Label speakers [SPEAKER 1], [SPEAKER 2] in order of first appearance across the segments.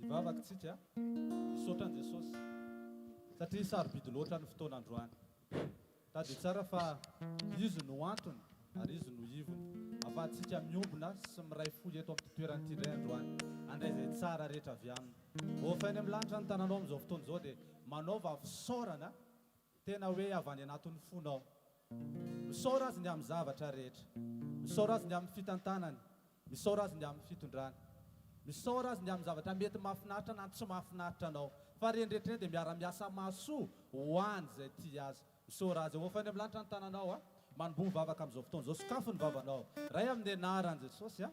[SPEAKER 1] Hivavaka tsika, hisaotra an'i Jesosy satria sarobidy loatra ny fotoana androany. Tadidio tsara fa Izy no antony ary Izy no ivony ahafahantsika miombona sy miray fo eto amin'ity toerana ity indray androany, handray izay tsara rehetra avy Aminy. Ofainy amin'ny lanitra ny tananao amin'izao fotoana izao dia manaova fisaorana tena hoe avy any anatin'ny fonao. Misaora Azy ny amin'ny zavatra rehetra. Misaora Azy ny amin'ny fitantanany. Misaora Azy ny amin'ny fitondrany. Misaora Azy ny amin'ny zavatra mety mahafinaritra na ny tsy mahafinaritra anao. Fa ireny rehetra ireny dia miara-miasa mahasoa ho an'izay tia Azy. Misaora Azy. Avoafainy amin'ny lanitra ny tananao a. Manomboha mivavaka amin'izao fotoana izao. Sokafy ny vavanao. Ray amin'ny anaran'i Jesosy a.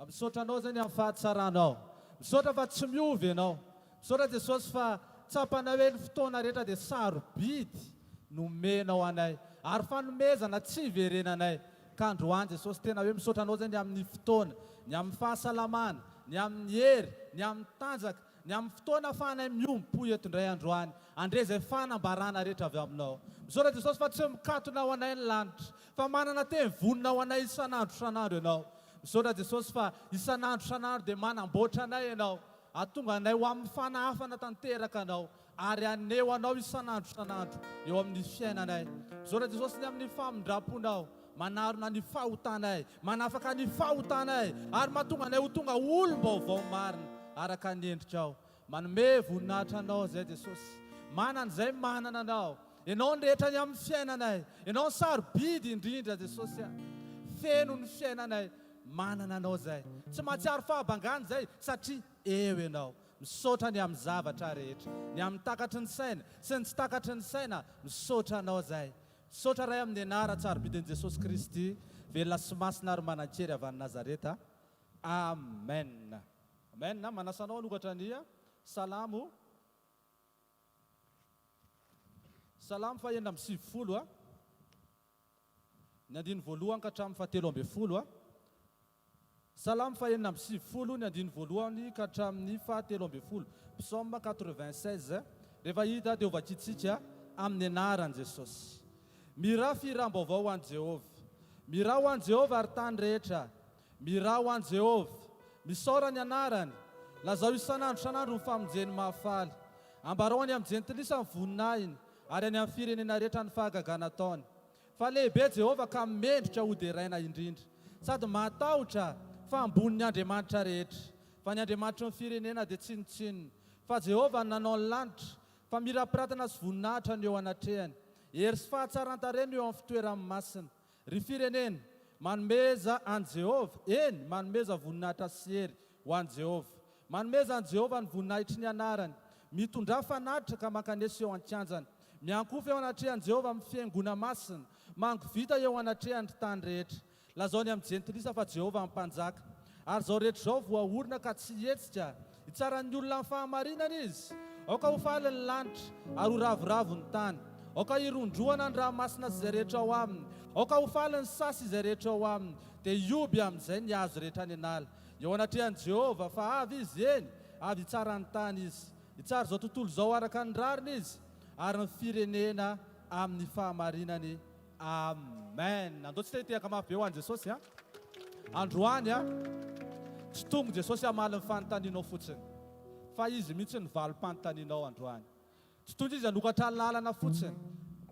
[SPEAKER 1] Misaotra Anao izay ny amin'ny fahatsaranao. Misaotra fa tsy miova Ianao. Misaotra Jesosy fa tsapanay hoe ny fotoana rehetra dia sarobidy nomenao anay ary fanomezana tsy hiverenanay. Ka androany Jesosy tena hoe misaotra Anao izay ny amin'ny fotoana, ny amin'ny fahasalamana, ny amin'ny hery, ny amin'ny tanjaka, ny amin'ny fotoana ahafahanay miombom-po eto indray androany handre izay fanambarana rehetra avy Aminao. Misaotra Jesosy fa tsy mikatona ho anay ny lanitra fa manana teny vonona ho anay isan'andro isan'andro Ianao. Misaotra Jesosy fa isan'andro isan'andro dia manamboatra anay Ianao, hahatonga anay ho amin'ny fanahafana tanteraka Anao ary haneho Anao isan'andro isan'andro eo amin'ny fiainanay. Misaotra Jesosy ny amin'ny famindram-ponao manarona ny fahotanay, manafaka ny fahotanay ary mahatonga anay ho tonga olom-baovao marina araka ny endrikao. Manome voninahitra Anao izay Jesosy. Manana izay manana Anao. Ianao ny rehetra ny amin'ny fiainanay. Ianao ny sarobidy indrindra Jesosy a. Feno ny fiainanay. Manana Anao izay. Tsy mahatsiaro fahabangana izay satria eo Ianao. Misaotra ny amin'ny zavatra rehetra. Ny amin'ny takatry ny saina sy ny tsy takatry ny saina. Misaotra Anao izay. Misaotra Ray amin'ny anaran-tsarobidin'i Jesosy Kristy, velona sy masina ary manan-kery avy any Nazareta. Amen. Amen. Manasa anao hanokatra ny Salamo. Salamo faha 96 a. Ny andininy voalohany ka hatramin'ny faha 13 a. Salamo faha 96 ny andininy voalohany ka hatramin'ny faha 13. Psaume 96. Rehefa hita dia hovakintsika amin'ny anaran'i Jesosy. Mihirà fihiram-baovao ho an'i Jehovah. Mihirà ho an'i Jehovah, ry tany rehetra. Mihirà ho an'i Jehovah. Misaora ny anarany. Lazao isan'andro isan'andro ny famonjeny mahafaly. Ambarao any amin'ny jentilisa ny voninahiny, ary any amin'ny firenena rehetra ny fahagagana ataony. Fa lehibe Jehovah ka mendrika hoderaina indrindra, sady mahatahotra fa ambonin'ny andriamanitra rehetra. Fa ny andriamanitry ny firenena dia tsinontsinona. Fa Jehovah no nanao ny lanitra, Famirapiratana sy voninahitra no eo anatrehany. Hery sy fahatsaran-tarehy no eo amin'ny fitoerany masina. Ry firenena, manomeza an'i Jehovah, eny, manomeza voninahitra sy hery ho an'i Jehovah. Manomeza an'i Jehovah ny voninahitry ny anarany. Mitondrà fanatitra ka mankanesa eo an-kianjany. Miankohofa eo anatrehan'i Jehovah amin'ny fihaingoana masina. Mangovita eo anatrehany ry tany rehetra. Lazao ny amin'ny jentilisa fa Jehovah ny Mpanjaka. Ary izao rehetra izao voaorina ka tsy hihetsika. Hitsara ny olona amin'ny fahamarinana Izy. Aoka ho faly ny lanitra, ary ho ravoravo ny tany. Aoka hirondrohana ny ranomasina sy izay rehetra ao aminy. Aoka ho faly ny saha sy izay rehetra ao aminy. Dia hihoby amin'izay ny hazo rehetra any an'ala. Eo anatrehan'i Jehovah, fa avy Izy, eny, avy hitsara ny tany Izy. Hitsara izao tontolo izao araka ny rariny Izy, ary ny firenena amin'ny fahamarinany. Amen. Andao tsika hitehaka mafy be ho an'i Jesosy a. Androany a, tsy tonga Jesosy hamaly ny fanontanianao fotsiny, fa Izy mihitsy no valim-panontanianao androany. Tsy tonga Izy hanokatra lalana fotsiny,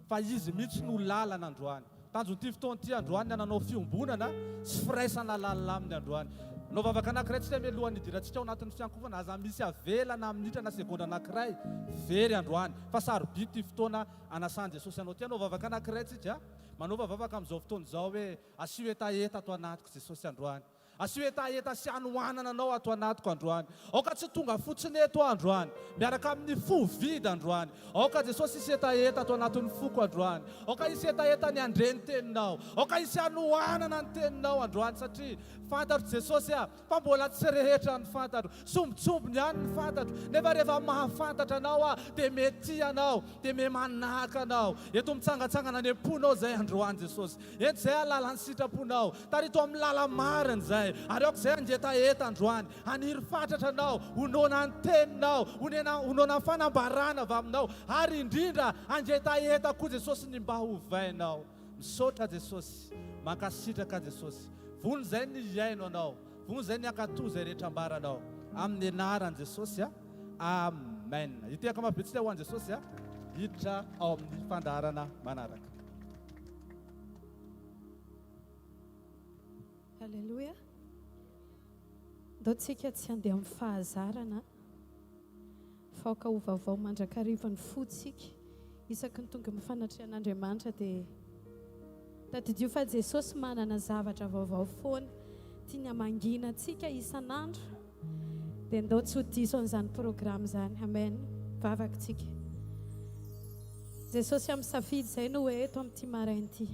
[SPEAKER 1] fa Izy mihitsy no lalana androany. Tanjon'ity fotoana ity androany ny hananao fiombonana sy firaisana lalina Aminy androany. Hanao vavaka anankiray tsika mialohan'ny hidirantsika ao anatin'ny fiankofana. Aza misy avela na minitra na segondra anankiray very androany, fa sarobidy ity fotoana Anasan'i Jesosy anao. Te hanao vavaka anankiray tsika. Manaova vavaka amin'izao fotoana izao hoe, Asio hetaheta ato anatiko Jesosy androany. Asio hetaheta sy hanoanana Anao ato anatiko androany. Aoka tsy tonga fotsiny eto aho androany, miaraka amin'ny fo vidy androany. Aoka Jesosy hisy hetaheta ato anatin'ny foko androany. Aoka hisy hetaheta ny handre ny Teninao. Aoka hisy hanoanana ny Teninao androany satria fantatro Jesosy a, Fa mbola tsy rehetra ny fantatro, sombintsombiny ihany ny fantatro, nefa rehefa mahafantatra anao aho dia me tia anao, dia me manahaka anao. Eto mitsangantsangana any am-ponao izay androany Jesosy. Ento izay hahalala ny sitraponao. Tarito amin'ny lala-marina izay, ary aoka izay hangetaheta androany, haniry fatratra anao, ho noana ny teninao, ho nena, ho noana ny fanambarana avy aminao, ary indrindra hangetaheta koa Jesosy ny mba hovainao. Misaotra Jesosy, mankasitraka Jesosy. Vonona izay ny hihaino Anao, vonona izay ny hankatò izay rehetra ambaranao. Amin'ny anaran'i Jesosy a. Amen. Hitehaka mafy be tsika ho an'i Jesosy a. Hiditra ao amin'ny fandaharana manaraka.
[SPEAKER 2] Alléluia. Ndao tsika tsy handeha amin'ny fahazarana fa aoka ho vaovao mandrakariva ny fontsika isaky ny tonga amin'ny fanatrehan'Andriamanitra dia tadidio fa Jesosy manana zavatra vaovao foana tiany hamangiana antsika isan'andro dia ndao tsy ho diso an'izany programme izany. Amen. Vavaka tsika. Jesosy amin'ny safidy izay no eto amin'ity maraina ity.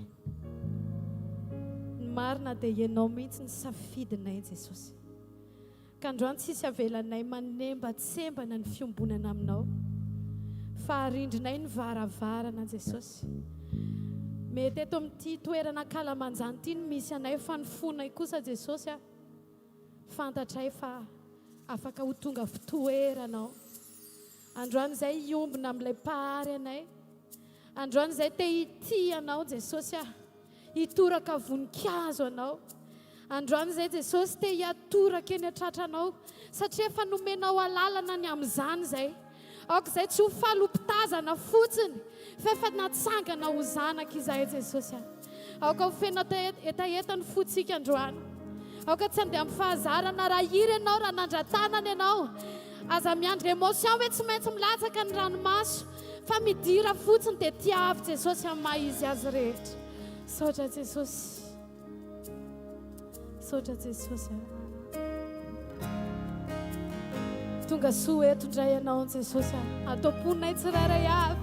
[SPEAKER 2] Ny marina dia ianao mihitsy ny safidinay Jesosy. Ka androany tsisy avelanay manembatsembana ny fiombonana aminao. Fa arindrinay ny varavarana Jesosy. Mety eto amin'ity toerana ankalamanjana ity no misy anay fa ny fonay kosa Jesosy a. Fantatray fa afaka ho tonga fitoeranao. Androany izay hiombona amin'ilay Mpahary anay. Androany izay te hitia Anao Jesosy ah. Hitoraka voninkazo Anao. Androany izay Jesosy te hiatoraka eny an-tratranao satria efa nomenao alalana ny amin'izany izay. Aoka izay tsy ho faly ho mpitazana fotsiny fa efa natsangana ho zanaka izahay Jesosy a. Aoka ho feno hetaheta ny fontsika androany. Aoka tsy handeha amin'ny fahazarana raha hira ianao, raha nandra-tanana ianao. Aza miandry émotion hoe tsy maintsy milatsaka ny ranomaso fa midira fotsiny dia tiavo Jesosy amin'ny maha izy azy rehetra. Misaotra Jesosy. Misaotra Jesosy a. Tonga soa eto indray ianao Jesosy a. Ato am-ponay tsirairay avy.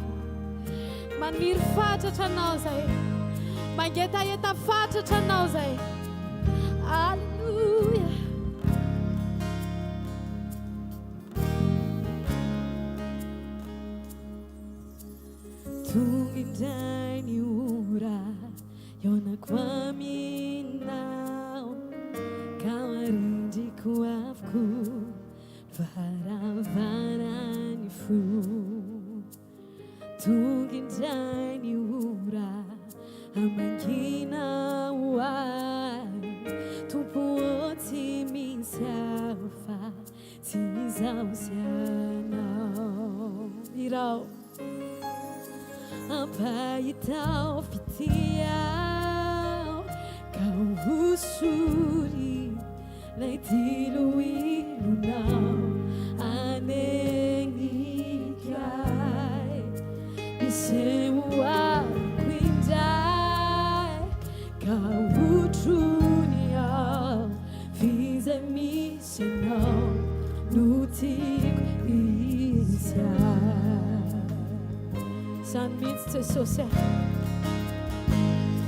[SPEAKER 2] Maniry fatratra anao izay. Mangetaheta fatratra anao izay. Alléluia. Tonga indray ny ora Hihaonako aminao Ka arindriko avokoa Ny varavaran'ny fo Tonga indray ny ora Hamangianao ahy Tompo ô tsy misy hafa Tsy izaho sy ianao Hirao Ampahitao fitia ka hosory lay diloilonao anegnika ahy miseho amiko indray ka hotrony ao f'izay misy anao no tiako hisy ahy. Zany mihitsy Jesosy a.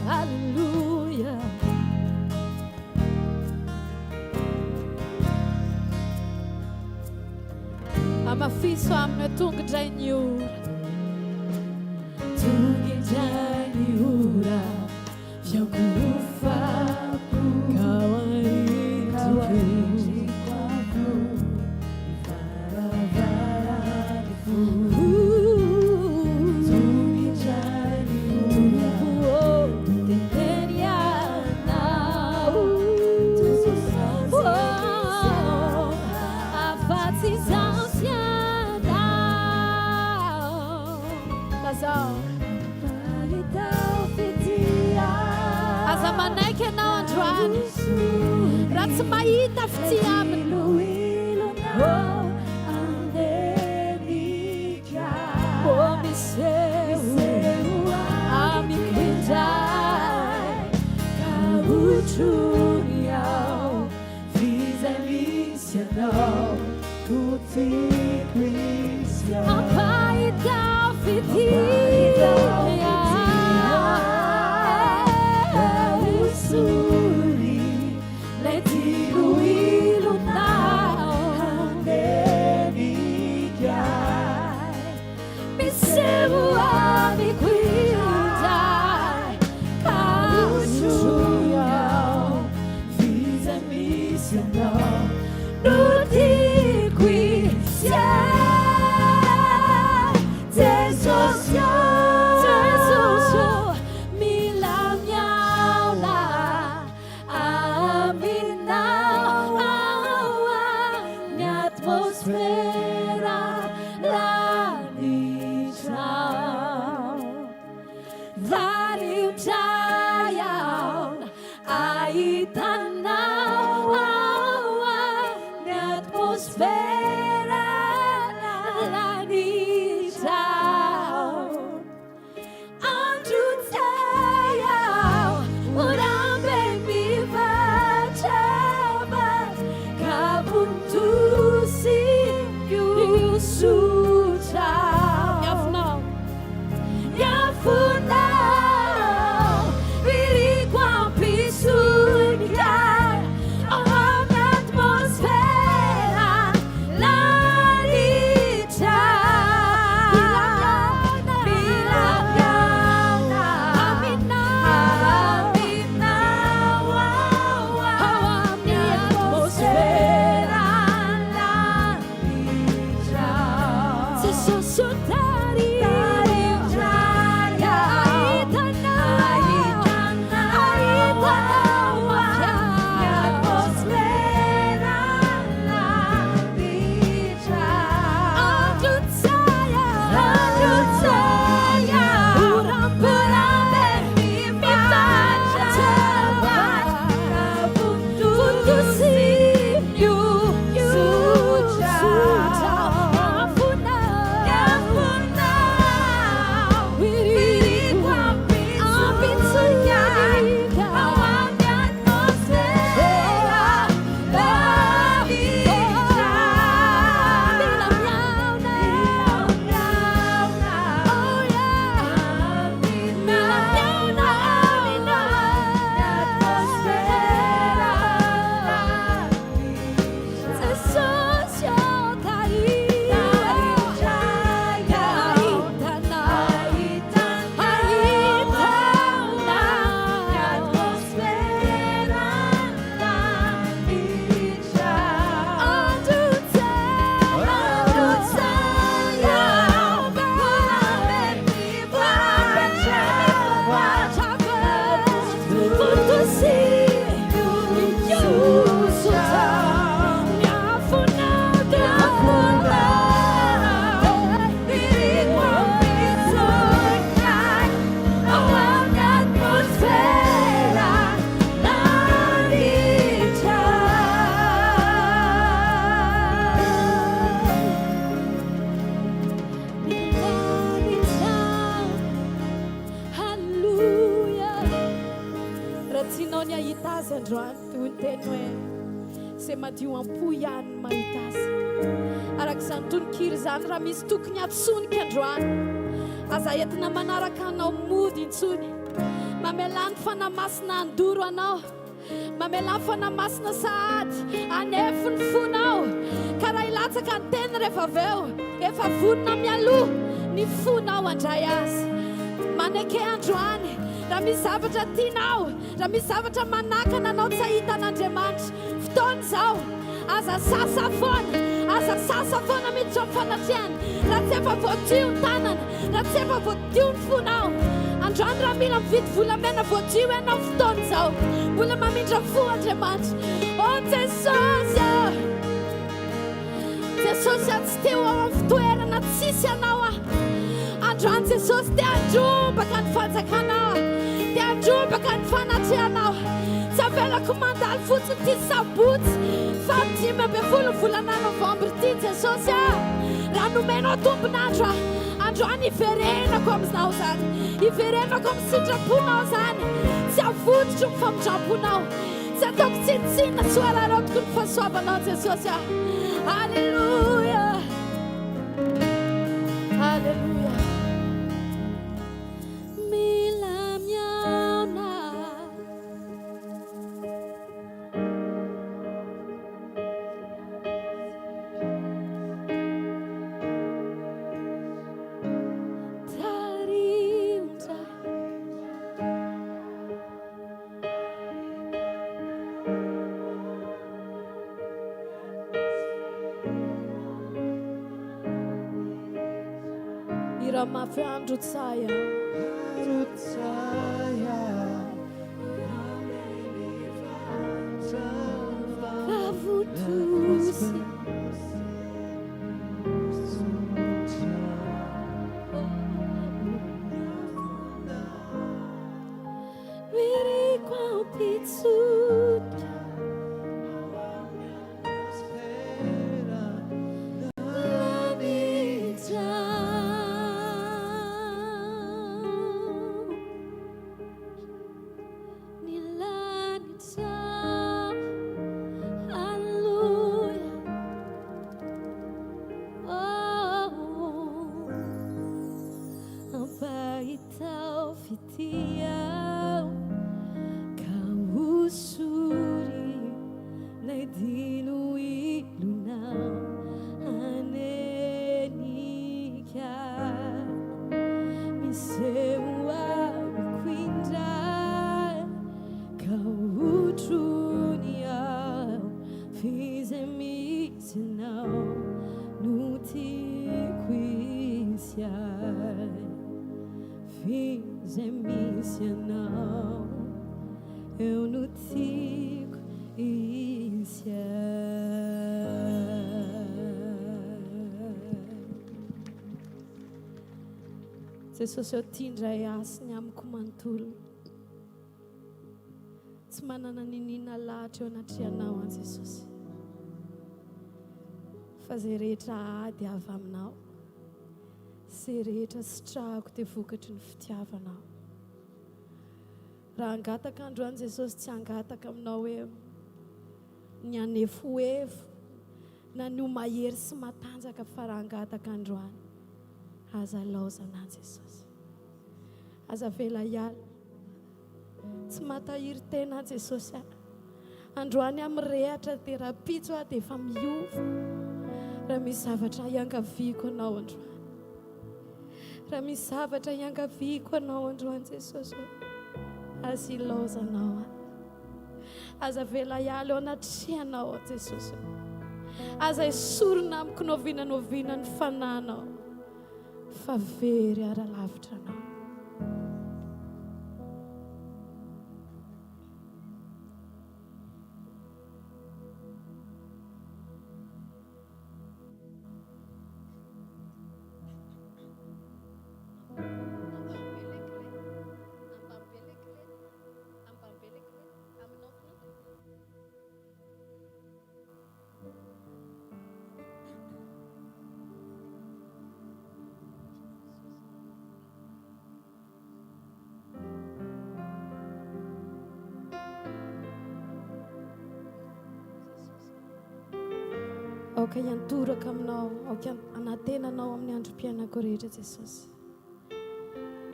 [SPEAKER 2] Alléluia. Amafiso aminy hoe tonga indray ny ora. Tonga indray ny ora. Fiankohofako ka arindriko avokoa ny varavaran'ny fo. Tonga indray ny ora, Tompo ô, teneno ianao. Afa-tsy izaho sy ianao. Lazao. Aza manaiky ianao androany raha tsy mahita fitia aminy. Oh, miseho amiko indray ka hotrony aho f'izay misy anao no tiako hisy ahy. Ampahitao fitia Hosory lay diloilonao Handenika ahy Miseho amiko indray Ka hosory aho F'izay misy anao no tiako hisy ahy Jesosy ô Jesosy ô mila mihaona aminao aho Ny atmosfera. Izay madio am-po ihany no mahita azy. Araka izany tononkira izany, raha misy tokony hatsonika androany, aza entina manaraka anao mody intsony. Mamelà ny Fanahy Masina handoro anao. Mamelà ny Fanahy Masina sahady hanefy ny fonao. Ka raha hilatsaka ny teny rehefa avy eo, efa vonona mialoha ny fonao handray azy. Maneke androany, raha misy zavatra tianao, Raha misy zavatra manakana anao tsy hahita an'Andriamanitra, fotoana izao. Aza sasa foana, aza sasa foana miditra amin'ny fanatrehany raha tsy efa voadio ny tanana, raha tsy efa voadio ny fonao. Androany raha mila mividy volamena voadio ianao, fotoana izao. Mbola mamindra fo Andriamanitra. Oh Jesosy ah! Jesosy ah, tsy te ho ao amin'ny fitoerana tsisy anao aho. Androany Jesosy te handrombaka ny fanjakanao aho. Te handrombaka ny fanatrehanao. Tsy avelako mandalo fotsiny ity sabotsy faha 15 volana novambra ity Jesosy ah. Raha nomenao tombon'andro aho, androany hiverenako aminao izany. Hiverenako amin'ny sitraponao izany. Tsy avototro ny famindram-ponao. Tsy ataoko tsinontsinona tsy ho araraotiko ny fahasoavanao Jesosy ah. Alléluia. Alléluia. Mila mihaona. Tariho Hira mafy androtsay a.
[SPEAKER 1] Androtsay a.
[SPEAKER 2] Kavotosy. Iriko ampitsotra. Lanitra. Ny lanitra. Haleloia. Oh. Ampahitao fitia ka hosory lay diloilonao hanenika. Miseho amiko indray ka hotrony aho f'izay misy anao no tiako hisy ahy. F'izay misy anao eo no tiako hisy ahy. Jesosy ô tia indray ahy sy ny amiko manontolo. Tsy manana niniana lahatra eo anatrehanao aho Jesosy. Fa izay rehetra ady avy aminao. Izay rehetra sitrahako dia vokatry ny fitiavanao. Raha hangataka androany Jesosy tsy hangataka aminao hoe ny hanefoefo na ny ho mahery sy matanjaka fa raha hangataka androany aza laozana Jesosy. Aza avela hiala. Tsy matahiry tena aho Jesosy a. Androany aho mirehatra dia rahampitso aho dia efa miova. Raha misy zavatra iangaviako anao androany. Raha misy zavatra iangaviako anao androany Jesosy ô. Aza ilaozanao aho. Aza avela hiala eo anatrehanao aho Jesosy ô. Aza esorina amiko n'oviana n'oviana ny fananao. Fa very ara lavitra anao. Aoka hiantoraka aminao, aoka hanantena anao amin'ny androm-piainako rehetra Jesosy.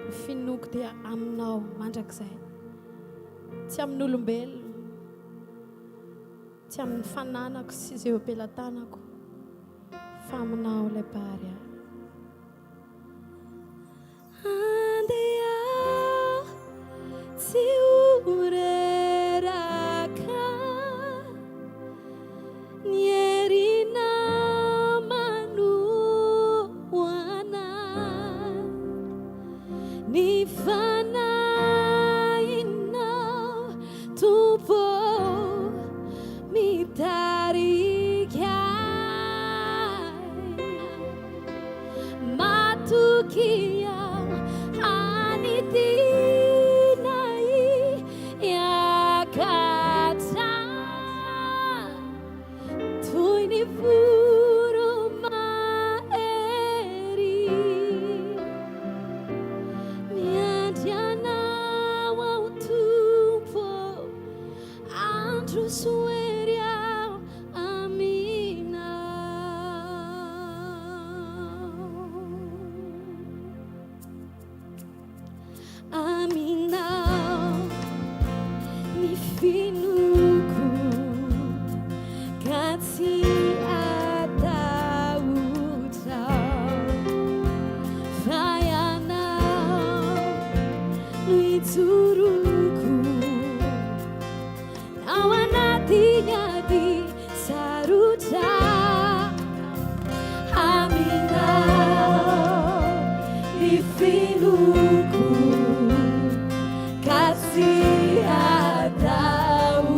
[SPEAKER 2] Ny finoako dia aminao mandrakizay. Tsy amin'olombelona, tsy amin'ny fananako sy izay eo am-pelatanako, fa aminao ilay Mpahary ahy. Andeha tsy ho reraka ny herinao manohana ny fanahinao Tompo mitarika ahy. Matokia hanidina hiakatra toy ny voro-mahery. Miandry Anao aho Tompo, androso hery aho aminao. Aminao ny finoako ka tsy hatahotra aho fa Ianao no ijoroako ao anaty ady sarotra. Aminao ny finoako ka tsy hatahotra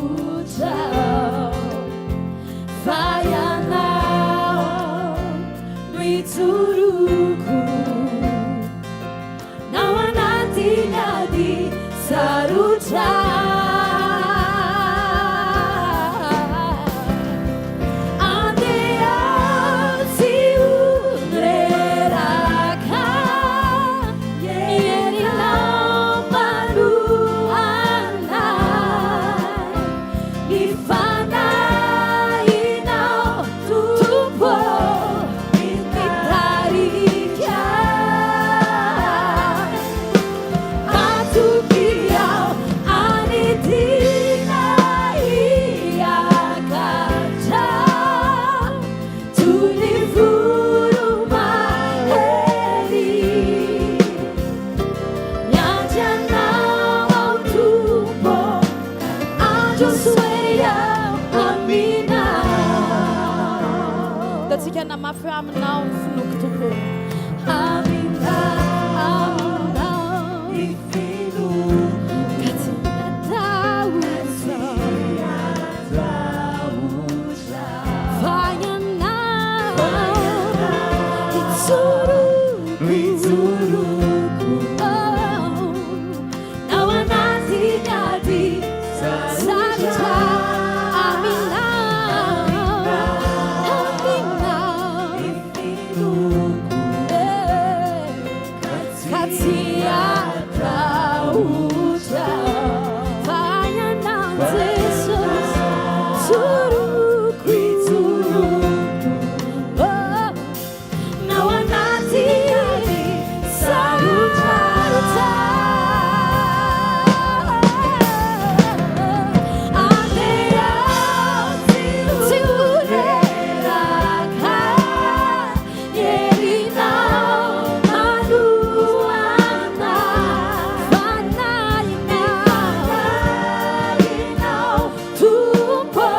[SPEAKER 2] aho fa Ianao no ijoroako ao anaty ady sarotra. Andeha tsy ho reraka ny herinao manohana ny fanahinao Tompo mitarika ahy. Matokia aho hanidina hiakatra toy ny voro-mahery. Miandry Anao aho Tompo, androso hery aho aminao. Ataontsika hanamafy hoe aminao ny finoako Tompo. Aminao, aminao ny finoako ka tsy hatahotra fa Ianao ijoroako ao anaty ady sarotra. Aminao, aminao ka tsy hatahotra fa Ianao Jesosy ijoroako ao anaty ady sarotra. Andeha tsy ho reraka ny herinao manohana fanahinao Tompo.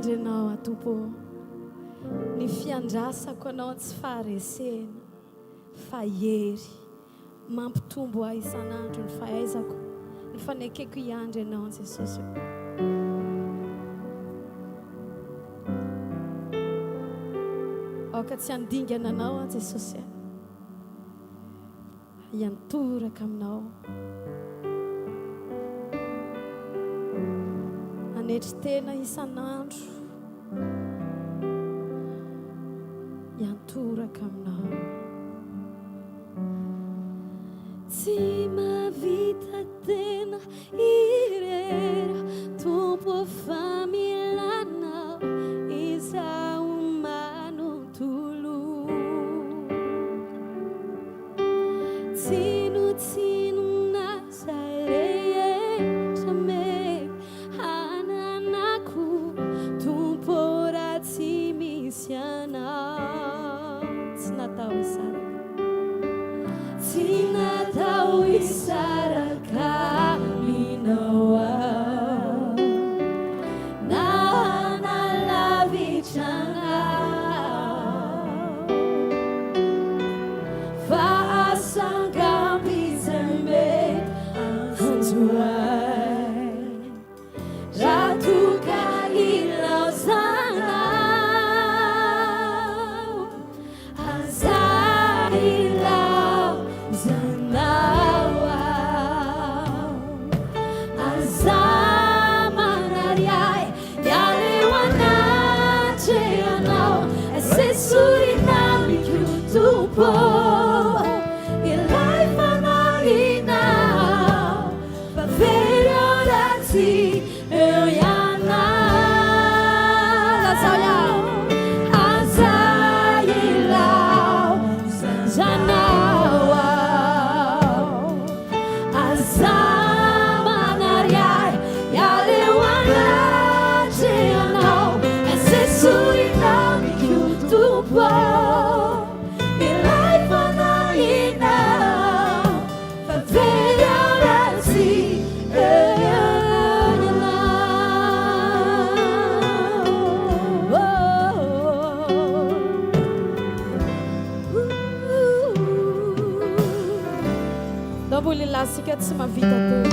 [SPEAKER 2] Hiandry Anao aho Tompo ô. Ny fiandrasako Anao tsy faharesena fa hery. Mampitombo ahy isan'andro ny fahaizako, ny fanekeko hiandry Anao Jesosy ô. Aoka tsy handingana Anao aho Jesosy a. Hiantoraka aminao. Hanetry tena isan'andro. Hiantoraka aminao. Tsy mahavita tena irery Tompo fa mila Anao izaho manontolo. Tsinontsinona izay rehetra mety hananako Tompo raha tsy misy Anao. Tsy natao hisaraka. Tsy natao hisaraka aminao aho na hanalavitra anao. Fa asangamy izay mety hanjo ahy Raha toa ka ilaozanao Aza ilaozanao aho Aza manary ahy Hiala eo anatrehanao, Esorina amiko Tompo ilay fanahinao, fa very aho raha tsy eo Ianao. Lazao iaho, aza ilaozanao aho. Aza manary ahy hiala eo anatrehanao, Esorina amiko Tompo ilay fanahinao, fa very aho raha tsy eo Ianao. Ndao mbola hilaza tsy mahavita tena.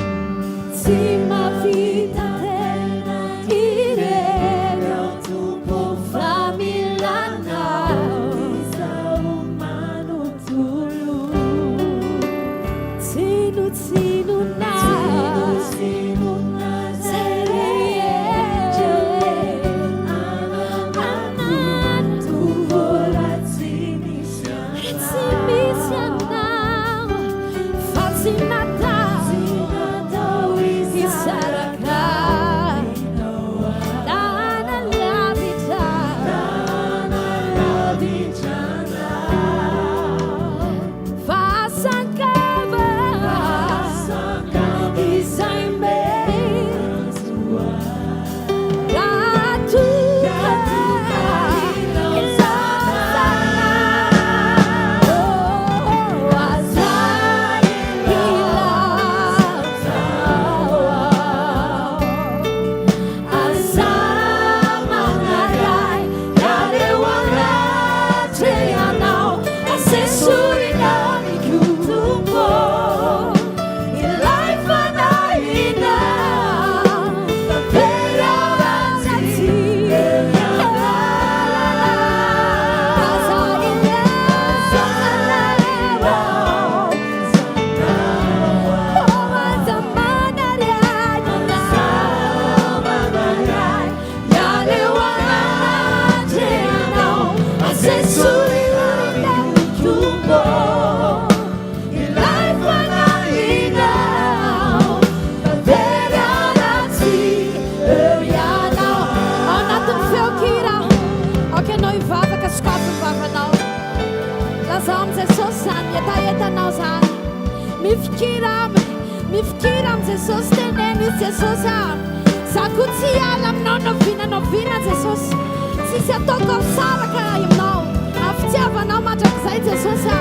[SPEAKER 2] Tsy mahavita tena irery aho Tompo fa mila Anao izaho manontolo. Tsinontsinona izay rehetra ananako Tompo raha tsy misy Tsy misy anao fa tsy natao hisaraka na hanalavitra fa asangava izay mety Raha toa ka ilaozanao, aza ilaozanao, aza manary ahy hiala eo anatrehanao, asesorina amiko Tompo ilay fanahinao. Ilay fanahinao fa very aho raha tsy eo ianao. Ao anatin'ny feon-kira, aoka ianao hivavaka, sokafy ny vavanao. Lazao amin'i Jesosy izany hetahetanao izany. Mifikira aminy, mifikira amin'i Jesosy, teneno izy, Jesosy a! Za koa tsy hiala aminao na oviana na oviana Jesosy. Tsisy ataoko aho saraka aminao. Amin'ny fitiavanao mandrakizay Jesosy a!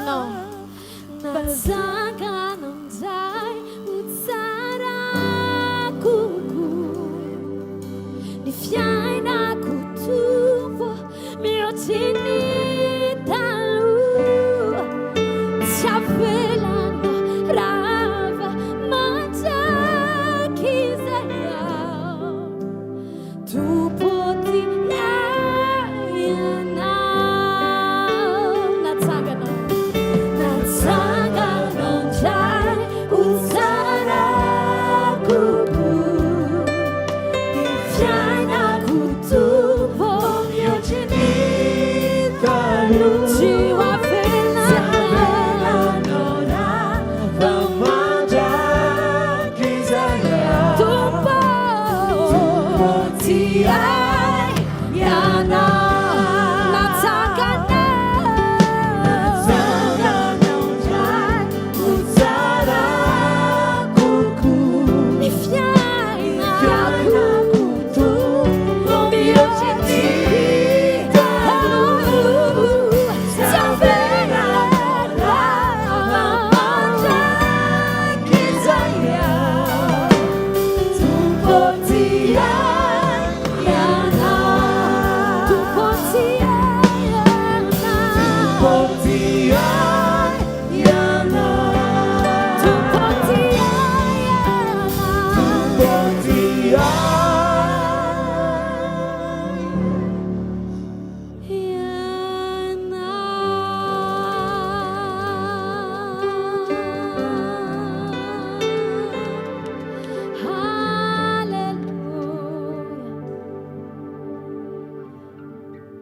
[SPEAKER 2] Natsanganao. Natsanganao indray ho tsara kokoa ny fiainako Tompo mihoatry ny taloha. Tsy avelanao rava mandrakizay aho. Tompo tia Ianao. Natsanganao, natsanganao indray ho tsara kokoa ny fiainako Tompo mihoatry ny taloha. Tsy ho avelanao rava
[SPEAKER 1] mandrakizay aho.
[SPEAKER 2] Tompo tia Ianao. Natsanganao,
[SPEAKER 1] Natsanganao indray ho tsara kokoa
[SPEAKER 2] ny
[SPEAKER 1] ny
[SPEAKER 2] fiainako
[SPEAKER 1] fiainako Tompo mihoatry ny taloha.
[SPEAKER 2] Tsy avelanao rava
[SPEAKER 1] mandrakizay aho. Tompo tia
[SPEAKER 2] Ianao. Tompo tia Ianao.
[SPEAKER 1] Tompo tia Ianao.
[SPEAKER 2] Tompo tia Ianao.
[SPEAKER 1] Tompo tia
[SPEAKER 2] Haleloia.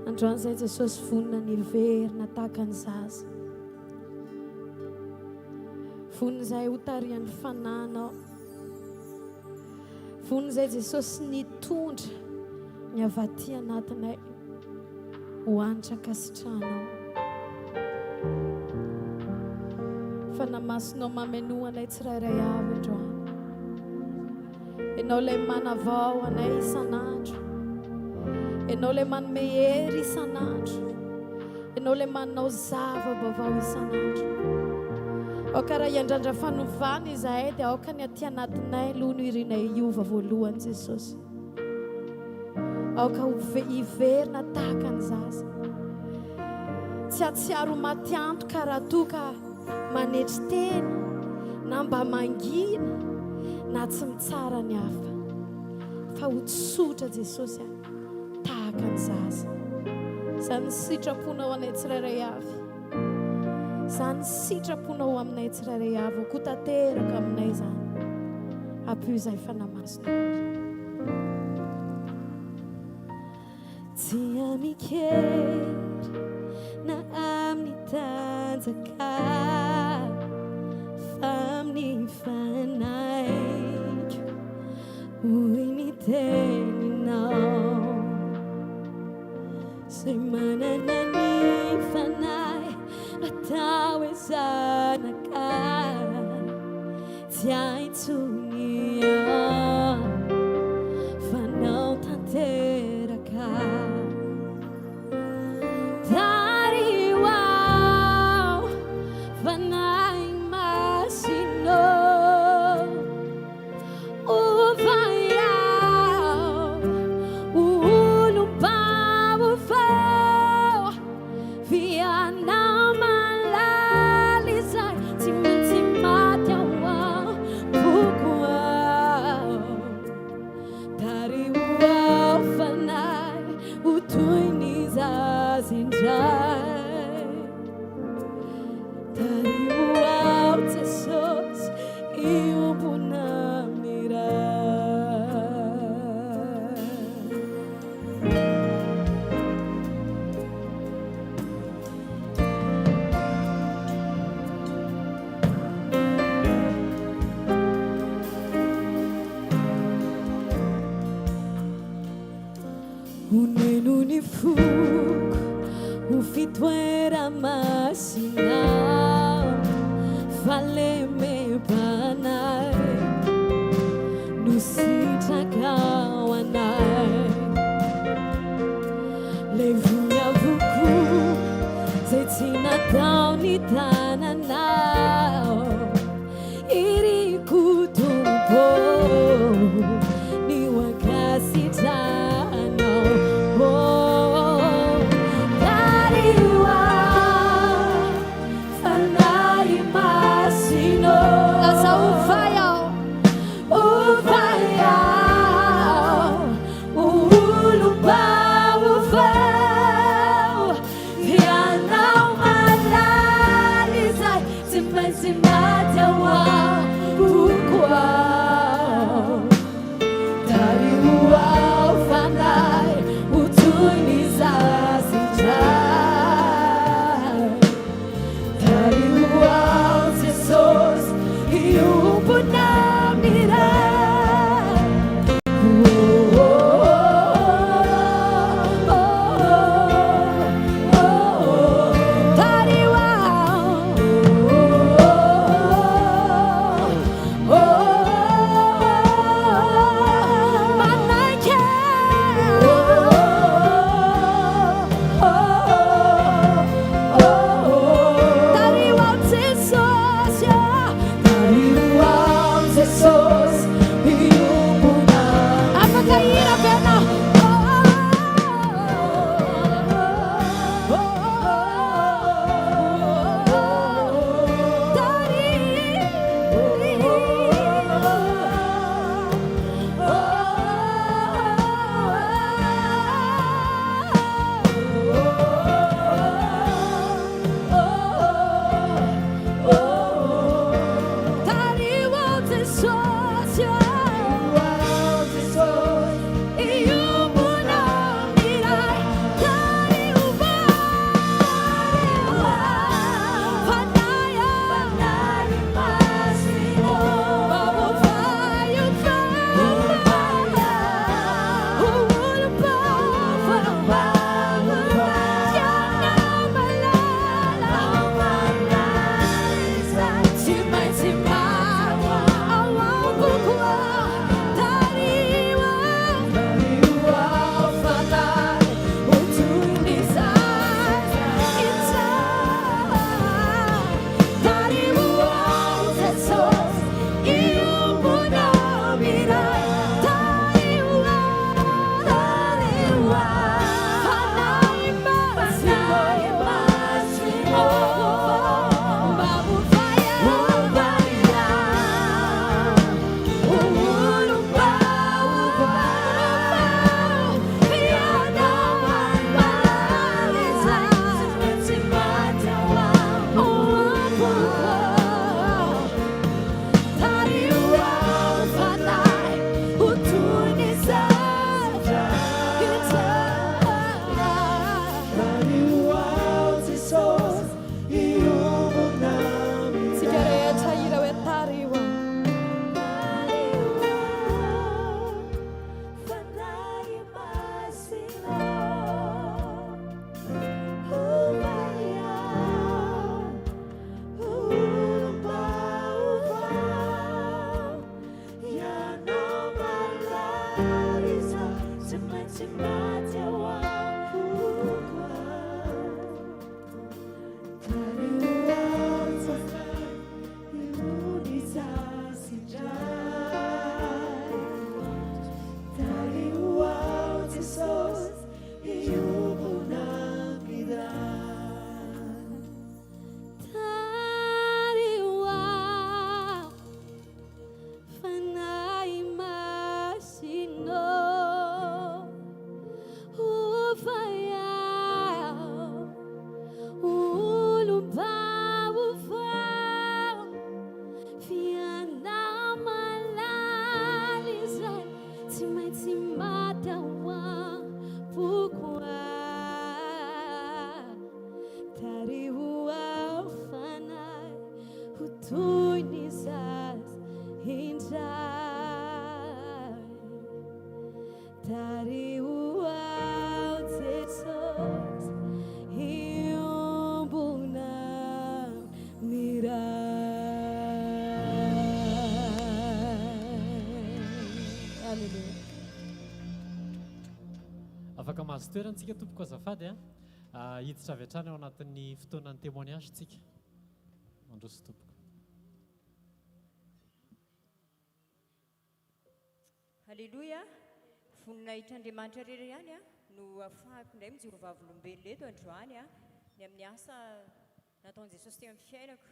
[SPEAKER 2] Androany izay Jesosy vonona ny hiverina tahaka ny zaza. Vonona izay hotarihan'ny Fanahinao. Vonona izay Jesosy nitondra ny avy aty anatinay ho hanitra ankasitrahanao. Fanahy Masinao mamenoa anay tsirairay avy androany. Ianao ilay manavao anay isan'andro. Ianao ilay manome hery isan'andro. Ianao ilay manao zava-baovao isan'andro. Aoka raha hiandrandra fanovana izahay dia aoka ny aty anatinay aloha no irinay hiova voalohany Jesosy. Aoka ho hiverina tahaka ny zaza. Tsy hahatsiaro ho maty antoka raha toa ka manetry tena na mba mangina na tsy mitsara ny hafa. Fa ho tsotra Jesosy a, tahaka ny zaza. Izany ny sitraponao anay tsirairay avy. Izany ny sitraponao aminay tsirairay avy. Ho tanteraka aminay izany. Ampio izahay Fanahy Masina. Tsy amin-kery na amin'ny tanjaka fa amin'ny fanahiko, hoy ny teninao. Izay manana ny fanahy atao hoe zanaka tsy ahy intsony aho fa nao tanteraka. Tariho aho Fanahy Masinao. Ovay aho ho olom-baovao, Fiainana malala izay tsy maintsy maty ao am-poko ao. Tariho aho fanahy ho toy ny zaza indray. Tariho aho Jesosy hiombona amin'ny Ray. Oneno ny foko ho fitoera-masina Fahalemem-panahy no sitrakao anay Levony avokoa izay tsy natao ny toy ny zaza indray. Tariho aho Jesosy hiombona amin'ny Ray. Aleloia.
[SPEAKER 3] Afaka mahazo toerana tsika tompoko azafady a. Hiditra avy hatrany ao anatin'ny fotoanan'ny témoignage tsika. Mandroso tompoko.
[SPEAKER 4] Aleloia! Voninahitr'Andriamanitra irery ihany no afahako indray mijoro vavolombelona eto androany ny amin'ny asa nataon'i Jesosy teo amin'ny fiainako.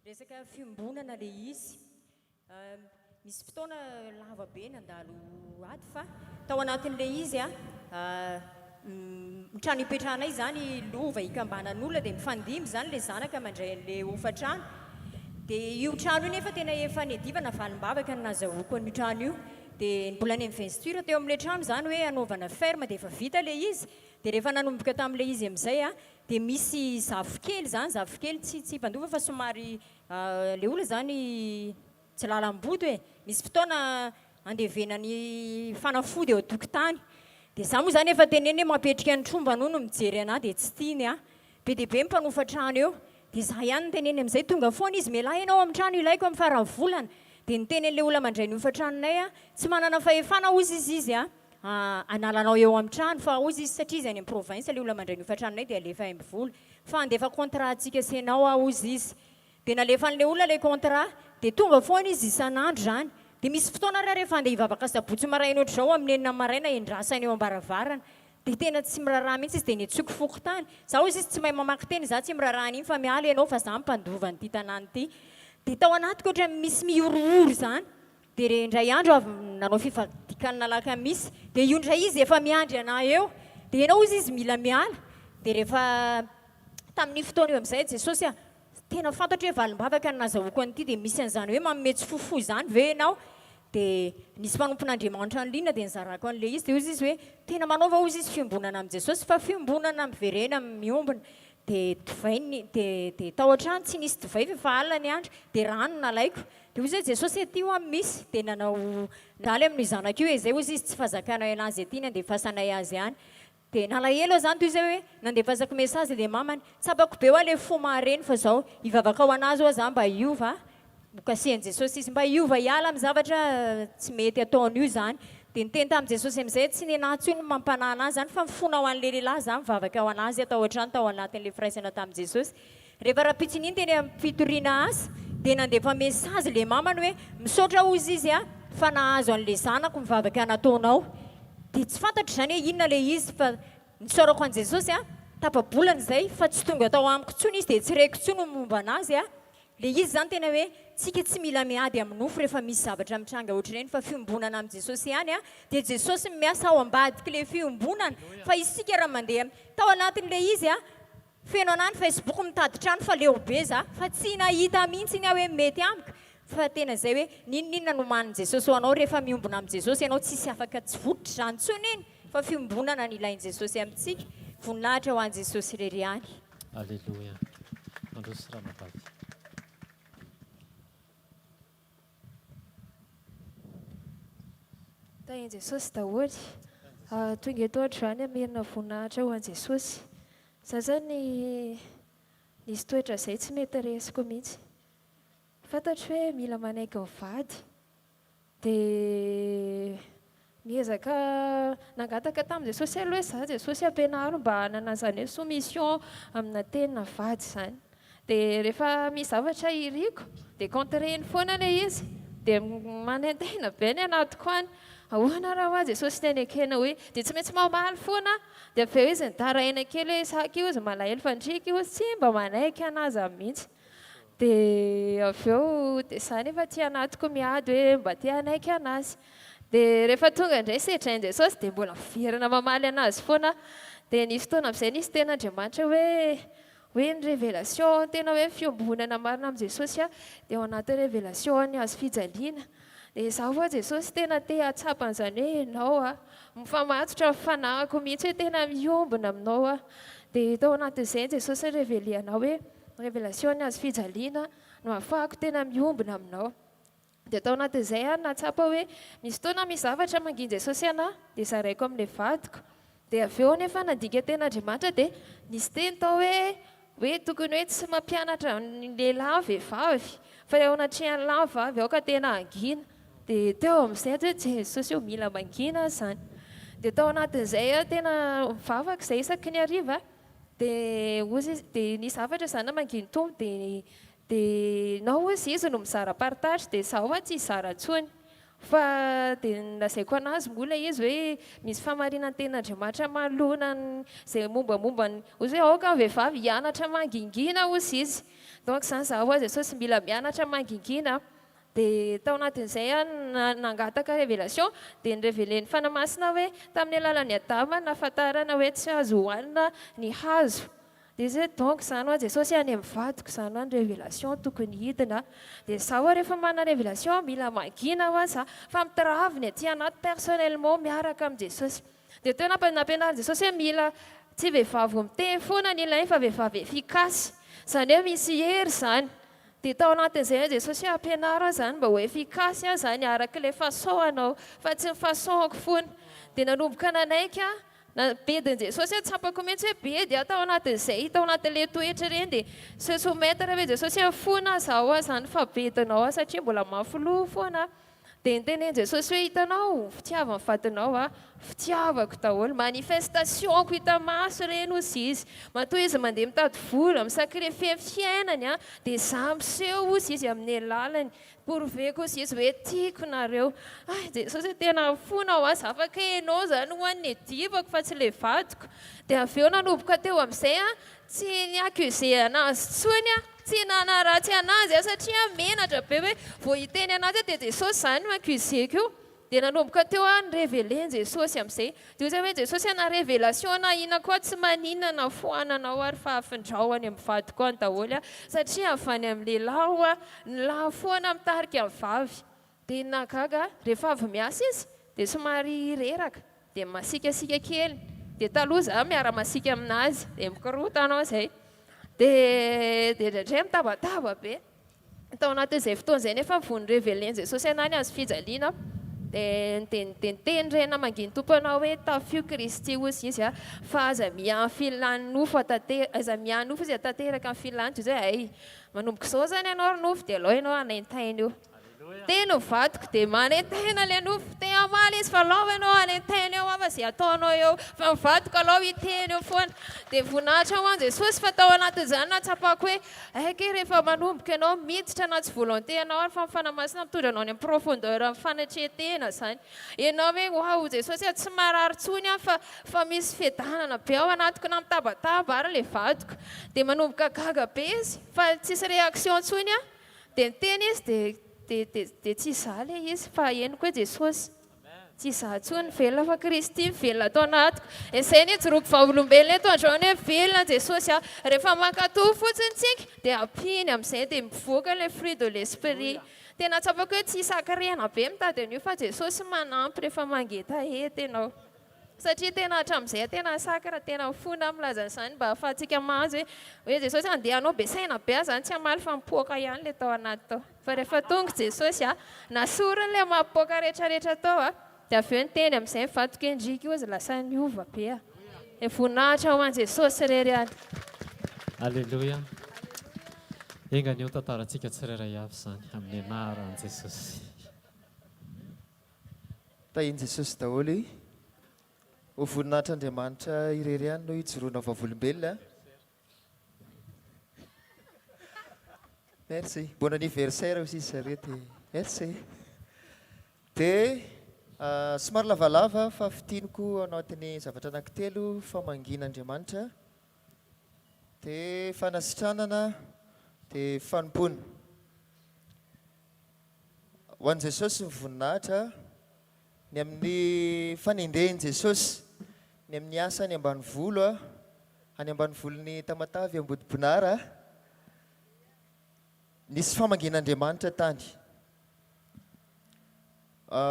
[SPEAKER 4] Resaka fiombonana ilay izy. Nisy fotoana lava be nandalo ady fa tao anatin'ilay izy ny trano ipetrahanay izany lova ikambanan'olona dia mifandimby izany ilay zanaka mandray an'ilay hofan-trano. Dia io trano io nefa tena efa niadivana valim-bavaka no nazahoako an'io trano io. Dia mbola ni-investir teo amin'ilay trano izany hoe hanaovana ferme dia efa vita ilay izy. Dia rehefa nanomboka tamin'ilay izy amin'izay dia misy zafikely izany, zafikely tsy tsy mpandova fa somary Ilay olona izany tsy lalam-boto e! Misy fotoana andevenany fanafody eo an-tokotany. Dia izaho moa izany efa teneniny hoe mampihetrika ny tromba hono mijery an'ahy dia tsy tiany aho. Be dia be ny mpanofa trano eo. Dia izaho ihany no teneniny amin'izay, tonga foana izy, mialà ianao amin'ny trano ilaiko amin'ny faran'ny volana. Dia niteny an'ilay olona mandray ny hofan-tranonay aho, tsy manana fahefana hozy izy izy an, hanala anao eo amin'ny trano fa hozy izy satria izy any amin'ny province ilay olona mandray ny hofan-tranonay dia alefa aim-bola. Fa handefa contrat antsika sy ianao aho hozy izy. Dia nalefan'ilay olona ilay contrat, dia tonga foana izy isan'andro izany. Dia misy fotoana ary aho rehefa handeha hivavaka sabotsy maraina ohatr'izao amin'ny enina maraina endrasany eo am-baravarana. Dia tena tsy miraharaha mihitsy izy dia niantsoiko fokontany. Za hozy izy tsy mahay mamaky teny, za tsy miraharaha an'iny fa miala ianao fa za mpandova an'ity tanàna ity. Dia tao anatiko ohatran'ny misy mihorohoro izany. Dia re indray andro avy nanao fifadikanina alakamisy, dia io indray izy efa miandry anah eo, dia ianao hozy izy mila miala, dia rehefa tamin'io fotoana io amin'izay Jesosy a, tena fantatro hoe valim-bavaka no nazahoako an'ity, dia misy an'izany hoe manome tsifofoa izany ve ianao? Dia nisy mpanompon'Andriamanitra niliana dia nizarako an'ilay izy, dia hozy izy hoe tena manaova hozy izy fiombonana amin'i Jesosy fa fiombonana miverena miombona, dia divay ny dia dia tao an-trano tsy nisy divay fa efa alina ny andro, dia rano nalaiko, Dia hoy Jesosy, Aty hoa misy. Dia nanao nandalo amin'io zanako io e, izay hozy izy tsy fazakanay anazy aty ny andefasanay azy any. Dia nalahelo aho izany toy izay hoe nandefasako message ilay mamany, tsapako be hoa ilay fo mahareny fa izao, hivavaka ho anazy hoa za mba hiova, nokasihan'i Jesosy izy mba hiova hiala amin'ny zavatra tsy mety ataony io izany. Dia niteny tamin'i Jesosy amin'izay, tsy nenahy intsony ny mampanahy anazy izany fa mifona ho an'ilay lehilahy za, mivavaka ho anazy aho tao an-trano tao anatin'ilay firaisana tamin'i Jesosy. Rehefa rahampitson'iny teny am-pitoriana asa dia nandefa message le mamany hoe misaotra hozy izy a fa nahazo an'le zanako ny vavaka nataonao. Dia tsy fantatro izany hoe inona le izy fa nisaorako an'i Jesosy a, tapa-bolana izay fa tsy tonga tao amiko intsony izy dia tsy reko intsony ny momba anazy a. Le izy izany tena hoe tsika tsy mila miady amin'ny nofo rehefa misy zavatra mitranga ohatr'ireny fa fiombonana amin'i Jesosy ihany a, dia Jesosy no miasa ao ambadik'le fiombonana fa isika raha mandeha tao anatin'le izy a, Feno anah ny facebook mitady trano fa leo be za fa tsy nahita mihitsy iny aho hoe mety amiko fa tena zay hoe n'inon'inona nomanin'i Jesosy ho anao rehefa miombona amin'i Jesosy ianao tsisy afaka tsy vototra izany intsony iny fa fiombonana no ilain'i Jesosy amintsika voninahitra ho an'i Jesosy irery ihany.
[SPEAKER 3] Aleloia. Mandroso ranabavy.
[SPEAKER 5] Tahin'i Jesosy daholo. Tonga eto androany hamerina voninahitra ho an'i Jesosy. Za zany nisy toetra zay tsy mety resiko mihitsy. Fantatro hoe mila manaiky ny vady. Dia niezaka nangataka tamin'i Jesosy aloha hoe za Jesosy ampianaro mba hanana an'izany hoe soumission amina tena vady izany. Dia rehefa misy zavatra iriko dia contre-ny foana ilay izy. Dia manaintaina be ny anatiko any. Ahoana raha hoa Jesosy teny ekena hoe dia tsy maintsy mamaly foana aho. Dia avy eo izy nitaraina kely hoe za akia hozy malahelo fa ndry akia hozy tsy mba manaiky an'aza mihitsy. Dia avy eo dia za nefa aty anatiko miady hoe mba te hanaiky an'azy. Dia rehefa tonga indray sedrain'i Jesosy dia mbola miverina mamaly an'azy foana aho. Dia nisy fotoana amin'izay nisy tenin'Andriamanitra hoe Hoe ny révélation tena hoe fiombonana marina amin'i Jesosy dia ao anatin'ny révélation ny hazo fijaliana. Dia izaho ho'a Jesosy tena te hahatsapa an'izany hoe ianao a, mifamatotra amin'ny fanahiko mihitsy hoe tena miombona aminao aho. Dia tao anatin'izay Jesosy ni-révéler anah hoe. Révélation ny hazo fijaliana no ahafahako tena miombona aminao. Dia tao anatin'izay aho nahatsapa hoe misy fotoana misy zavatra mangin Jesosy anah dia zaraiko amin'ilay vadiko. Dia avy eo anefa nandika tenin'Andriamanitra dia nisy teny tao hoe hoe tokony hoe tsy mampianatra ny lehilahy ny vehivavy fa eo anatrehan'ny lahy ny vavy aoka tena hangina. Dia teo amin'izay aho hoe Jesosy ô mila mangina aho izany. Dia tao anatin'izay aho tena mivavaka izay isaky ny hariva dia hozy izy dia nisy zavatra izany namanginy Tompo dia Dia nao hozy izy no mizara partage dia izaho hoa tsy hizara intsony. Fa dia nolazaiko anazy moa ilay izy hoe misy fahamarinan-tenin'Andriamanitra manoloana izay mombamomba ny, hozy hoe aoka ny vehivavy hianatra mangingina hozy izy. Donc izany izaho hoa Jesosy mila mianatra mangingina. Dia tao anatin'izay aho nangataka révélation dia ni-reveler-n'ny Fanahy Masina hoe tamin'ny alalan'i Adama nahafantarana hoe tsy azo hohanina ny hazo. Dia izy hoe donc izany hoa Jesosy any amin'ny vadiko izany hoa ny révélation tokony hidina. Dia izaho hoa rehefa manana révélation mila mangina hoa za fa mitiravy ny aty anaty personnellement miaraka amin'i Jesosy. Dia teo nampianarin'i Jesosy hoe mila tsy vehivavy miteny foana ny ilainy fa vehivavy efficace. Izany hoe misy hery izany. Dia tao anatin'izay hoe Jesosy hoe ampianaro aho izany mba ho efficace aho izany araka ilay façon anao fa tsy ny façon-ko foana. Dia nanomboka nanaiky aho Na bedin'i Jesosy aho tsapako mihitsy hoe bedy aho tao anatin'izay, tao anatin'ilay toetra ireny dia se soumettre hoe Jesosy hoe fona aza aho izany fa bedinao aho satria mbola mafy loha foana aho. Dia nitenen'i Jesosy hoe hitanao, fitiavan'ny vadinao aho, fitiavako daholo, manifestation-ko hita maso ireny hozy izy. Matoa izy mandeha mitady vola, mi-sacrifier ny fiainany dia izaho miseho hozy izy amin'ny alalany. Prouver-ko hozy izy hoe tiako nareo. Hay Jesosy hoe tena fona ho ahy za fa kay enao zany ho'a ny divako fa tsy le vadiko. Dia avy eo nanomboka teo amin'izay aho tsy ni-accuser anazy intsony aho, tsy nanaratsy anazy aho satria menatra be hoe vao hiteny anazy aho dia Jesosy zany no accuser-ko io. Dia nanomboka teo aho ni-reveler-n'i Jesosy amin'izay. Dia hoy za hoe Jesosy a na revelation na inona koa tsy maninona na foananao ary fa afindrao any amin'ny vadiko any daholo aho satria avy any amin'ny lehilahy ho'a ny lahy foana mitarika ny vavy. Dia ny nahagaga ahy, rehefa avy miasa izy dia somary reraka, dia masiakasiaka kely. Dia taloha izaho miara-masiaka aminazy, dia mikorontana ao izay. Dia dia indraindray mitabataba be. Tao anatin'izay fotoana izay nefa vao ni-reveler-n'i Jesosy anah ny hazo fijaliana dia dia dia niteny re namanginy Tompo anah hoe tafio Kristy hozy izy a fa aza miahy filan'ny nofo atate- aza miahy nofo izy atanteraka ny filany dia izy hoe hay manomboka izao izany ianao ry nofo dia alao ianao hanaintaina eo Teny ny vadiko dia manentena ilay nofo, te hamaly izy fa alao ianao hanentena eo aho fa izay ataonao eo, fa ny vadiko alao hiteny eo foana. Dia voninahitra ho an'i Jesosy fa tao anatin'izany nahatsapako hoe hay kay rehefa manomboka ianao miditra na tsy volonté anao ary fa ny Fanahy Masina mitondra anao any amin'ny profondeur amin'ny fanetren-tena izany. Ianao hoe waouh Jesosy a, tsy marary intsony aho fa fa misy fiadanana be ao anatiko na mitabataba ary ilay vadiko. Dia manomboka gaga be izy fa tsisy réaction intsony aho. Dia niteny izy dia dia dia dia tsy izaho ilay izy fa henoko hoe Jesosy. Tsy izaho intsony velona fa Kristy mivelona ato anatiko. Izay no ijoroako vavolombelona eto androany hoe velona Jesosy a. Rehefa mankatò fotsiny tsika dia ampiany amin'izay dia mivoaka ilay fruit de l'esprit. Tena tsapako hoe tsy sacré-na be mitady an'io fa Jesosy manampy rehefa mangetaheta ianao. Satria tena hatramin'izay aho tena sacre, tena mifona aho milaza an'izany mba ahafahantsika mahazo hoe hoe Jesosy andeha hanao be saina be aho izany tsy hamaly fa mipoaka ihany ilay tao anaty tao. Fa rehefa tonga Jesosy a, nasoriny ilay mampipoaka rehetrarehetra tao a, dia avy eo niteny amin'izay ny vadiko hoe ndry koa izy lasa niova be a. Dia voninahitra ho an'i Jesosy irery ihany.
[SPEAKER 3] Aleloia. Enga anie ho tantarantsika tsirairay avy izany amin'ny anaran'i Jesosy.
[SPEAKER 6] Tahin'i Jesosy daholo. Ho voninahitr'Andriamanitra irery ihany no hijoroana vavolombelona. Merci. Bon anniversaire aussi zareo dia merci. Dia somary lavalava fa fintiniko anatin'ny zavatra anankitelo, famangian'Andriamanitra, dia fanasitranana, dia fanompoana. Ho an'i Jesosy ny voninahitra, ny amin'ny fanendrehin'i Jesosy, ny amin'ny asa any ambanivolo, any ambanivolon'i Tamatave Ambodibonara, nisy famangian'Andriamanitra tany.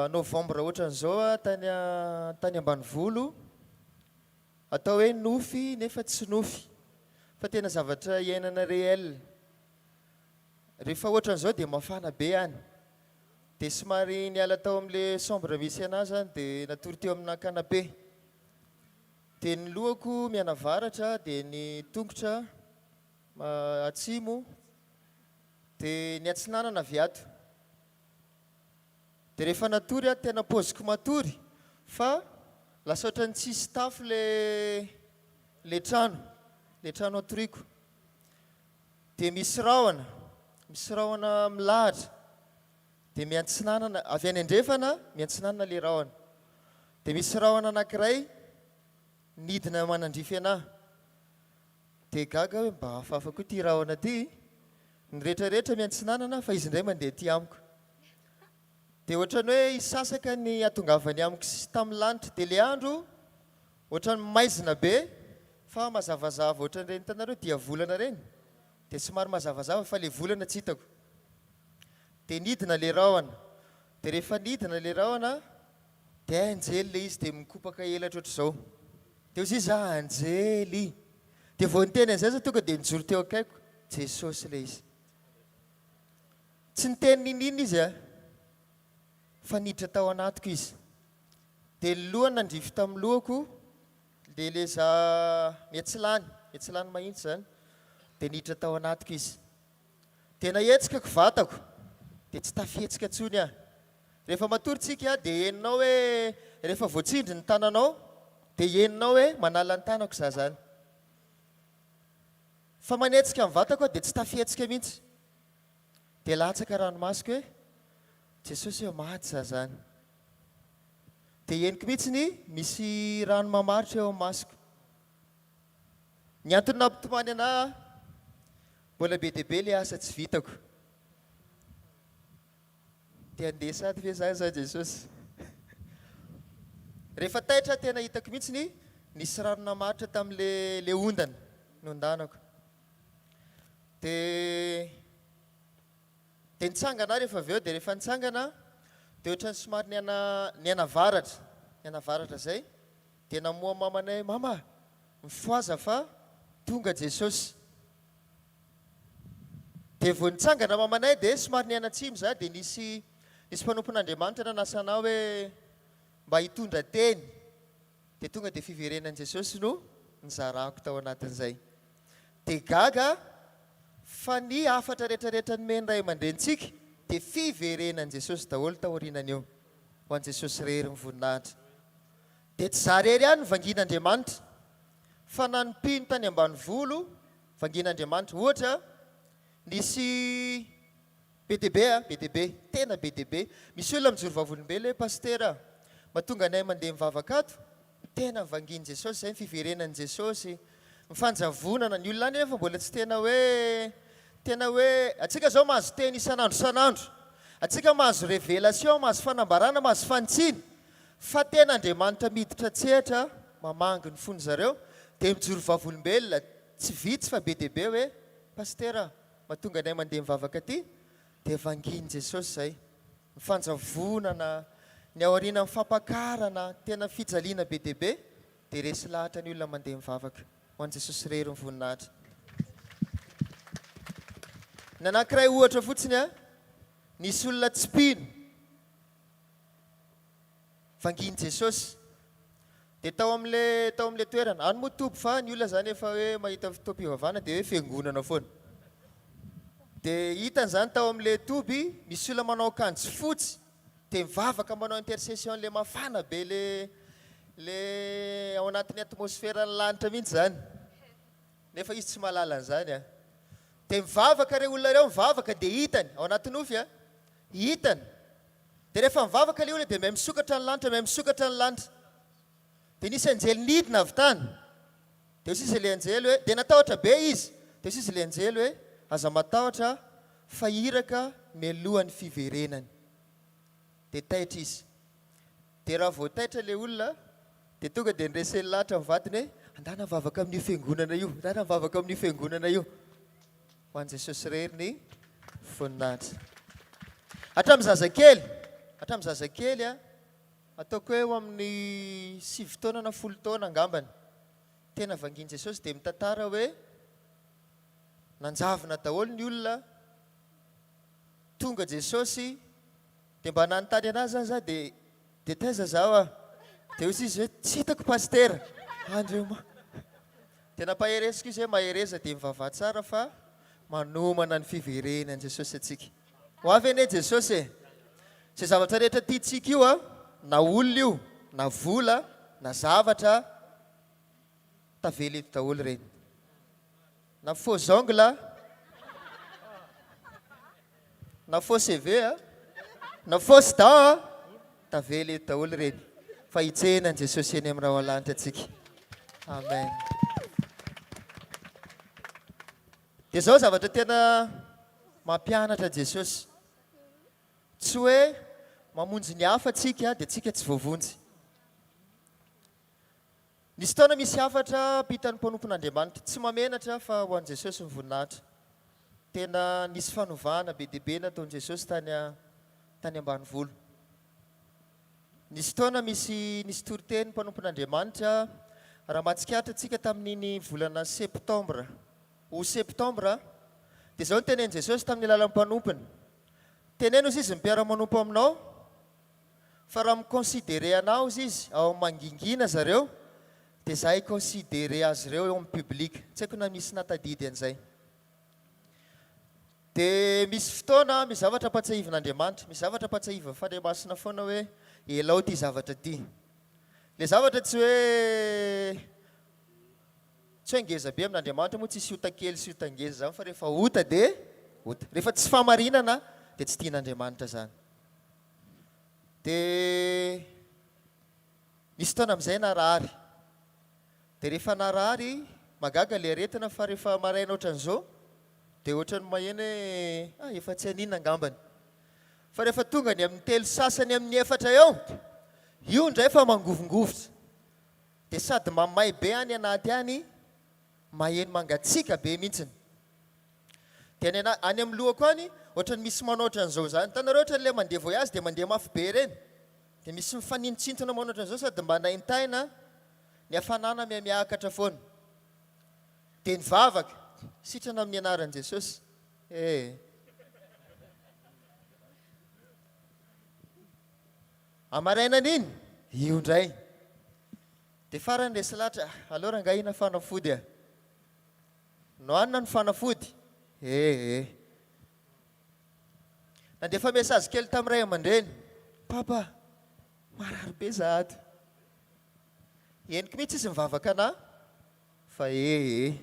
[SPEAKER 6] Novembre ohatran'izao tany tany ambanivolo, atao hoe nofy nefa tsy nofy. Fa tena zavatra iainana réel. Rehefa ohatran'izao dia mafana be any. Dia somary niala tao amin'ilay chambre misy anah zany dia natory teo amina canapé. Dia ny lohako mianavaratra dia ny tongotra atsimo dia ny atsinanana avy ato. Dia rehefa natory aho tena paoziko matory fa lasa ohatran'ny tsisy tafo le le trano, le trano atoriako. Dia misy rahona, misy rahona milahatra, dia miantsinanana, avy any andrefana miantsinanana le rahona. Dia misy rahona anankiray nidina manandrify anah. Dia gaga aho hoe mba hafahafa koa ity rahona ity, ny rehetrarehetra miantsinanana fa izy indray mandeha aty amiko. Dia ohatran'ny hoe hisasaka ny hatongavany amiko sy tamin'ny lanitra. Dia ilay andro ohatran'ny maizina be fa mazavazava ohatran'ireny hitanareo diavolana ireny. Dia somary mazavazava fa ilay volana tsy hitako. Dia nidina ilay rahona. Dia rehefa nidina ilay rahona dia anjely ilay izy dia mikopaka elatra ohatr'izao. Dia hoy izy, ah anjely! Dia vao niteny an'izay za tonga dia nijoro teo akaikiko, Jesosy ilay izy. Tsy niteny niniana izy a, fa niditra tao anatiko izy. Dia ny lohany nandrify tamin'ny lohako, dia ilay za miatsilany, miatsilany mahitsy izany, dia niditra tao anatiko izy. Dia nahetsika ko vatako, dia tsy tafihetsika intsony aho. Rehefa matory tsika dia henonao hoe rehefa voatsindry ny tananao dia henonao hoe manala ny tanako za zany. Fa manetsika ny vatako aho dia tsy tafihetsika mihitsy. Dia latsaka ranomasoko hoe Jesosy ô maty za zany. Dia henoko mihitsy ny misy rano mamaritra eo amin'ny masoko. Ny antony nampitomany anah mbola be dia be le asa tsy vitako. Te handeha sady ve za zao Jesosy? Rehefa taitra aho tena hitako mihitsy ny nisy rano namaritra tamin'le le ondana nondanako. De de nitsangana aho rehefa avy eo, de rehefa nitsangana aho de ohatran'ny somary niana nianavaratra, nianavaratra zay, de namoha mamanay, mama mifohaza fa tonga Jesosy. Dia vao nitsangana mamanay dia somary nianatsimo za dia nisy nisy mpanompon'Andriamanitra nanasa anah hoe mba hitondra teny dia tonga dia fiverenan'i Jesosy no nizarako tao anatin'izay. Dia gaga fa ny hafatra rehetrarehetra nomen'ny ray aman-drenintsika dia fiverenan'i Jesosy daholo taorianan'io. Ho an'i Jesosy irery ny voninahitra. Dia tsy za irery ihany no vangian'Andriamanitra fa na ny mpino tany ambanivolo Vangian'Andriamanitra. Ohatra, nisy be dia be a, be dia be, tena be dia be. Misy olona mijoro vavolombelona hoe, Pasitera a, mahatonga anay mandeha mivavaka ato, tena vangian'i Jesosy izay, ny fiverenan'i Jesosy, ny fanjavonana, ny olona any anefa mbola tsy tena hoe, tena hoe, antsika izao mahazo teny isan'andro isan'andro, antsika mahazo révélation, mahazo fanambarana, mahazo fanitsiana, fa tena Andriamanitra miditra an-tsehatra mamangy ny fon-dry zareo, dia mijoro vavolombelona, Tsy vitsy fa be dia be hoe Pasitera mahatonga anay mandeha mivavaka aty dia vangian'i Jesosy izay. Ny fanjavonana, ny aorianan'ny fampakarana, tena fijaliana be dia be dia resy lahatra ny olona mandeha mivavaka. Ho an'i Jesosy irery ny voninahitra. Ny anankiray ohatra fotsiny a, nisy olona tsy mpino. Vangian'i Jesosy. Dia tao amin'ilay tao amin'ilay toerana. Any moa toby fa ny olona izany efa hoe mahita fotoam-pivavahana dia hoe fiangonana foana. Dia hitany izany tao amin'ilay toby misy olona manao akanjo fotsy dia mivavaka manao intercession ilay mafana be ilay ilay ao anatin'ny atmosferan'ny lanitra mihitsy izany. Nefa izy tsy mahalala an'izany an. Dia mivavaka ireo olona ireo, mivavaka dia hitany ao anaty nofy an. Hitany. Dia rehefa mivavaka ilay olona dia miha misokatra ny lanitra, miha misokatra ny lanitra. Dia nisy anjely nidina avy tany. Dia hoy sisa ilay anjely hoe, dia natahotra be izy. Dia hoy sisa ilay anjely hoe, aza matahotra fa iraka mialoha ny fiverenany. Dia taitra izy. Dia raha vao taitra ilay olona, dia tonga dia nireseny lahatra ny vadiny hoe, andana mivavaka amin'io fiangonana io, andana mivavaka amin'io fiangonana io. Ho an'i Jesosy irery ny voninahitra. Hatramin'ny zazakely, hatramin'ny zazakely a, ataoko hoe eo amin'ny 9 taona na 10 taona angambany, tena vangian'i Jesosy dia mitantara hoe. Nanjavona daholo ny olona, tonga Jesosy dia mba nanontany anazy zany za dia dia taiza zaho ah? Dia hoy izy hoe tsy hitako pasitera. Andriama. Dia nampahereziko izy hoe mahereza dia mivavaha tsara fa manomana ny fiverenan'i Jesosy antsika. Ho avy anie Jesosy e! Izay zavatra rehetra tiantsika io a, na olona io, na vola, na zavatra, tavela eto daholo ireny. Na faux ongle, na faux CV a, na fausse dent a, tavela eto daholo ireny. Fa hitsena an'i Jesosy eny amin'ny rahona lanitra antsika. Amen. Dia izao zavatra tena mampianatra Jesosy. Tsy hoe mamonjy ny hafa tsika dia tsika tsy voavonjy. Nisy fotoana misy hafatra ampitan'ny mpanompon'Andriamanitra. Tsy mamenatra fa ho an'i Jesosy ny voninahitra. Tena nisy fanovana be dia be nataon'i Jesosy tany tany ambanivolo. Nisy fotoana misy nisy toriteny mpanompon'Andriamanitra raha mahatsikaritra tsika tamin'iny volana septembre ho septembre dia izao no tenenin'i Jesosy tamin'ny alalan'ny mpanompony. Teneno hozy izy ny mpiara-manompo aminao fa raha mi-considerer anah hozy izy ao amin'ny mangingina zareo dia za hi-considerer azy ireo eo amin'ny public. Tsy haiko na misy nahatadidy an'izay. Dia misy fotoana misy zavatra ampatsiahivin'Andriamanitra, misy zavatra ampatsiahivin'ny Fanahy Masina foana hoe elao ity zavatra ity. Ilay zavatra tsy hoe Tsy hoe ngeza be amin'Andriamanitra moa tsisy ota kely sy ota ngeza zany fa rehefa ota dia ota. Rehefa tsy fahamarinana dia tsy tian'Andriamanitra zany. Dia nisy fotoana amin'izay narary. Dia rehefa narary, mahagaga ilay aretina fa rehefa maraina ohatran'izao dia ohatran'ny maheno hoe ah efa tsy haninona angambany. Fa rehefa tonga ny amin'ny telo sasany amin'ny efatra eo, io indray fa mangovingovitra. Dia sady mamay be any anaty any, maheno mangatsiaka be mihitsiny. Dia any ana, any amin'ny lohako any, ohatran'ny misy manao ohatran'izao izany. Hitanareo ohatran'ilay mandeha voyage dia mandeha mafy be ireny? Dia misy mifanintontsintona manao ohatran'izao sady mba naintaina, ny hafanana mihamiakatra foana. Dia nivavaka, sitrana amin'ny anaran'i Jesosy. Eh. Hamarainan'iny, io indray. Dia farany resy lahatra, aleo rangahy hina fanafody a. Nohanina ny fanafody, eh eh. Nandefa message kely tamin'ny ray aman-dreny, Papa, marary be za ato. Henoko mihitsy izy mivavaka anah, fa eh eh.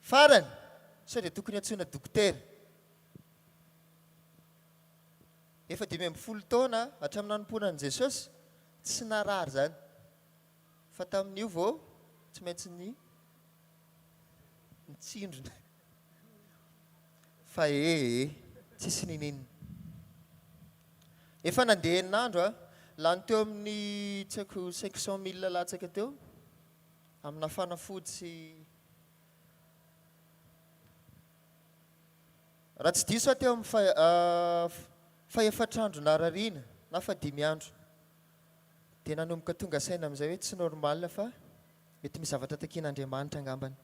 [SPEAKER 6] Farany, sao dia tokony antsoina dokotera. Efa 15 taona hatramin'ny nanompoana an'i Jesosy, tsy narary izany. Fa tamin'io vao tsy maintsy ny nitsindrona. Fa ee, tsisy niniana. Efa nandeha enina andro aho, lany teo amin'ny tsy haiko 500 mille latsaka teo amina fanafody sy Raha tsy diso aho teo amin'ny fahefatr'andro narariana na fahadimy andro dia nanomboka tonga saina amin'izay hoe tsy normal fa mety misy zavatra takian'Andriamanitra angambany.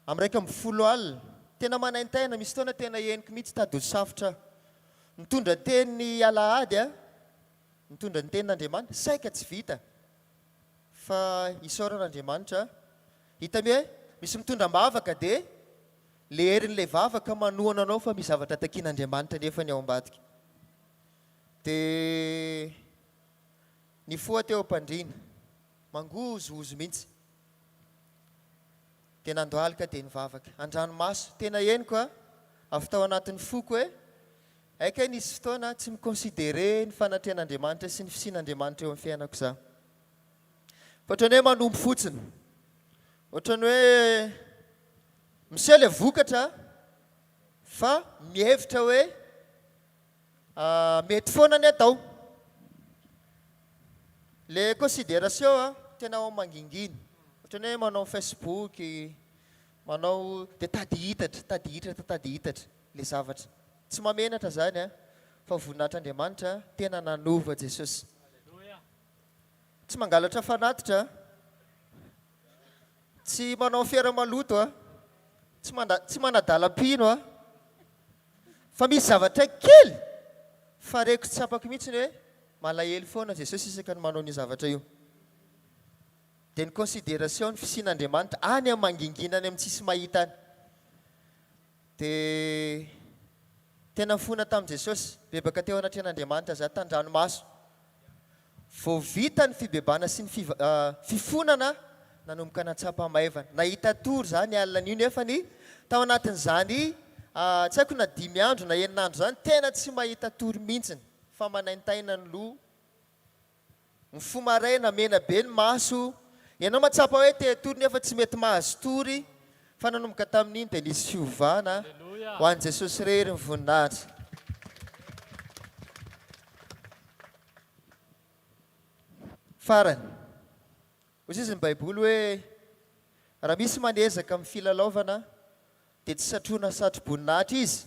[SPEAKER 6] Amin'ny 11 alina, tena manaintaina, misy fotoana tena henoko mihitsy tady ho safotra aho. Nitondra teny alahady aho, nitondra ny tenin'Andriamanitra, saika tsy vita fa isaorana Andriamanitra, hita hoe misy mitondra am-bavaka dia Le herin'ilay vavaka manohana anao fa misy zavatra takian'Andriamanitra nefa ny ao ambadika. Dia nifoha teo am-pandriana, mangozohozo mihitsy. Dia nandohalika dia nivavaka. An-dranomaso, tena henoko a, avy tao anatin'ny foko hoe, hay kay nisy fotoana tsy mi-considerer ny fanatrehan'Andriamanitra sy ny fisian'Andriamanitra eo amin'ny fiainako za. Fa ohatran'ny hoe manompo fotsiny. Ohatran'ny hoe miseho ilay vokatra fa mihevitra hoe mety foana ny atao. Ilay considération tena ao mangingina. Ohatran'ny hoe manao Facebook, manao dia tady hitatra, tady hitatra, tady hitatra ilay zavatra. Tsy mahamenatra izany fa voninahitr'Andriamanitra tena nanova Jesosy. Tsy mangalatra fanatitra. Tsy manao fiara maloto a. Tsy manda tsy manadala mpino a. Fa misy zavatra kely fa reko tsapako mihitsy ny hoe malahelo foana Jesosy isaka ny manao an'io zavatra io. Dia ny consideration ny fisian'Andriamanitra any amin'ny mangingina any amin'ny tsisy mahita any. Dia tena nifona tamin'i Jesosy, bebaka teo anatrehan'Andriamanitra za tan-dranomaso. Vao vita ny fibebana sy ny fifonana nanomboka nahatsapa maivana. Nahita tory za ny alina an'io nefa ny tao anatin'izany tsy haiko na dimy andro na enina andro izany tena tsy mahita tory mintsiny fa manaintaina ny loha, mifoha maraina mena be ny maso, ianao mahatsapa hoe te hatory nefa tsy mety mahazo tory fa nanomboka tamin'iny dia nisy fiovana ho an'i Jesosy irery ny voninahitra. Farany, hoy izy ny Baiboly hoe, Raha misy manezaka amin'ny filalaovana, dia tsy satroina satro-boninahitra izy,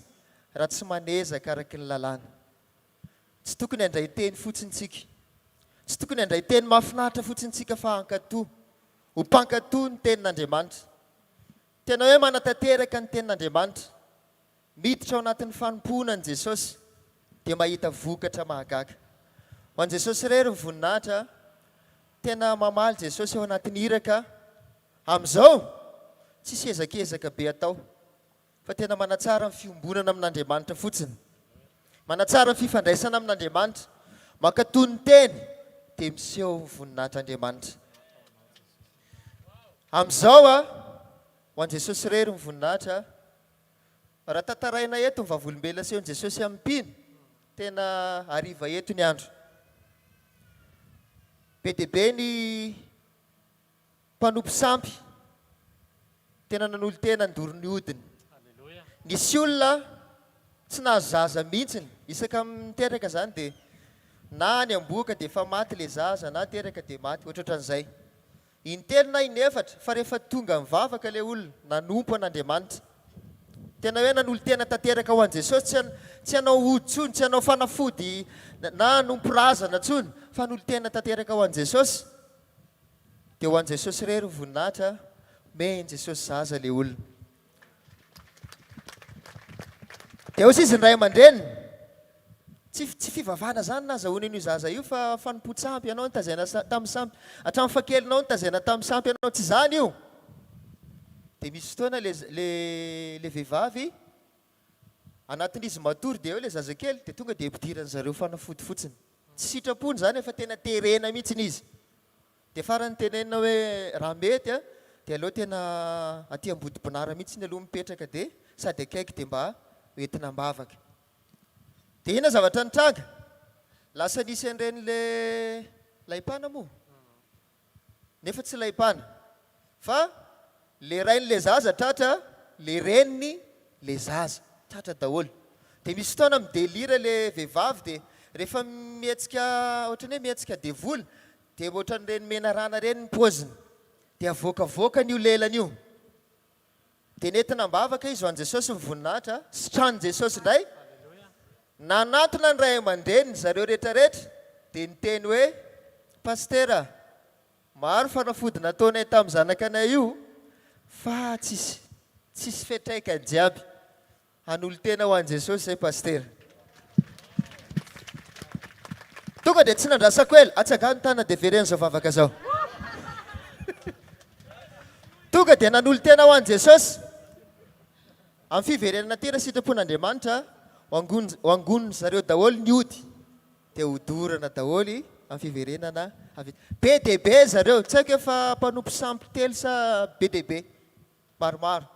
[SPEAKER 6] raha tsy manezaka araka ny lalàna. Tsy tokony handray teny fotsiny isika. Tsy tokony handray teny mahafinaritra fotsiny isika fa hankatò, ho mpankatò ny tenin'Andriamanitra. Tena hoe manatanteraka ny tenin'Andriamanitra. Miditra ao anatin'ny fanompoana an'i Jesosy dia mahita vokatra mahagaga. Ho an'i Jesosy irery ny voninahitra, tena mamaly Jesosy ao anatin'ny iraka amin'izao, tsisy ezakezaka be atao fa tena manatsara ny fiombonana amin'Andriamanitra fotsiny. Manatsara ny fifandraisana amin'Andriamanitra, mankatò ny teny dia miseho ny voninahitr'Andriamanitra. Amin'izao, ho an'i Jesosy irery ny voninahitra. Raha tantaraina eto ny vavolombelona asehon'i Jesosy amin'ny mpino, tena hariva eto ny andro. Be dia be ny mpanompo sampy tena nanolo-tena nandoro ny hodiny. Nisy olona tsy nahazo zaza mihitsiny, isaka miteraka izany dia na any am-bohoka dia efa maty ilay zaza na teraka dia maty, ohatrohatran'izay. Intelo na inefatra, fa rehefa tonga nivavaka ilay olona, nanompo an'Andriamanitra. Tena hoe nanolo-tena tanteraka ho an'i Jesosy, tsy tsy hanao ody intsony, tsy hanao fanafody na hanompo razana intsony, fa hanolo-tena tanteraka ho an'i Jesosy. Dia ho an'i Jesosy irery ny voninahitra, omen'i Jesosy zaza ilay olona. Dia hoy izy ny ray aman-dreniny, Tsy tsy fivavahana izany nahazahoana an'io zaza io fa fanompoan-tsampy, ianao nitazaina tamin'ny sampy, hatramin'ny fahakelinao nitazaina tamin'ny sampy ianao, tsy izany io! Dia misy fotoana le le le vehivavy, anatin'izy matory dia eo ilay zazakely dia tonga dia ampidiran-dry zareo fanafody fotsiny. Tsy sitrapony izany fa tena terena mihitsiny izy. Dia farany tenenina hoe raha mety a, dia aleo tena aty Ambodibonara mihitsy aloha mipetraka dia sady akaiky dia mba hoentina am-bavaka. Dia inona zavatra nitranga? Lasa nisy an'ireny le laim-pana moa? Nefa tsy laim-pana fa le rain'le zaza tratra, le reniny le zaza tratra daholo. Dia misy fotoana mi-delire le vehivavy dia rehefa mihetsika ohatran'ny hoe mihetsika devoly dia ohatran'ireny menarana ireny ny paoziny. Dia avoakavoakany io lelany io. Dia nentina am-bavaka izy ho an'i Jesosy ny voninahitra, sitranin'i Jesosy indray. Nanantona ny ray aman-dreniny zareo rehetrarehetra dia niteny hoe, Pasitera, maro fanafody nataonay tamin'ny zanakanay io fa tsisy tsisy fiantraikany jiaby. Hanolo-tena ho an'i Jesosy izay Pasitera. Tonga dia tsy nandrasako ela. Atsangano ny tanana dia vereno izao vavaka izao. Tonga dia nanolo-tena ho an'i Jesosy. Amin'ny fiverenana tena sitrapon'Andriamanitra, ho angonin-dry zareo daholo ny ody. Dia hodorana daholo amin'ny fiverenana avy. Be dia be zareo, tsy haiko efa mpanompo sampy telo sa be dia be. Maromaro.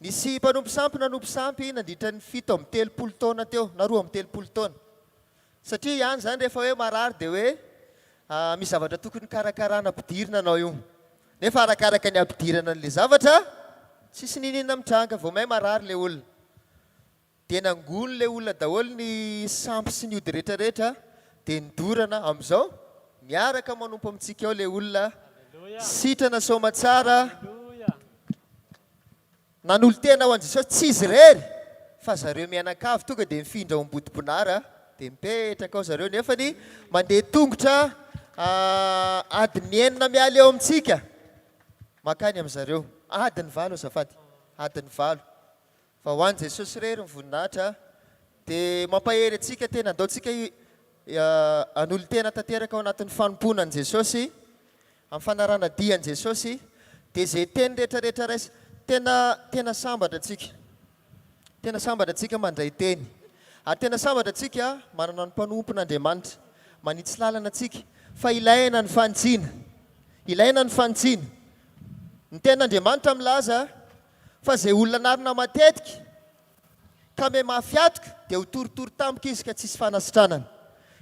[SPEAKER 6] Nisy mpanompo sampy nanompo sampy nandritra ny 37 taona teo, na 32 taona. Satria ihany izany rehefa hoe marary dia hoe misy zavatra tokony karakarana ampidirina anao io. Nefa arakaraka ny ampidirana an'ilay zavatra, tsisy n'inon'inona mitranga, vao may marary ilay olona. Dia nangono ilay olona daholo ny sampy sy ny ody rehetra rehetra dia nidorana amin'izao miaraka manompo amintsika ao ilay olona sitrana soamatsara nanolo-tena ho an'i Jesosy tsy izy irery fa zareo mianakavy tonga dia mifindra ao Ambodibonara dia mipetraka ao zareo nefany mandeha tongotra adiny enina miala eo amintsika. Mankany amin'zareo. Adiny valo azafady. Adiny valo. Fa ho an'i Jesosy irery ny voninahitra. Dia mampahery antsika tena andao tsika hanolo-tena tanteraka ao anatin'ny fanompoana an'i Jesosy, amin'ny fanarahana dia an'i Jesosy. Dia izay teny rehetra rehetra raisina, tena tena sambatra antsika. Tena sambatra antsika mandray teny. Ary tena sambatra antsika manana ny mpanompon'Andriamanitra manitsy lalana antsika. Fa ilaina ny fanitsiana. Ilaina ny fanitsiana. Ny Tenin'Andriamanitra milaza fa izay olona anarina matetika ka miha mafy atoka dia ho torotoro tampoka izy ka tsisy fanasitranana.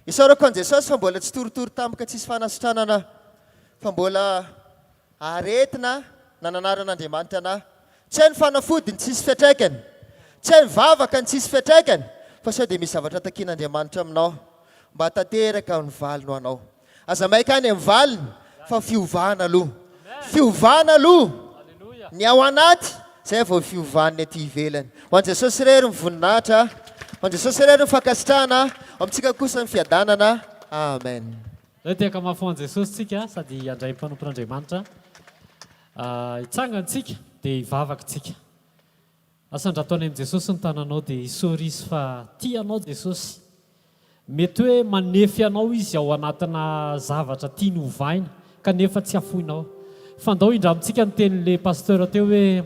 [SPEAKER 6] Isaorako an'i Jesosy fa mbola tsy torotoro tampoka tsisy fanasitranana aho fa mbola aretina nananaran'Andriamanitra anah. Tsy hay ny fanafody ny tsisy fiantraikany. Tsy hay ny vavaka ny tsisy fiantraikany fa sao dia misy zavatra takian'Andriamanitra aminao mba tanteraka ny valiny ho anao. Aza maika any amin'ny valiny fa fiovana aloha. Fiovana aloha ny ao anaty zay vao fiovan'ny aty ivelany. Ho an'i Jesosy irery ny voninahitra, ho an'i Jesosy irery ny fankasitrahana, ho amintsika kosa ny fiadanana. Amen.
[SPEAKER 3] Zay tehaka mafy ho an'i Jesosy tsika sady handray ny mpanompon'Andriamanitra. Hitsangana tsika dia hivavaka tsika. Asandrato any amin'i Jesosy ny tananao dia isaory Izy fa tia anao Jesosy. Mety hoe manefy anao Izy ao anatina zavatra tiany hovaina kanefa tsy afoinao. Fa ndao indramintsika ny tenin'le pasteur teo hoe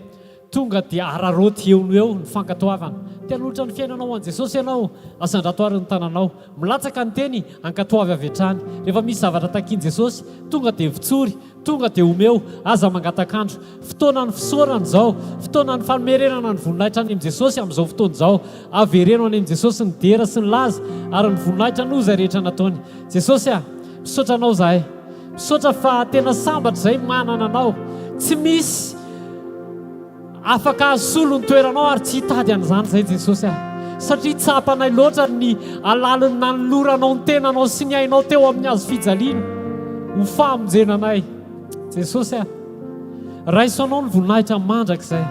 [SPEAKER 3] tonga dia araraoty eo no eo ny fankatoavana. Te hanolotra ny fiainanao ho an'i Jesosy ianao? Asandrato ary ny tananao. Milatsaka ny teny, ankatoavy avy hatrany. Rehefa misy zavatra takian'i Jesosy, tonga dia vitsory. Tonga dia omeo, aza mangatak'andro. Fotoanan'ny fisaorana izao, fotoanan'ny fanomerenana ny voninahitra any amin'i Jesosy amin'izao fotoana izao. Avereno any amin'i Jesosy ny dera sy ny laza ary ny voninahitra noho izay rehetra nataony. Jesosy a! Misaotra Anao izahay. Misaotra fa tena sambatra izahay manana Anao. Tsy misy. Afaka hasolo ny toeranao ary tsy hitady an'izany izay Jesosy ah. Satria tsapanay loatra ny alalin'ny nanoloranao ny tenanao sy ny ainao teo amin'ny hazo fijaliana ho famonjena anay. Jesosy ah. Raiso anao ny voninahitra mandrakizay.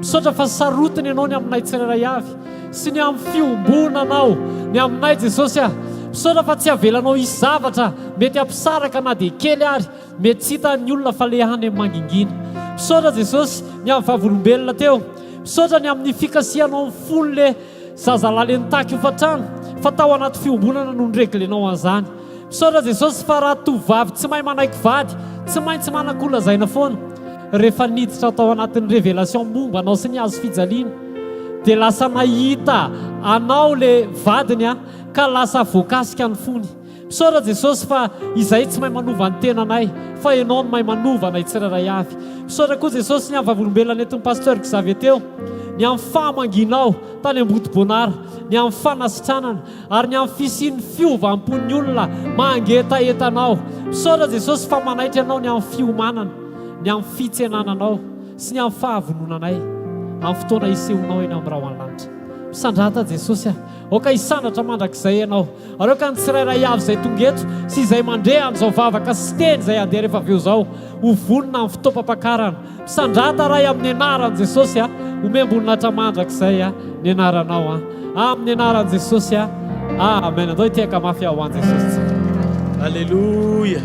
[SPEAKER 3] Misaotra fa sarotiny ianao ny aminay tsirairay avy sy ny amin'ny fiombonanao ny aminay Jesosy ah. Misaotra fa tsy avelanao hisy zavatra mety hampisaraka na dia kely ary Mety tsy hitan'ny olona fa le any mangingina. Misaotra Jesosy ny amin'ny vavolombelona teo. Misaotra ny amin'ny fikasihanao ny fony le zazalahy le nitaky hofantrano fa tao anaty fiombonana no nireglenao an'izany. Misaotra Jesosy fa raha tovovavy tsy mahay manaiky vady, tsy maintsy manan-kolazaina foana. Rehefa niditra tao anatin'ny révélation momba anao sy ny hazo fijaliana dia lasa nahita anao le vadiny ka lasa voakasika ny fony. Misaotra Jesosy fa izahay tsy mahay manova ny tenanay fa Ianao no mahay manova anay tsirairay avy. Misaotra koa Jesosy ny amin'ny vavolombelona nentin'i Pasteur Xavier teo, ny amin'ny fahamangianao tany Ambodibonara, ny amin'ny fanasitranana ary ny amin'ny fisian'ny fiovam-pon'ny olona mangetaheta Anao. Misaotra Jesosy fa manaitra Ianao ny amin'ny fiomanana, ny amin'ny fitsenana Anao sy ny amin'ny fahavononanay amin'ny fotoana hisehoanao eny amin'ny rahona lanitra. Misandrata Jesosy a! Aoka hisandratra mandrakizay Ianao. Ary aoka ny tsirairay avy izay tonga eto sy izay mandre an'izao vavaka sy teny izay handeha rehefa avy eo izao ho vonona amin'ny fotoam-pampakarana. Misandrata Ray amin'ny anaran'i Jesosy a! Omem-boninahitra mandrakizay a! ny anaranao a! Amin'ny anaran'i Jesosy a! Amen. Andao hitehaka mafy aho ho an'i Jesosy tsika.
[SPEAKER 7] Aleloia!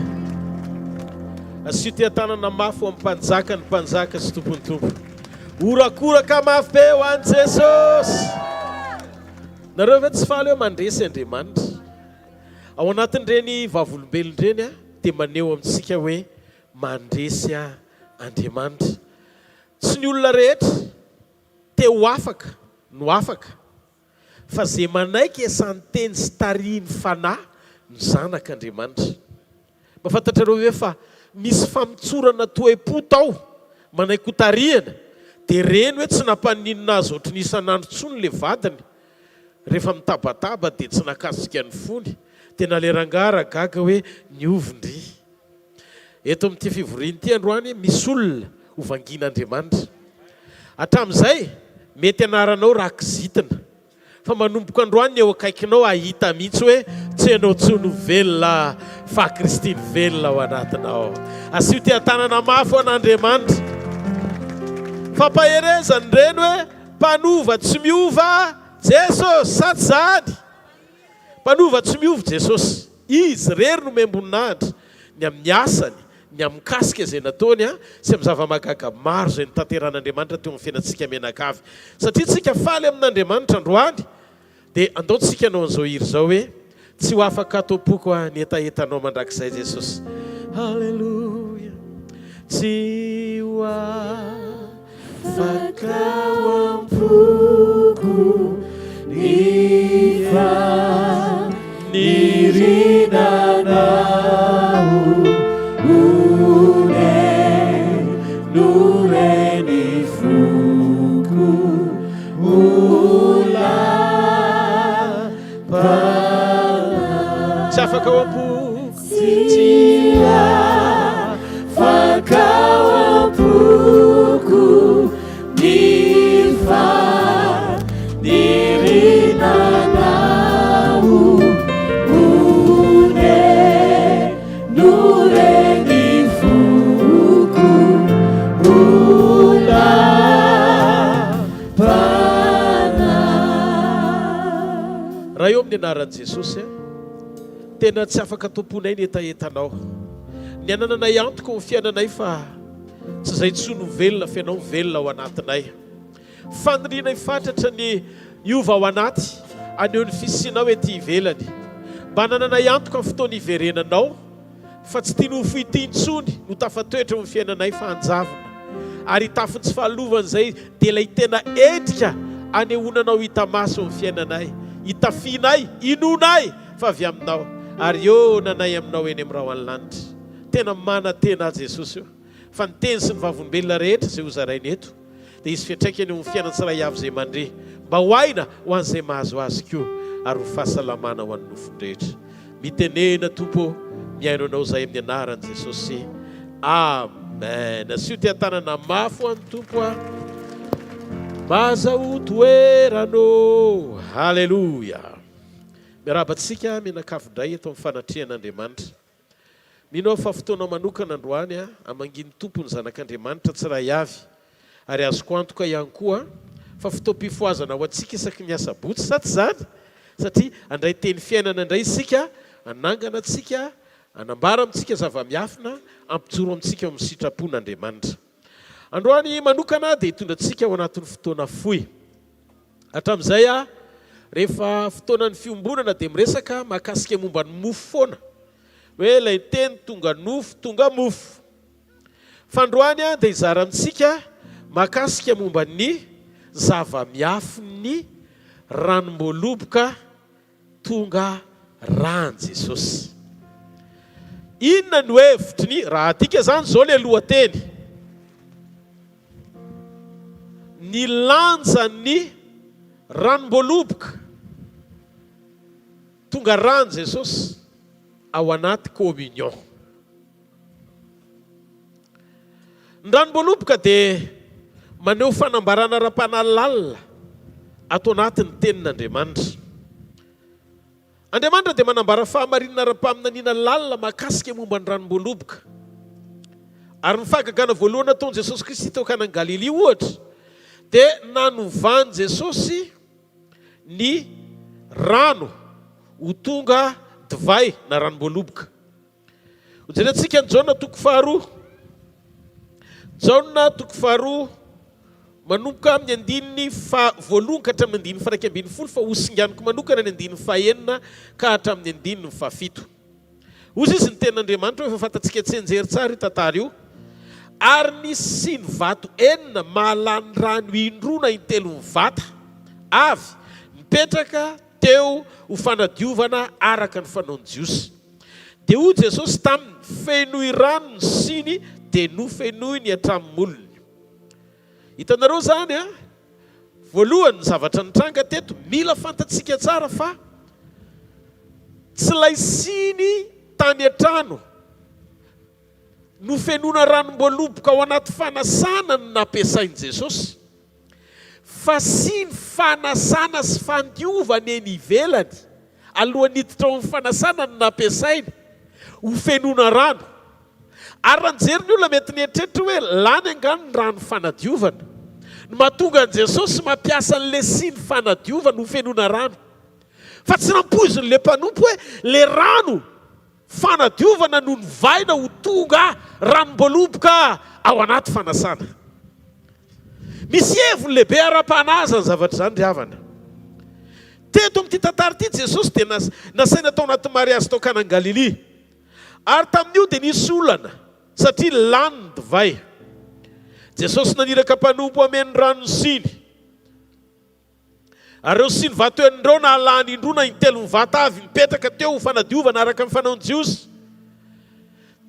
[SPEAKER 7] Asio teha-tanana mafy ho amin'ny Mpanjaka ny mpanjaka sy Tompon'ny tompo. Horakoraka mafy be ho an'i Jesosy! Nareo ve tsy faly hoe mandresy Andriamanitra? Ao anatin'ireny vavolombelona ireny dia maneho amintsika hoe mandresy Andriamanitra. Tsy ny olona rehetra te ho afaka no afaka, fa ze manaiky esan'ny teny sy tarihin'ny Fanahy ny zanak'Andriamanitra. Mba fantatrareo ve fa nisy famotsorana toe-po tao manaiky ho tarihana dia reny hoe tsy nampaninona azy ohatry ny isan'andro intsony le vadiny rehefa mitabataba dia tsy nakasika ny fony dia na le rangahy ra gaga hoe niovy ndry eto amin'ity fivoriana ity androany misy olona ho vangian'Andriamanitra hatramin'izay mety anaranao raha kizitina Fa manomboka androany ny eo akaikinao hahita mihitsy hoe tsy ianao intsony no velona fa Kristy no velona ao anatinao. Asio teha-tanana mafy ho an'Andriamanitra. Fampaherezana ireny hoe mpanova tsy miova Jesosy, sa tsy izany? Mpanova tsy miova Jesosy. Izy irery no omem-boninahitra, ny amin'ny asany, Ny amin'ny mikasika izay nataony sy amin'ny zava-mahagaga maro izay notanterahan'Andriamanitra teo amin'ny fiainantsika mianakavy. Satria tsika faly amin'Andriamanitra androany dia andao tsika hanao an'izao hira izao hoe, Tsy ho afaka ato am-poko aho ny hetahetanao mandrakizay Jesosy. Haleloia. Tsy ho afaka ao am-poko ny faniriana anao Oneno re ny foko ho Tsy afaka ao am-poko. Tsy afaka ao am-poko ny faniriana anao. Oneno re ny foko ho Ray ô amin'ny anaran'i Jesosy a, tena tsy afaka tomponay ny hetahetanao. Ny anananay antoka ho fiainanay fa tsy izay intsony no velona fa ianao velona ao anatinay. Fanirianay fatratra ny hiova ao anaty, haneho ny fisianao ety ivelany. Mba anananay antoka ny fotoana hiverenanao. Fa tsy ity nofo ity intsony no tafatoetra eo amin'ny fiainanay fa hanjavona. Ary hitafy ny tsy fahalovana izay dia ilay tena endrika anehoana anao hita maso eo amin'ny fiainanay. Itafianay, inoanay fa avy aminao. Ary hihaonanay aminao eny amin'ny rahon'ny lanitra. Tena manantena aho Jesosy o! Fa ny teny sy ny vavolombelona rehetra izay hozaraina eto dia hisy fiantraikany eo amin'ny fiainan'ny tsiray avy izay mandre, mba ho aina ho an'izay mahazo azy koa, ary ho fahasalamana ho an'ny nofon-drehetra. Mitenena Tompo ô, mihaino Anao izahay amin'ny anaran'i Jesosy. Amen. Asio teha-tanana mafy ho an'ny Tompo a. Mahazahoa toerana ô. Haleloia. Miarahaba antsika mianakavy indray eto amin'ny fanatrehan'Andriamanitra. Mino aho fa fotoana manokana androany hamangian'ny Tompo ny zanak'Andriamanitra tsiray avy, ary azoko antoka ihany koa fa fotoam-pifohazana ho antsika isaky ny asabotsy, sa tsy izany? Satria handray teny fiainana indray isika, hanangana antsika, hanambara amintsika zava-miafina, hampijoro amintsika eo amin'ny sitrapon'Andriamanitra. Androany manokana dia hitondra antsika ao anatin'ny fotoana fohy. Hatramin'izay aho, rehefa fotoanan'ny fiombonana dia miresaka mahakasika momba ny mofo foana. Hoe ilay teny tonga nofo, tonga mofo. Fa androany aho dia hizara amintsika mahakasika momba ny zava-miafin'ny ranom-boaloboka tonga ràn'i Jesosy. Inona no hevitry ny, raha adika izany izao ilay lohateny, ny lanjan'ny ranom-boaloboka tonga ràn'i Jesosy ao anaty communion. Ny ranom-boaloboka dia maneho fanambarana ara-panahy lalina ato anatin'ny Tenin'Andriamanitra. Andriamanitra dia manambara fahamarinana ara-paminaniana lalina mahakasika momba ny ranom-boaloboka. Ary ny fahagagana voalohany nataon'i Jesosy Kristy teo Kanan'i Galilia, ohatra, dia nanovan'i Jesosy ny rano ho tonga divay na ranom-boaloboka. Hojerentsika ny Jaona toko faharoa. Jaona toko faharoa manomboka amin'ny andininy faha voalohany ka hatramin'ny andininy faha 11 fa hosinganiko manokana ny andininy faha enina ka hatramin'ny andininy faha fito. Hozy izy ny tenin'Andriamanitra hoe efa fantatsika tsianjery tsara io tantara io. Ary nisy siny vato enina mahalany rano indroa na intelo mivata avy nipetraka teo ho fanadiovana araka ny fanaon'ny Jiosy. Dia hoy Jesosy taminy, Fenoy rano ny siny, dia nofenoiny hatramin'ny molony. Hitanareo izany an? Voalohany, ny zavatra nitranga teto, mila fantatsika tsara fa tsy ilay siny tany an-trano nofenoina ranom-boaloboka ao anaty fanasana no nampiasain'i Jesosy, fa siny fanasana sy fandiovana eny ivelany alohan'ny hiditra ao amin'ny fanasana no nampiasainy ho fenoina rano. Ary raha nijery ny olona mety nieritreritra hoe lany angaha ny rano fanadiovana no mahatonga an'i Jesosy mampiasa an'ilay siny fanadiovana ho fenoina rano. Fa tsy nampoizin'ilay mpanompo hoe ilay rano. Fanadiovana no novaina ho tonga ranom-boaloboka ao anaty fanasana. Misy heviny lehibe ara-panahy izany zavatra izany ry havana. Teto amin'ity tantara ity Jesosy dia nasaina tao anaty mariazy tao Kana Galilia. Ary tamin'io dia nisy olana satria lany ny divay. Jesosy naniraka mpanompo hameno rano ny siny. Ary ireo siny vato enina ireo nahalany indroa na intelo ny vata avy nipetraka teo ho fanadiovana araka ny fanaon'ny Jiosy.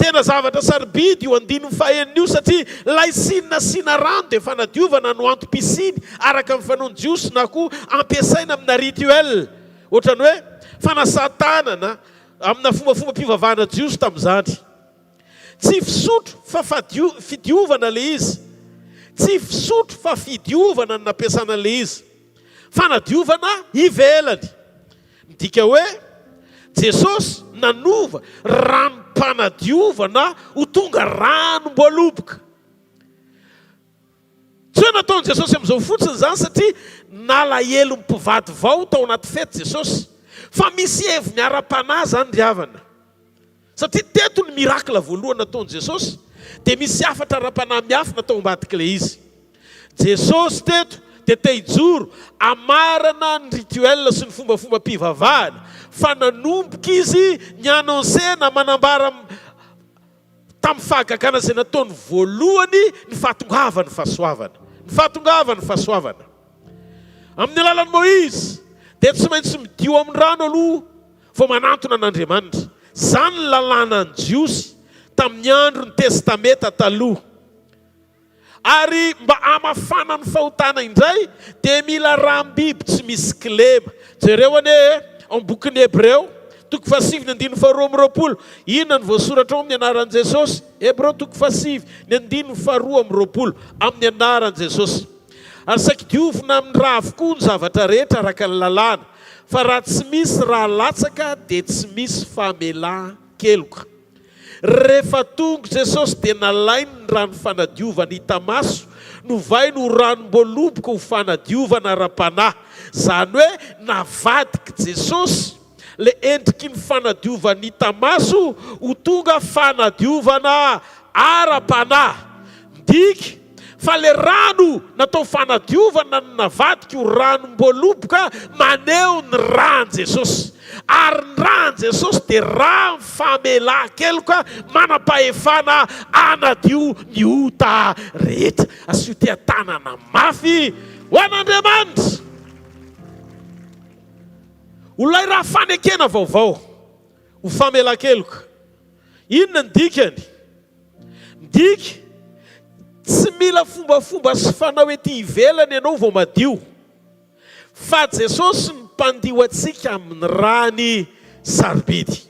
[SPEAKER 7] Tena zavatra sarobidy io andininy fahenina io satria ilay siny nasiana rano dia fanadiovana no antom-pisiany araka ny fanaon'ny Jiosy na koa ampiasaina amina rituel, ohatran'ny hoe fanasan-tanana amina fombafombam-pivavahana jiosy tamin'izany. Tsy fisotro fa fadio, fidiovana ilay izy. Tsy fisotro fa fidiovana no nampiasana an'ilay izy. Fanadiovana ivelany. Midika hoe Jesosy nanova ranom-panadiovana ho tonga ranom-boaloboka. Tsy hoe nataon'i Jesosy amin'izao fotsiny izany satria nalahelo ny mpivady vao tao anaty fety Jesosy. Fa misy heviny ara-panahy izany ry havana. Satria teto ny miracle voalohany nataon'i Jesosy dia misy hafatra ara-panahy miafina tao ambadik'ilay izy. Jesosy teto dia te hijoro hamarana ny rituel sy ny fombafombam-pivavahana fa nanomboka izy ni-annoncer na manambara tamin'ny fahagagana izay nataony voalohany ny fahatongavan'ny fahasoavana. Ny fahatongavan'ny fahasoavana. Amin'ny alalan'i Moizy dia tsy maintsy midio amin'ny rano aloha vao manantona an'Andriamanitra. Izany ny lalànan'ny Jiosy tamin'ny andron'ny Testameta Taloha. Ary mba hamafana ny fahotana indray dia mila ràm-biby tsy misy kilema. Jereo anie e, ao amin'ny bokin'ny Hebreo, toko fahasivy ny andininy faharoa amby 20. Inona no voasoratra ao amin'ny anaran'i Jesosy? Hebreo toko fahasivy ny andininy faharoa amby 20, amin'ny anaran'i Jesosy. Ary saiky diovina amin'ny rà avokoa ny zavatra rehetra araka ny lalàna, fa raha tsy misy rà latsaka dia tsy misy famelan-keloka. Rehefa tonga Jesosy dia nalainy ny rano fanadiovana hita maso, novainy ho ranom-boaloboka ho fanadiovana ara-panahy. Izany hoe navadik'i Jesosy ilay endriky ny fanadiovana hita maso ho tonga fanadiovana ara-panahy. Midika fa ilay rano natao fanadiovana no navadika ho ranom-boaloboka maneho ny ran'i Jesosy. Ary ny ran'i Jesosy dia rà famelan-keloka manam-pahefana hanadio ny ota rehetra. Asio teha-tanana mafy ho an'Andriamanitra. Ho ilay rà fanekena vaovao ho famelan-keloka. Inona ny dikany? Midika, tsy mila fombafomba sy fanao ety ivelany ianao vao madio, fa Jesosy no mpandio antsika amin'ny rany sarobidy.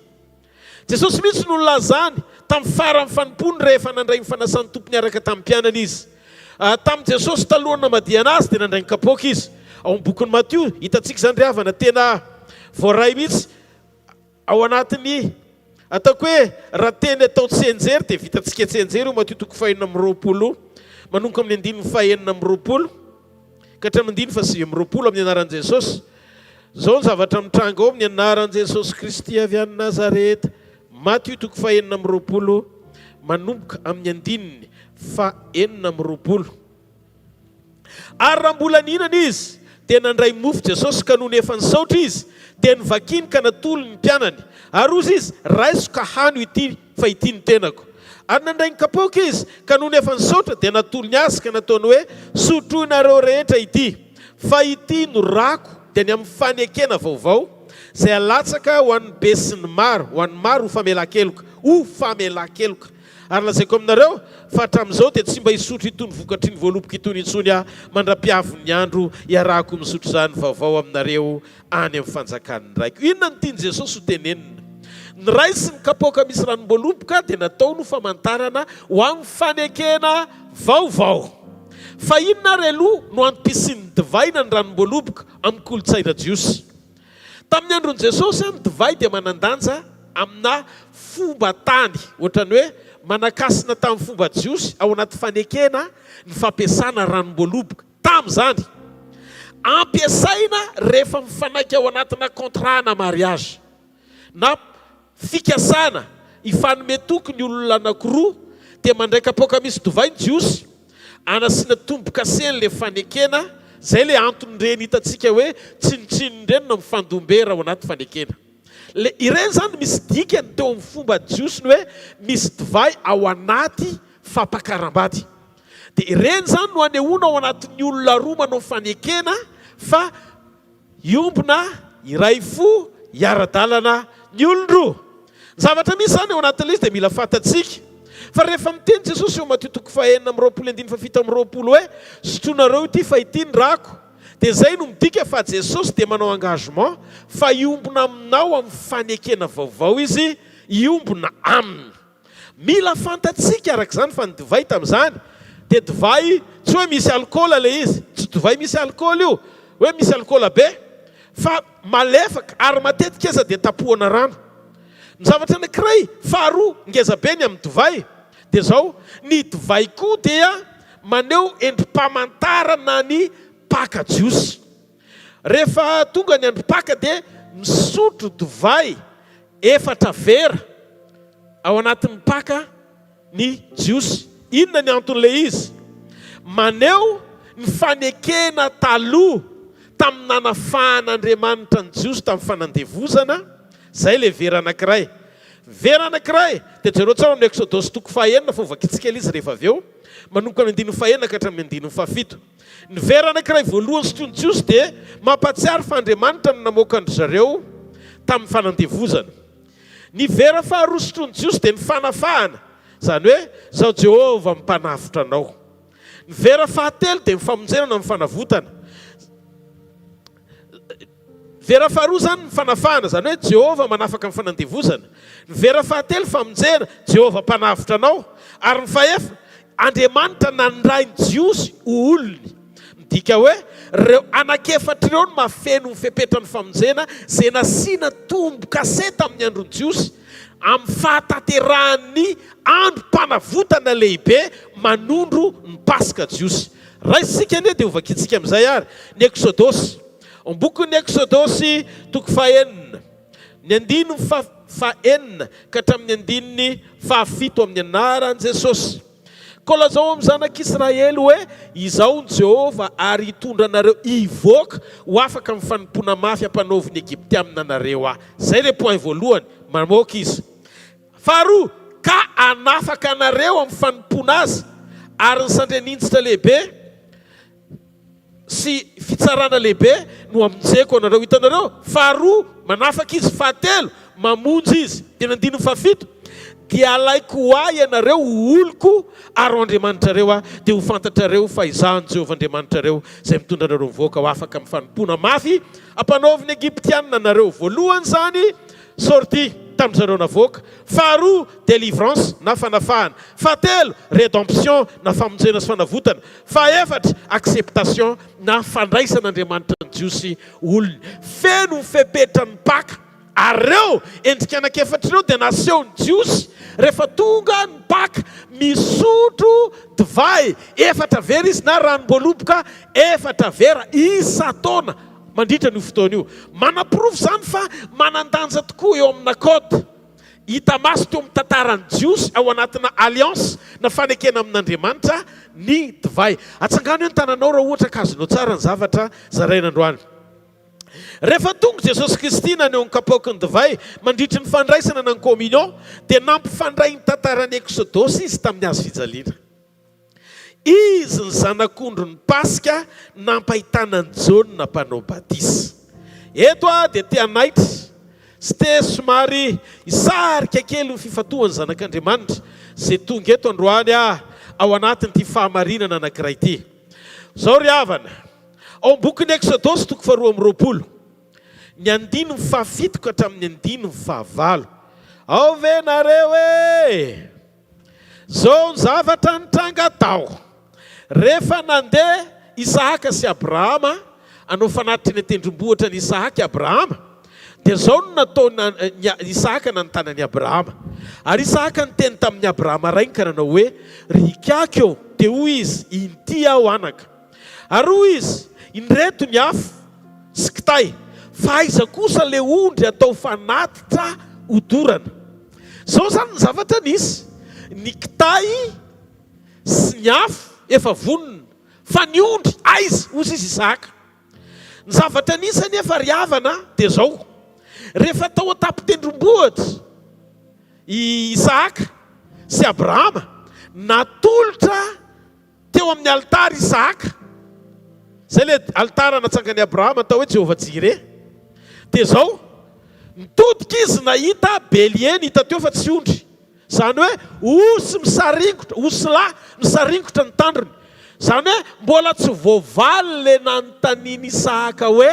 [SPEAKER 7] Jesosy mihitsy no nilaza izany tamin'ny faran'ny fanompoany rehefa nandray ny fanasan'ny Tompo niaraka tamin'ny mpianany izy. Tamin'i Jesosy talohan'ny namadihana azy dia nandray ny kapoaka izy. Ao amin'ny bokin'i Matio, hitantsika izany ry havana, tena voaray mihitsy. Ao anatin'ny, ataoko hoe, raha teny atao tsianjery dia vitantsika tsianjery io Matio toko fahenina amby 20, manomboka amin'ny andininy fahenina amby 20 ka hatramin'ny andininy fahasivy amby 20 amin'ny anaran'i Jesosy. Izao ny zavatra mitranga ao amin'ny anaran'i Jesosy Kristy avy any Nazareta. Matio toko fahenina amby 20 manomboka amin'ny andininy fahenina amby 20. Ary raha mbola nihinana izy, dia nandray mofo Jesosy, ka nony efa nisaotra Izy, dia novakiny ka natolony ny mpianany. Ary hozy Izy, Raiso ka hano ity, fa ity ny tenako. Ary nandray ny kapoaka Izy, ka nony efa nisaotra, dia natolony azy ka nataony hoe, Sotroinareo rehetra ity, fa ity no rako, dia ny amin'ny fanekena vaovao, izay alatsaka ho an'ny be sy ny maro, ho an'ny maro ho famelan-keloka, ho famelan-keloka. Ary lazaiko aminareo, fa hatramin'izao dia tsy mba hisotro itony vokatry ny voaloboka itony intsony aho, mandra-pihavin'ny andro hiarahako misotro izany vaovao aminareo any amin'ny fanjakan'ny Raiko. Inona no tian'i Jesosy ho tenenina? Ny ray sy ny kapoaka misy ranom-boaloboka dia nataony ho famantarana ho amin'ny fanekena vaovao. Fa inona ary aloha no antom-pisian'ny divay na ny ranom-boaloboka amin'ny kolontsaina jiosy? Tamin'ny andron'i Jesosy, ny divay dia manan-danja amina fomba tany, ohatran'ny hoe manan-kasina tamin'ny fomba jiosy ao anaty fanekena ny fampiasana ranom-boaloboka. Tamin'izany, ampiasaina rehefa mifanaiky ao anatina contrat na mariage, na. fikasana hifanome toky ny olona anankiroa, dia mandray kapoaka misy divay ny Jiosy, anasiana tombo-kase an'ilay fanekena, izay ilay anton'ireny hitantsika hoe tsinontsinona ireny na mifandom-bera ao anaty fanekena. Ilay, ireny izany misy dikany teo amin'ny fomba jiosy ny hoe misy divay ao anaty fampakaram-bady. Dia ireny izany no anehoana ao anatin'ny olona roa manao fanekena fa Hiombona, hiray fo, hiara-dalana ny olon-droa. Ny zavatra misy izany ao anatin'ilay izy dia mila fantatsika fa rehefa miteny Jesosy eo Matio toko fahenina amby roapolo andininy fahafito amby roapolo hoe sotroinareo ity fa ity ny rako dia izay no midika fa Jesosy dia manao engagement fa hiombona aminao amin'ny fanekena vaovao Izy, hiombona aminy. Mila fantatsika araka izany fa ny divay tamin'izany dia divay tsy hoe misy alikaola ilay izy, tsy divay misy alikaola io, hoe misy alikaola be, fa malefaka ary matetika aza dia tapohana rano. Ny zavatra anankiray faharoa ngeza be ny amin'ny divay dia izao, ny divay koa dia maneho endri-pamantarana ny Paka jiosy. Rehefa tonga ny andro Paka dia misotro divay efatra vera ao anatin'ny Paka ny Jiosy. Inona ny anton'ilay izy? Maneho ny fanekena taloha tamin'ny nanafahan'Andriamanitra ny Jiosy tamin'ny fanandevozana, izay ilay vera anankiray. Vera anankiray, dia jereo tsara amin'ny Eksodosy toko fahaenina fa hovakintsika ilay izy rehefa avy eo, manomboka amin'ny andininy fahenina ka hatramin'ny andininy fahafito. Ny vera anankiray voalohany sotroin'ny Jiosy dia mampahatsiaro fa Andriamanitra no namoaka an-dry zareo tamin'ny fanandevozana. Ny vera faharoa sotroin'ny Jiosy dia ny fanafahana, izany hoe, Izaho Jehovah mpanavotra anao. Ny vera fahatelo dia ny famonjena na ny fanavotana. Vera faharoa izany ny fanafahana, izany hoe Jehovah manafaka amin'ny fanandevozana. Ny vera fahatelo, famonjena, Jehovah mpanavotra anao. Ary ny fahefa, Andriamanitra nandray ny Jiosy ho olony. Midika hoe, ireo anak'efatra ireo no mahafeno ny fepetran'ny famonjena izay nasiana tombo-kase tamin'ny andron'ny Jiosy, amin'ny fahatanterahan'ny androm-panavotana lehibe manondro ny Paska jiosy. Raisintsika anie dia hovakintsika amin'izay ary ny Eksodosy. Bokin'ny Eksodosy toko fahenina, ny andininy fahenina ka hatramin'ny andininy fahafito amin'ny anaran'i Jesosy. Koa lazao amin'ny zanak'Israely hoe, Izaho no Jehovah ary hitondra anareo hivoaka ho afaka amin'ny fanompoana mafy ampanaovin'ny Egyptiana anareo Aho. Izay ilay point voalohany, mamoaka izy. Faharoa, ka hanafaka anareo amin'ny fanompoana azy, ary ny sandrianinjitra lehibe sy fitsarana lehibe no hamonjeko anareo. Hitanareo? Faharoa, manafaka izy. Fahatelo, mamonjy izy. Dia ny andininy fahafito, dia halaiko ho ahy ianareo ho oloko, ary ho Andriamanitrareo aho, dia ho fantatrareo fa izaho no Jehovah Andriamanitrareo, izay mitondra anareo mivoaka ho afaka amin'ny fanompoana mafy ampanaovin'ny Egyptiana anareo. Voalohany izany, Sortie, tamin-dry zareo navoaka. Faharoa, délivrance na fanafahana. Fahatelo, rédemption na famonjena sy fanavotana. Fahefatra, acceptation na fandraisan'Andriamanitra ny Jiosy ho olony. Feno ny fepetran'ny Paka. Ary ireo endrika anankiefatra ireo dia nasehon'ny Jiosy rehefa tonga ny Paka. Misotro divay efatra vera izy na ranom-boaloboka efatra vera isan-taona. Mandritra an'io fotoana io. Manaporofo izany fa manan-danja tokoa eo amina code hita maso teo amin'ny tantaran'ny Jiosy ao anatina alliance na fanekena amin'Andriamanitra ny divay. Atsangano eo ny tananao raha ohatra ka azonao tsara ny zavatra zaraina androany. Rehefa tonga Jesosy Kristy naneho ny kapoaky ny divay mandritry ny fandraisana na ny communion dia nampifandray ny tantaran'ny Eksodosy Izy tamin'ny hazo fijaliana. Izy ny Zanak'ondrin'ny Paska nampahitana an'i Jaona Mpanao Batisa. Eto aho dia te hanaitra sy te somary hisarika kely ny fifantohan'ny Zanak'Andriamanitra izay tonga eto androany aho ao anatin'ity fahamarinana anankiray ity. Izao ry havana, ao amin'ny bokin'ny Eksodosy toko faharoa amby roapolo, ny andininy fahafito ka hatramin'ny andininy fahavalo. Ao ve nareo e? Izao ny zavatra nitranga tao, Rehefa nandeha Isahaka sy Abrahama hanao fanatitra eny an-tendrombohitra an'i Isahaka i Abrahama, dia izao no nataon'i Isahaka nanontany an'i Abrahama. Ary Isahaka niteny tamin'i Abrahama rainy ka nanao hoe, Ry ikaky ô! Dia hoy izy, Inty aho, anaka. Ary hoy izy, Indreto ny afo sy kitay, fa aiza kosa ilay ondry hatao fanatitra? Hodorana. Izao izany ny zavatra nisy, ny kitay sy ny afo efa vonona, fa ny ondry aiza? Hozy izy Isahaka. Ny zavatra nisy anefa ry havana dia izao, rehefa tao an-tampon-tendrombohitra i Isahaka sy Abrahama, natolotra teo amin'ny alitara Isahaka, izay ilay alitara natsangan'i Abrahama atao hoe Jehovah Jireh, dia izao, nitodika izy nahita bélier ny hita teo fa tsy ondry. Izany hoe osy misaringotra, osilahy misaringotra ny tandrony. Izany hoe mbola tsy voavaly ilay nanontanian'i Isahaka hoe,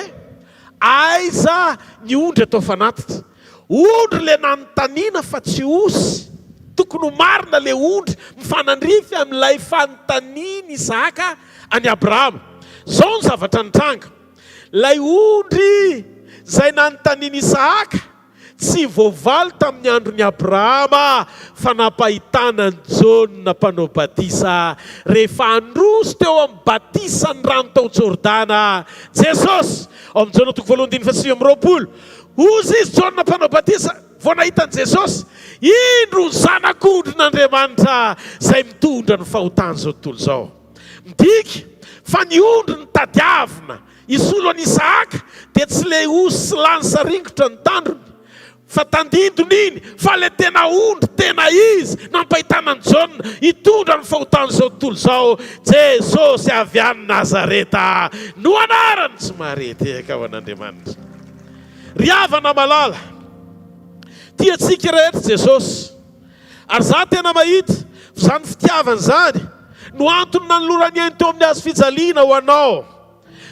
[SPEAKER 7] Aiza ny ondry atao fanatitra? Ondry ilay nanontaniana fa tsy osy. Tokony ho marina ilay ondry mifanandrify amin'ilay fanontanian'i Isahaka an'i Abrahama. Izao ny zavatra nitranga, Ilay ondry izay nanontanian'i Isahaka, Tsy voavaly tamin'ny andron'i Abrahama fa nampahitana an'i Jaona Mpanao Batisa rehefa handroso teo amin'ny batisan'ny rano tao Jordana Jesosy. Ao amin'ny Jaona toko voalohany andininy fahasivy amby 20, hozy izy Jaona Mpanao Batisa vao nahita an'i Jesosy, Indro ny Zanak'ondrin'Andriamanitra izay mitondra ny fahotan'izao tontolo izao. Midika fa ny ondry notadiavina Hisolo an'i Isahaka dia tsy ilay osy sy lany saringotra ny tandrony, fa tandindony iny, fa ilay tena ondry tena izy nampahitana an'i Jaona hitondra ny fahotan'izao tontolo izao, Jesosy avy any Nazareta no anarany, tsy mahare tehaka ho an'Andriamanitra. Ry havana malala, tia antsika rehetra Jesosy, ary za tena mahita fa izany fitiavany izany no antony nanolorany ainy teo amin'ny hazo fijaliana ho anao.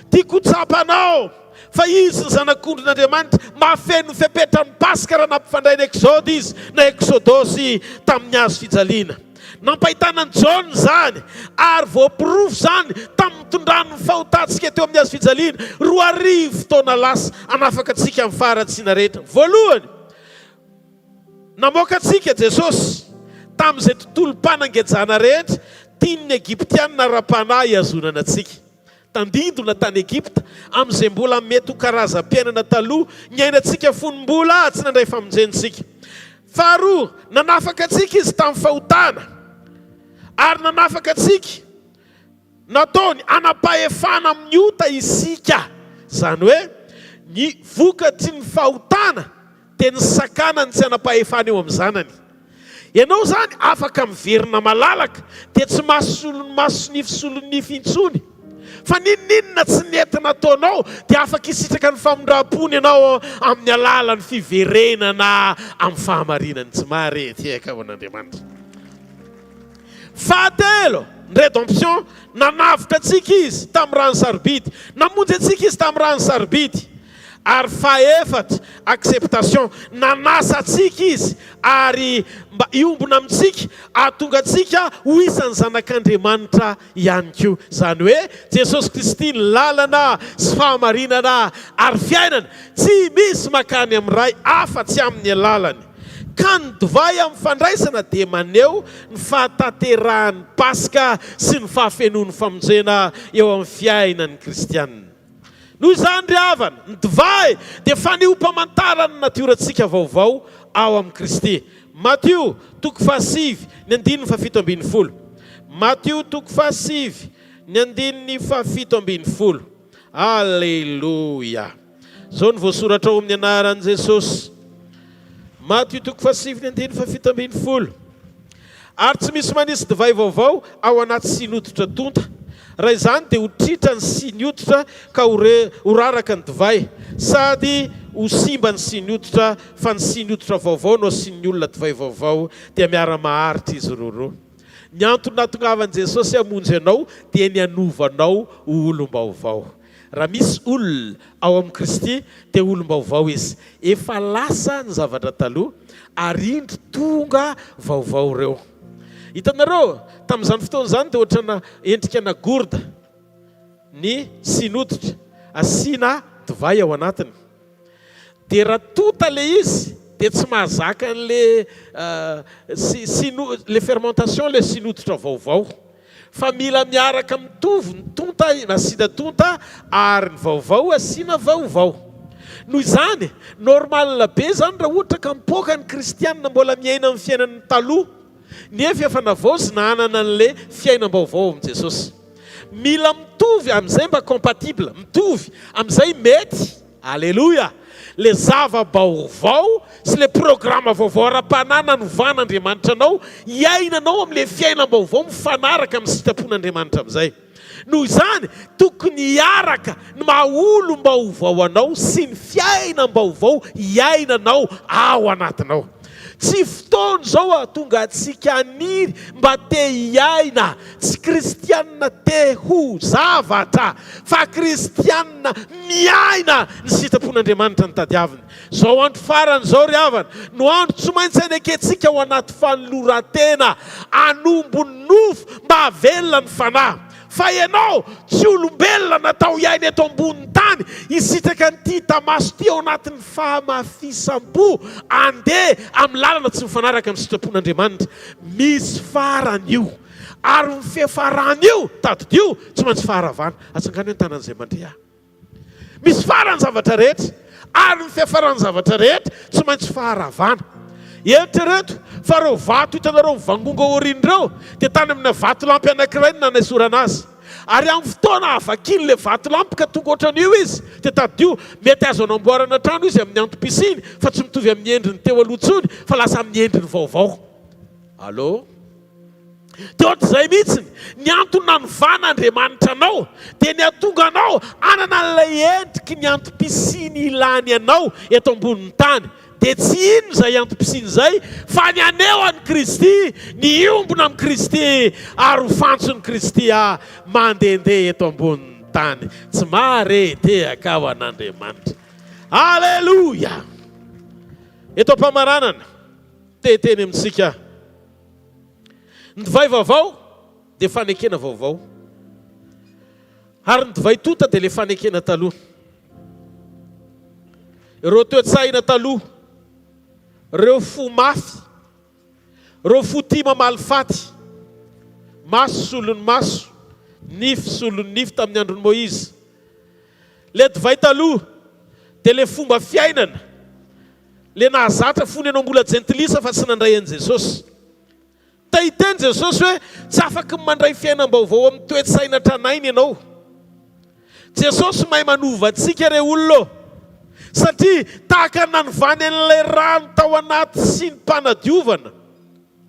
[SPEAKER 7] Tiako ho tsapanao fa Izy ny Zanak'ondrin'Andriamanitra, mahafeno ny fepetran'ny Paska raha nampifandray ny Ekzody Izy na Eksodosy tamin'ny hazo fijaliana. Nampahitana an'i Jaona izany ary voaporofo izany tamin'ny nitondrany ny fahotantsika teo amin'ny hazo fijaliana 2000 taona lasa hanafaka antsika amin'ny faharatsiana rehetra. Voalohany, namoaka antsika Jesosy tamin'izay tontolom-panangejana rehetra tian'ny Egyptiana ara-panahy hihazonana antsika. Tandindona tany Egypta, amin'izay mbola mety ho karazam-piainana taloha niainantsika fony mbola tsy nandray famonjena isika. Faharoa, nanafaka antsika Izy tamin'ny fahotana, ary nanafaka antsika, nataony hanam-pahefana amin'ny ota isika, izany hoe ny vokatry ny fahotana dia ny sakanany tsy hanam-pahefana eo amin'ny zanany. Ianao izany afaka miverina malalaka dia tsy maso solon'ny maso sy nify solon'ny nify intsony. Fa n'inon'inona tsy nety nataonao dia afaka hisitraka ny famindram-pony ianao amin'ny alalan'ny fiverenana amin'ny fahamarinany tsy mahare tehaka ho an'Andriamanitra. Fahatelo, ny rédemption, nanavotra antsika Izy tamin'ny rany sarobidy. Namonjy antsika Izy tamin'ny rany sarobidy. Ary fahefatra, acceptation, nanasa antsika Izy ary mba hiombona amintsika, hahatonga antsika ho isan'ny zanak'Andriamanitra ihany koa. Izany hoe, Jesosy Kristy ny lalana sy fahamarinana ary fiainana, tsy misy mankany amin'ny Ray afa-tsy amin'ny alalany. Ka ny divay amin'ny fandraisana dia maneho ny fahatanterahan'ny Paska sy ny fahafenoan'ny famonjena eo amin'ny fiainan'ny kristiana. Noho izany, ry havana, ny divay dia fanehoam-pamantarana ny natiorantsika vaovao ao amin'i Kristy. Matio, toko fahasivy, ny andininy fahafito ambin'ny folo. Matio, toko fahasivy, ny andininy fahafito ambin'ny folo. Aleloia! Izao no voasoratra ao amin'ny anaran'i Jesosy. Matio toko fahasivy ny andininy fahafito ambin'ny folo. Ary tsy misy manisy divay vaovao ao anaty siny hoditra tonta. Raha izany dia ho tritra ny siny hoditra ka ho re, ho raraka ny divay, sady ho simba ny siny hoditra, fa ny siny hoditra vaovao no asian'ny olona divay vaovao, dia miara-maharitra izy roroa. Ny antony nahatongavan'i Jesosy hamonjy anao dia ny hanova anao ho olom-baovao. Raha misy olona ao amin'i Kristy dia olom-baovao izy. Efa lasa ny zavatra taloha ary indro tonga vaovao ireo. Hitanareo, tamin'izany fotoana izany dia ohatrana endrika na gourde ny siny hoditra asiana divay ao anatiny. Dia raha tonta ilay izy dia tsy mahazaka an'ilay siny, ilay fermentation ilay siny hoditra vaovao. Fa mila miaraka mitovy ny tonta asiana tonta ary ny vaovao asiana vaovao. Noho izany, normal be izany raha ohatra ka mipoaka ny kristianina mbola miaina amin'ny fiainany taloha, nefa efa navaozina hanana an'ilay fiainam-baovao ao amin'i Jesosy. Mila mitovy amin'izay mba compatible, mitovy amin'izay mety, aleloia, le zava-baovao sy le programa vaovao ara-panahy nanovan'Andriamanitra anao, hiainanao amin'ilay fiainam-baovao mifanaraka amin'ny sitrapon'Andriamanitra amin'izay. Noho izany, tokony hiaraka ny maha olom-baovao anao sy ny fiainam-baovao iainanao ao anatinao. Tsy fotoana izao hahatonga antsika haniry mba te hiaina, tsy kristianina te ho zavatra, fa kristianina miaina ny sitrapon'Andriamanitra no tadiaviny. Izao andro farany izao ry havana, no andro tsy maintsy hanekentsika ao anaty fanoloran-tena hanombo ny nofo mba hahavelona ny fanahy. Fa ianao tsy olombelona natao hiaina eto ambonin'ny tany, hisitraka an'ity hita maso ity ao anatin'ny fahamafisam-po, handeha amin'ny lalana tsy mifanaraka amin'ny sitrapon'Andriamanitra. Misy farany io. Ary ny fiafaran'io, tadidio, tsy maintsy faharavana. Atsangano ny tanan'izay mandre ahy. Misy farany zavatra rehetra, ary ny fiafaran'ny zavatra rehetra tsy maintsy faharavana. Eritrereto fa ireo vato hitanareo mivangongo ao aoriana ireo dia tany amina vatolampy anankiray no nanaisorana azy. Ary amin'ny fotoana havakian'ilay vatolampy ka tonga ohatran'io izy, dia tadidio, mety azo anamboarana trano izy amin'ny antom-pisiany fa tsy mitovy amin'ny endriny teo aloha intsony fa lasa amin'ny endriny vaovao. Allô? Dia ohatr'izay mihitsy, ny antony nanovan'Andriamanitra anao dia ny hahatonga anao hanana an'ilay endriky ny antom-pisiany ilany anao eto ambonin'ny tany. Dia tsy inona izay antom-pisiany izay fa ny haneho an'i Kristy, ny hiombona amin'i Kristy ary ho fantson'i Kristy mandehandeha eto ambonin'ny tany. Tsy maharehetehaka ho an'Andriamanitra. Aleloia! Eto am-pamaranana, te hiteny amintsika aho. Ny divay vaovao dia fanekena vaovao. Ary ny divay tonta dia ilay fanekena taloha. Ireo toe-tsaina taloha, ireo fo mafy, ireo fo tia mamaly faty, maso solon'ny maso, nify solon'ny nify tamin'ny andron'i Moizy. Ilay divay taloha dia ilay fomba fiainana Le nahazatra fony ianao mbola jentilisa fa tsy nandray an'i Jesosy. Te hiteny Jesosy hoe tsy afaky ny mandray fiainam-baovao amin'ny toe-tsaina tranainy ianao. Jesosy mahay manova antsika re olona ô! Satria tahaka ny nanovany an'ilay rano tao anaty sinim-panadiovana.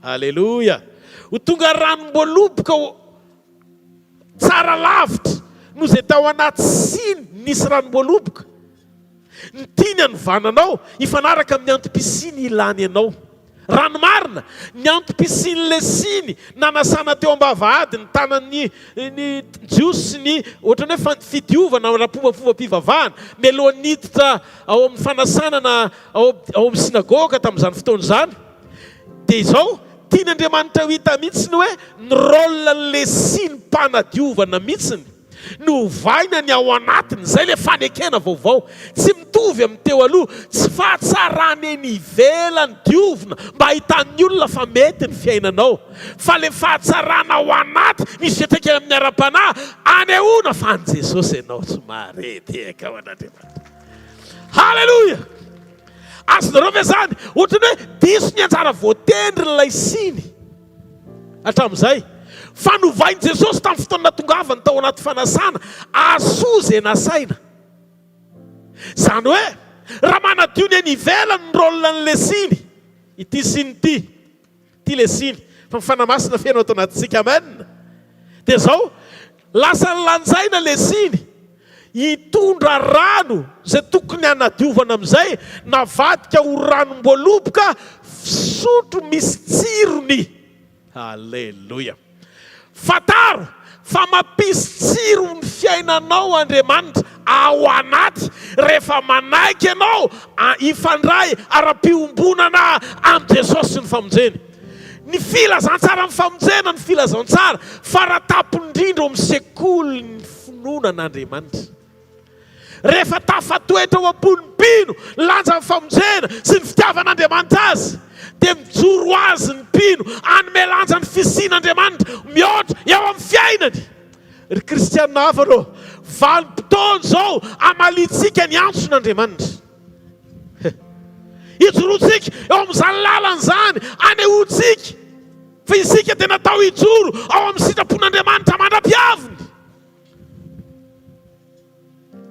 [SPEAKER 7] Aleloia! Ho tonga ranom-boaloboka ho tsara lavitra noho izay tao anaty siny nisy ranom-boaloboka. Ny tiany hanovana anao hifanaraka amin'ny antom-pisiany ilany anao. Raha ny marina, ny antom-pisian'ilay siny nanasana teo am-bavahady ny tanan'ny ny Jiosy sy ny ohatran'ny hoe fidiovana ara-pombafombam-pivavahana mialohan'ny hiditra ao amin'ny fanasana na ao ao amin'ny synagoga tamin'izany fotoana izany dia izao, tian'Andriamanitra ho hita mihitsy ny hoe ny rôle-n'ilay sinim-panadiovana mihitsiny. Novaina ny ao anatiny, izay ilay fanekena vaovao. Tsy mitovy amin'ny teo aloha, tsy fahatsarana eny ivelany diovina mba hahitan'ny olona fa mety ny fiainanao, fa ilay fahatsarana ao anaty misy fiantraikany amin'ny ara-panahy, anehoana fa an'i Jesosy ianao. Tsy mahare tehaka ho an'Andriamanitra. Haleloia! Azonareo ve izany? Ohatran'ny hoe diso ny anjara voatendrin'ilay siny. Hatramin'izay. Fa novain'i Jesosy tamin'ny fotoana nahatongavany tao anaty fanasana hahasoa izay nasaina. Izany hoe, raha manadio ny eny ivelany ny rôle an'ilay siny, ity siny ity, ity ilay siny, fa ny Fanahy Masina feno ato anatintsika, amen. Dia izao, lasa lanjaina ilay siny, hitondra rano izay tokony hanadiovana amin'izay navadika ho ranom-boaloboka fisotro misy tsirony. Aleloia! Fantaro fa mampisy tsiro ny fiainanao Andriamanitra ao anaty rehefa manaiky ianao hifandray ara-piombonana amin'i Jesosy sy ny famonjeny. Ny filazantsaran'ny famonjena no filazantsara faratampony indrindra ao amin'ny sekolin'ny finoana an'Andriamanitra. Rehefa tafatoetra ao am-pon'ny mpino ny lanjan'ny famonjena sy ny fitiavan'Andriamanitra azy, dia mijoro ho azy ny mpino hanome lanja ny fisian'Andriamanitra mihoatra eo amin'ny fiainany. Ry kristiana havana ô, Vanim-potoana izao hamaliantsika ny antson'Andriamanitra. Hijoroantsika eo amin'izany lalana izany, hanehoantsika fa isika dia natao hijoro ao amin'ny sitrapon'Andriamanitra mandra-piaviny.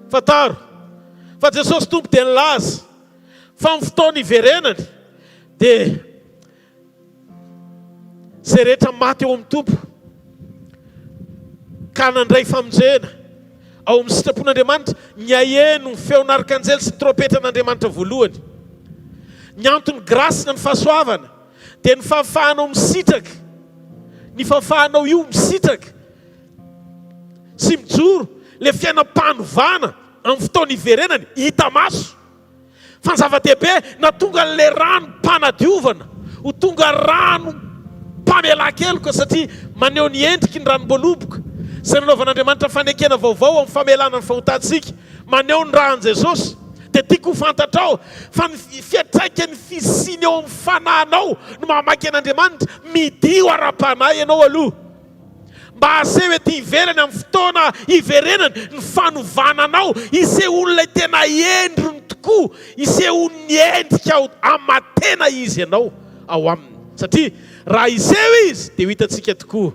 [SPEAKER 7] Fantaro fa Jesosy Tompo dia nilaza fa amin'ny fotoana hiverenany dia Izay rehetra maty ao amin'ny Tompo ka nandray famonjena ao amin'ny sitrapon'Andriamanitra, nihaeno ny feon'arkanjely sy ny trompetran'Andriamanitra voalohany. Ny anton'ny grâce na ny fahasoavana dia ny fahafahanao misitraka, ny fahafahanao io misitraka sy mijoro ilay fiainam-panovana amin'ny fotoana iverenany hita maso. Fa ny zava-dehibe, nahatonga an'ilay ranom-panadiovana ho tonga ranom-pamelan-keloka satria maneho ny endriky ny ranom-boaloboka izay nanaovan'Andriamanitra fanekena vaovao amin'ny famelana ny fahotantsika, maneho ny ran'i Jesosy. Dia tiako ho fantatrao fa ny fiantraikan'ny fisiany eo amin'ny fanahinao no mahamaika an'Andriamanitra. Midio ara-panahy ianao aloha. Mba haseho ety ivelany amin'ny fotoana hiverenany ny fanovana anao, hisehoan'ilay tena endriny tokoa, hisehoan'ny endrika ao aman-tena izy ianao ao aminy. Satria raha hiseho izy dia ho hitantsika tokoa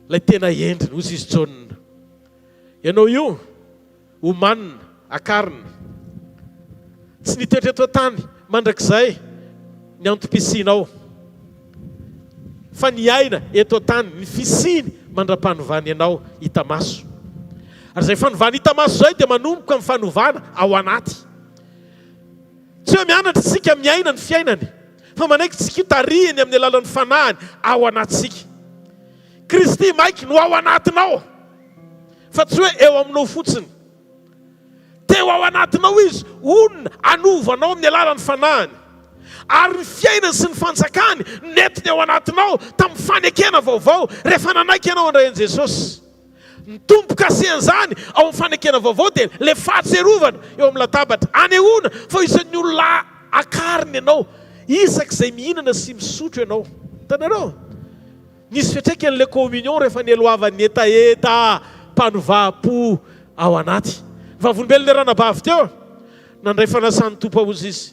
[SPEAKER 7] ilay tena endriny, hoy izy Jaona. Ianao io. Omanina, akarina. Tsy nitoetra eto an-tany mandrakizay ny antom-pisianao, fa ny aina eto an-tany, ny fisiany mandra-panovany anao hita maso. Ary izay fanovana hita maso izay dia manomboka amin'ny fanovana ao anaty. Tsy hoe mianatra isika miaina ny fiainany, fa manaiky isika ho tarihiny amin'ny alalan'ny fanahiny ao anatintsika. Kristy maiky no ao anatinao. Fa tsy hoe eo aminao fotsiny. Teo ao anatinao Izy, honina, hanova anao amin'ny alalan'ny Fanahiny. Ary ny fiainany sy ny fanjakany no nentiny ao anatinao tamin'ny fanekena vaovao, rehefa nanaiky ianao handray an'i Jesosy. Ny tombo-kasehan'izany ao amin'ny fanekena vaovao dia ilay fahatsiarovana eo amin'ny latabatra, anehoana fa isan'ny olona akarina ianao isak'izay mihinana sy misotro ianao. Hitanareo? Nisy fiantraikany ilay communion rehefa nialohavan'ny hetaheta mpanovà-po ao anaty. Vavolombelon'ilay ranabavy teo, nandray fanasan'ny Tompo hozy izy.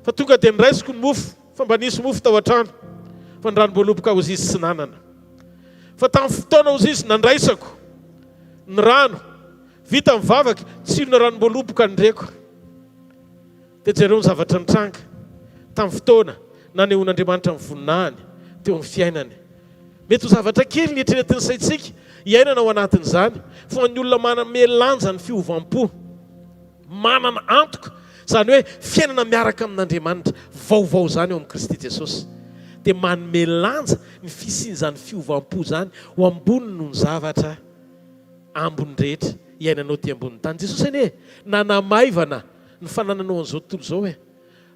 [SPEAKER 7] Fa tonga dia noraisiko ny mofo, fa mba nisy mofo tao an-trano, fa ny ranom-boaloboka hozy izy tsy nanana. Fa tamin'ny fotoana hozy izy nandraisako ny rano, vita ny vavaka, tsirona ranom-boaloboka ny reko. Dia jereo ny zavatra nitranga tamin'ny fotoana nanehoan'Andriamanitra ny voninahiny teo amin'ny fiainany. Mety ho zavatra kely ny eritreretin'ny saintsika hiainana ao anatin'izany, fa ho an'ny olona manome lanja ny fiovam-po, manana antoka, izany hoe fiainana miaraka amin'Andriamanitra vaovao izany ao amin'i Kristy Jesosy, dia manome lanja ny fisian'izany fiovam-po izany ho ambony noho ny zavatra ambiny rehetra iainanao ety ambonin'ny tany. Jesosy anie nanamaivana ny fanananao an'izao tontolo izao e!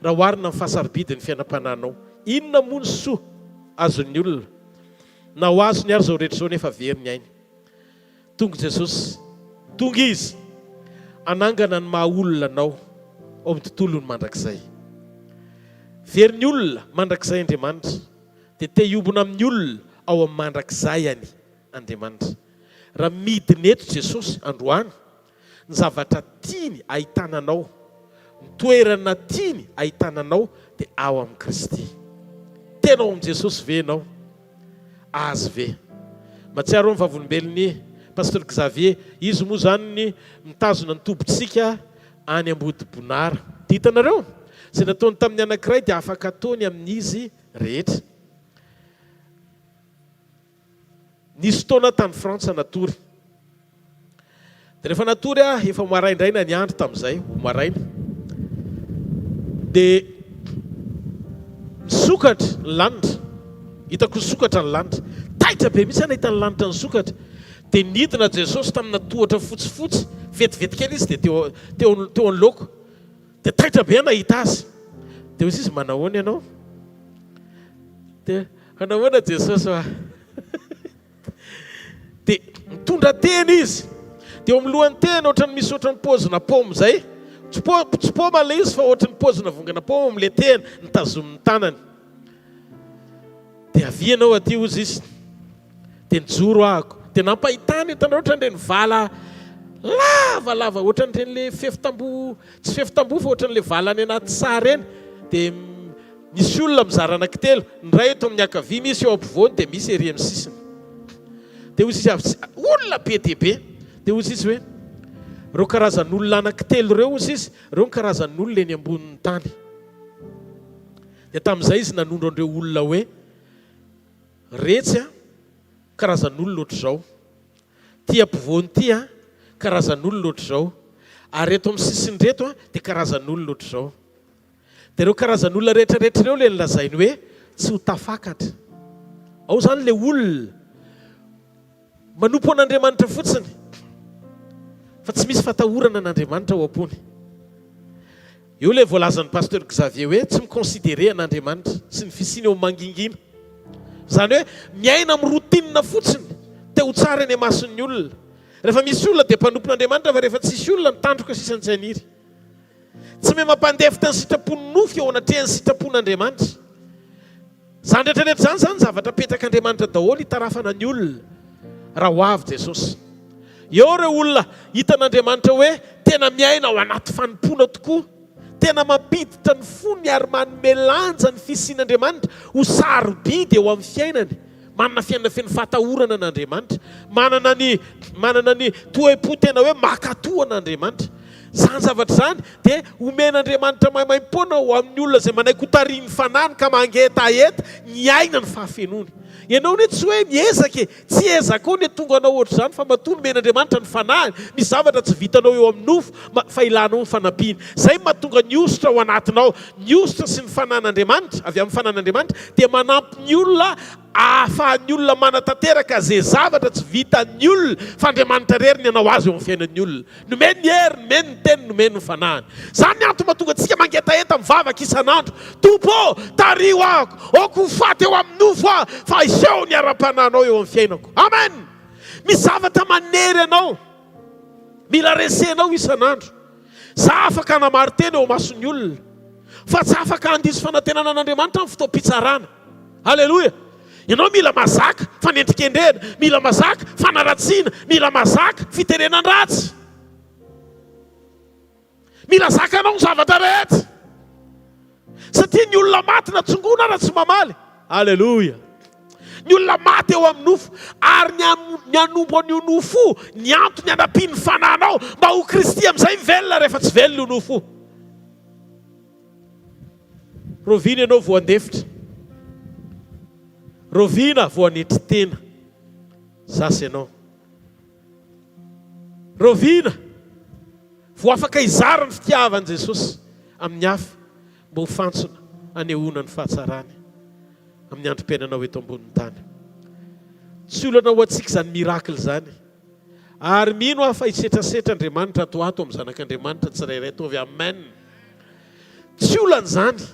[SPEAKER 7] Raha oharina amin'ny fahasarobidin'ny fiainam-panahinao, inona moa ny soa azon'ny olona na ho azony ary izao rehetra izao nefa very ny ainy? Tonga Jesosy, tonga Izy hanangana ny maha olona anao ao amin'ny tontolony mandrakizay. Very ny olona mandrakizay Andriamanitra, dia te hiombona amin'ny olona ao amin'ny mandrakizay-any Andriamanitra. Raha midina eto Jesosy androany, Ny zavatra tiany ahitana anao, ny toerana tiany ahitana anao dia ao amin'i Kristy. Tena ao amin'i Jesosy ve ianao? Azy ve? Mahatsiaro aho ny vavolombelon'i Pasteur Xavier, izy moa izany ny mitazona ny tobintsika any Ambodibonara. Dia hitanareo? Izay nataony tamin'ny anankiray dia afaka ataony amin'izy rehetra. Nisy fotoana aho tany Frantsa natory. Dia rehefa natory aho, efa maraindraina ny andro tamin'izay, ho maraina. Dia nisokatra ny lanitra. Hitako nisokatra ny lanitra. Taitra be mihitsy aho nahita ny lanitra nisokatra. Dia nidina Jesosy tamina tohatra fotsifotsy, vetivety kely izy dia teo teo teo anoloako. Dia taitra be aho nahita azy. Dia hoy izy, manahoana ianao? Dia Fa nahoana Jesosy hoa? Dia mitondra teny izy. Dia eo amin'ny lohany teny ohatran'ny misy ohatran'ny paozina paoma izay. Tsy pao, tsy paoma ilay izy fa ohatran'ny paozina vongana paoma amin'ilay teny nitazomin'ny tanany. Dia avia ianao aty hozy izy. Dia nijoro ahako. Dia nampahitany, hitanareo ohatran'ireny vala lavalava ohatran'ireny le fefy tamboho, tsy fefy tamboho fa ohatran'ilay vala any anaty saha ireny. Dia misy olona mizara anankitelo, ny iray eto amin'ny ankavia, misy eo ampovoany, dia misy ery amin'ny sisiny. Dia hoy izy avy, olona be dia be. Dia hoy izy hoe, ireo karazan'olona anankitelo ireo, hoy izy, ireo ny karazan'olona eny ambonin'ny tany. Dia tamin'izay izy nanondro an'ireo olona hoe, Retsy an, karazan'olona ohatr'izao. Ity ampovoany ity an, karazan'olona ohatr'izao. Ary eto amin'ny sisiny ireto an, dia karazan'olona ohatr'izao. Dia ireo karazan'olona rehetra rehetra ireo ilay nolazainy hoe tsy ho tafakatra. Ao izany ilay olona manompo an'Andriamanitra fotsiny fa tsy misy fatahorana an'Andriamanitra ao am-pony. Eo ilay voalazan'ny Pasteur Xavier hoe tsy mi-considerer an'Andriamanitra sy ny fisiany eo amin'ny mangingina. Izany hoe miaina amin'ny routine fotsiny, te ho tsara eny imason'ny olona. Rehefa misy olona dia mpanompon'Andriamanitra fa rehefa tsisy olona ny tandroka sisa no tsy haniry. Tsy mahay mampandefitra ny sitrapon'ny nofo eo anatrehan'ny sitrapon'Andriamanitra. Izany rehetra rehetra izany izany zavatra apetrak'Andriamanitra daholo hitarafana ny olona raha ho avy Jesosy. Eo ireo olona hitan'Andriamanitra hoe tena miaina ao anaty fanompoana tokoa, tena mampiditra ny fony ary manome lanja ny fisian'Andriamanitra ho sarobidy eo amin'ny fiainany. Manana fiainana feno fahatahorana an'Andriamanitra. Manana ny manana ny toe-po tena hoe mankatò an'Andriamanitra. Izany zavatra izany dia omen'Andriamanitra maimaimpoana ho amin'ny olona izay manaiky hotarihin'ny Fanahiny ka mangetaheta ny aina ny fahafenoany. Ianao anie tsy hoe miezaka e! Tsy ezakao ny hatonga anao ohatr'izany fa matoa nomen'Andriamanitra ny Fanahiny, misy zavatra tsy vitanao eo amin'ny nofo fa ilanao ny fanampiany. Izay no mahatonga ny hosotra ao anatinao. Ny hosotra sy ny fanan'Andriamanitra, avy amin'ny fanan'Andriamanitra, dia manampy ny olona ahafahan'ny olona manatanteraka izay zavatra tsy vitan'ny olona, fa Andriamanitra irery ny hanao azy eo amin'ny fiainan'ny olona. Nomeny ny hery, nomeny ny teny, nomeny ny fanahiny. Izany ny antony mahatonga antsika mangetaheta mivavaka isan'andro, Tompo ô, tariho aho, aoka ho faty eo amin'ny nofo aho, fa aseho ny ara-panahinao eo amin'ny fiainako. Amen! Misy zavatra manery anao, mila resenao isan'andro. Za afaka hanamari-tena eo imason'ny olona, fa tsy afaka handiso fanantenana an'Andriamanitra amin'ny fotoam-pitsarana. Aleloia! Ianao mila mazaka fanendrikendrehana, mila mazaka fanaratsiana, mila mazaka fitenenan-dratsy. Mila zakanao ny zavatra rehetra. Satria ny olona maty na tsongoina ara tsy mamaly. Aleloia! Ny olona maty eo amin'ny nofo, ary ny ny hanompo an'io nofo io, ny antony hanampian'ny fanahinao mba ho Kristy amin'izay velona rehefa tsy velona io nofo io. Rahoviana ianao vao handefitra? Rahoviana vao hanetry tena? Za sy ianao. Rahoviana vao afaka hizara ny fitiavan'i Jesosy amin'ny hafa mba ho fantsona hanehoana ny fahatsarany amin'ny androm-piainanao eto ambonin'ny tany? Tsy olana ho antsika izany miracle izany. Ary mino aho fa hisetrasetra Andriamanitra ato ho ato amin'ny zanak'Andriamanitra tsirairay. Ataovy amen. Tsy olana izany.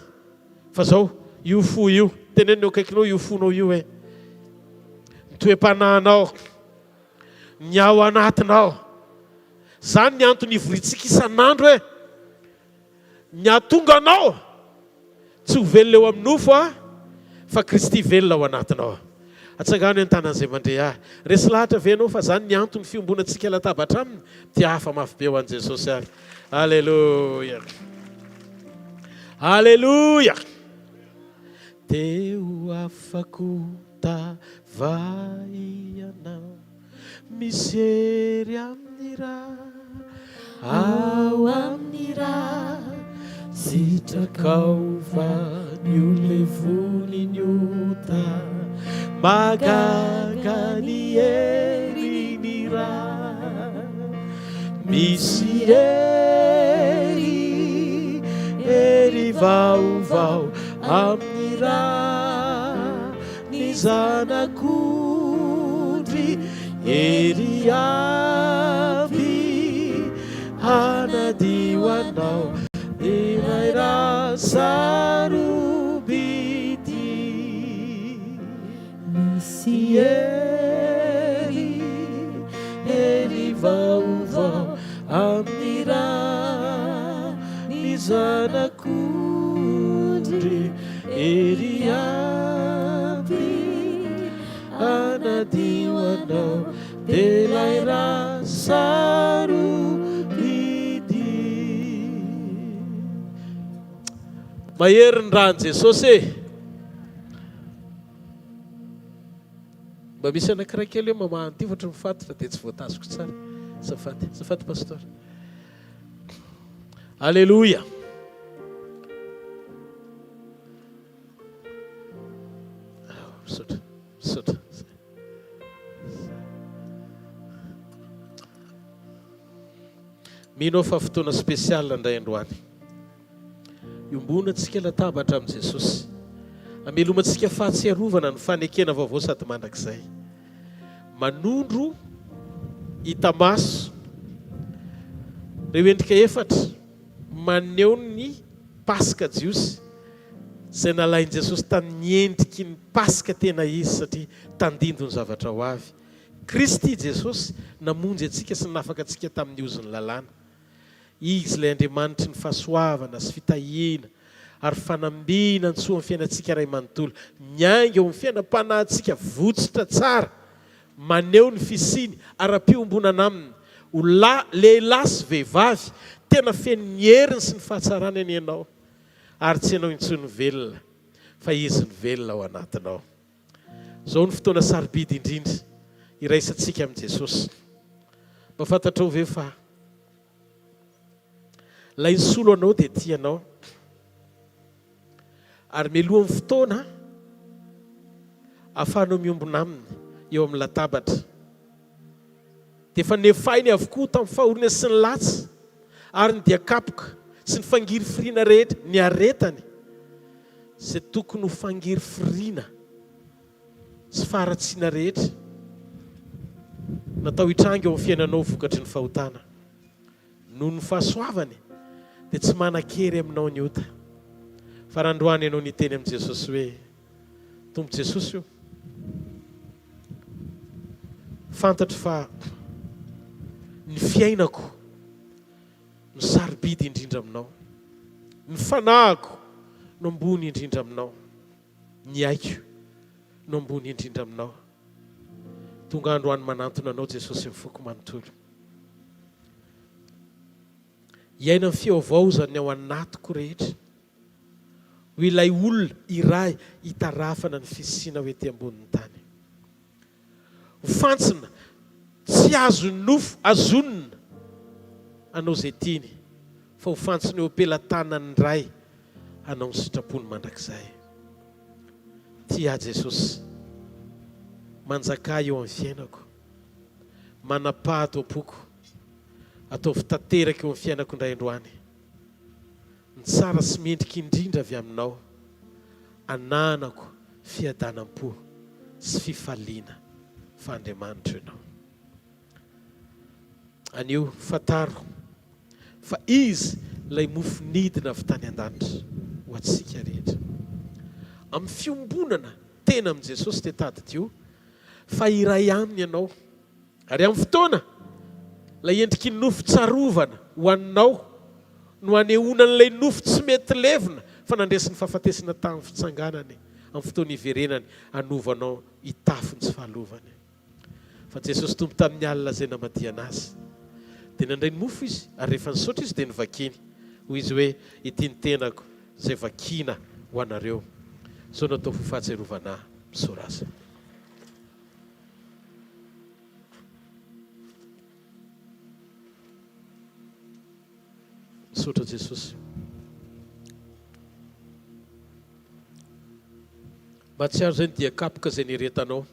[SPEAKER 7] Fa zao, io fo io, teneno ny eo akaikinao io fonao io e. Ny toe-panahinao, ny ao anatinao. Izany ny antony ivoriantsika isan'andro e. Ny hahatonga anao tsy ho velona eo amin'ny nofo aho, fa Kristy velona ao anatinao. Atsangano ny tanan'izay mandre ahy. Resy lahatra ve ianao fa izany ny antony fiombonantsika latabatra aminy? Dia hafa mafy be ho an'i Jesosy ary. Aleloia. Aleloia. Te ho afako tava ianao. Misy hery amin'ny ra. Ao amin'ny ra. Sitrakao va ny ho levonin'ny ota. Mahagaga ny herin'ny ra. Misy hery, hery vaovao amin'ny ra. Ny zanak'ondry ery avy hanadio anao ilay ra sarobidy. Misy hery, hery vaovao amin'ny ra ny zanak'ondry. Ery avy hanadio anao Dia ilay rà sarobidy. Mahery ny ràn'i Jesosy e! Mba misy anankiray kely hoe mamaha an'ity fa ohatran'ny mifatotra dia tsy voatazoko tsara. Azafady, azafady Pasteur. Alléluia. Misaotra, misaotra. Mino aho fa fotoana spécial indray androany. Iombonantsika latabatra amin'i Jesosy. Amelomantsika fahatsiarovana ny fanekena vaovao sady mandrakizay. Manondro hita maso ireo endrika efatra maneho ny Paska jiosy izay nalain'i Jesosy tamin'ny endriky ny Paska tena izy satria tandindon'ny zavatra ho avy. Kristy Jesosy namonjy antsika sy nanafaka antsika tamin'ny ozon'ny lalàna. Izy ilay Andriamanitry ny fahasoavana sy fitahiana ary fanambinantsoa amin'ny fiainantsika iray manontolo. Miainga eo amin'ny fiainam-panahintsika votsitra tsara, maneho ny fisiany ara-piombonana Aminy. Ho lahy, lehilahy sy vehivavy, tena feno ny heriny sy ny fahatsarany anie ianao, ary tsy ianao intsony no velona, fa Izy no velona ao anatinao. Izao no fotoana sarobidy indrindra iraisantsika amin'i Jesosy. Mba fantatrao ve fa Ilay nisolo anao dia tia anao? Ary mialohan'ny fotoana ahafahanao miombona aminy eo amin'ny latabatra, dia efa nefainy avokoa tamin'ny fahoriana sy ny latsa ary ny dian-kapoka sy ny fangirifiriana rehetra niaretany. Izay tokony ho fangirifiriana sy faharatsiana rehetra natao hitranga eo amin'ny fiainanao vokatry ny fahotana. Noho ny fahasoavany dia tsy manan-kery aminao ny ota. Fa raha androany ianao niteny amin'i Jesosy hoe, Tompo Jesosy o, fantatro fa ny fiainako no sarobidy indrindra aminao. Ny fanahiko no ambony indrindra aminao. Ny aiko no ambony indrindra aminao. Tonga androany manantona anao Jesosy ny foko manontolo. Hiaina ny fihavaozan'ny ao anatiko rehetra. Ho ilay olona iray hitarafana ny fisianao ety ambonin'ny tany. Ho fantsona tsy azon'ny nofo azonina hanao izay tiany, fa ho fantsona eo am-pelatanan'ny Ray hanao ny sitrapony mandrakizay. Tia ahy Jesosy. Manjakà eo amin'ny fiainako. Manapaha ato am-poko. Ataovy tanteraka eo amin'ny fiainako indray androany. Ny tsara sy mendrika indrindra avy aminao. Ananako fiadanam-po sy fifaliana fa Andriamanitro Ianao. Anio, fantaro fa Izy ilay mofo nidina avy tany an-danitra ho antsika rehetra. Amin'ny fiombonana tena amin'i Jesosy dia tadidio fa iray Aminy ianao. Ary amin'ny fotoana, ilay endriky ny nofo tsarovana ho anao no anehoana an'ilay nofo tsy mety levona fa nandresy ny fahafatesana tamin'ny fitsanganany amin'ny fotoana hiverenany hanova anao hitafy ny tsy fahalovany. Fa Jesosy Tompo tamin'ny alina izay namadihana Azy dia nandray ny mofo Izy ary rehefa nisaotra Izy dia novakiny. Hoy Izy hoe, Ity ny tenako izay vakiana ho anareo. Izao no ataovy ho fahatsiarovana Ahy. Misaora Azy. Misaotra Jesosy. Mba tsiaro izay ny dia kapoka izay niretanao.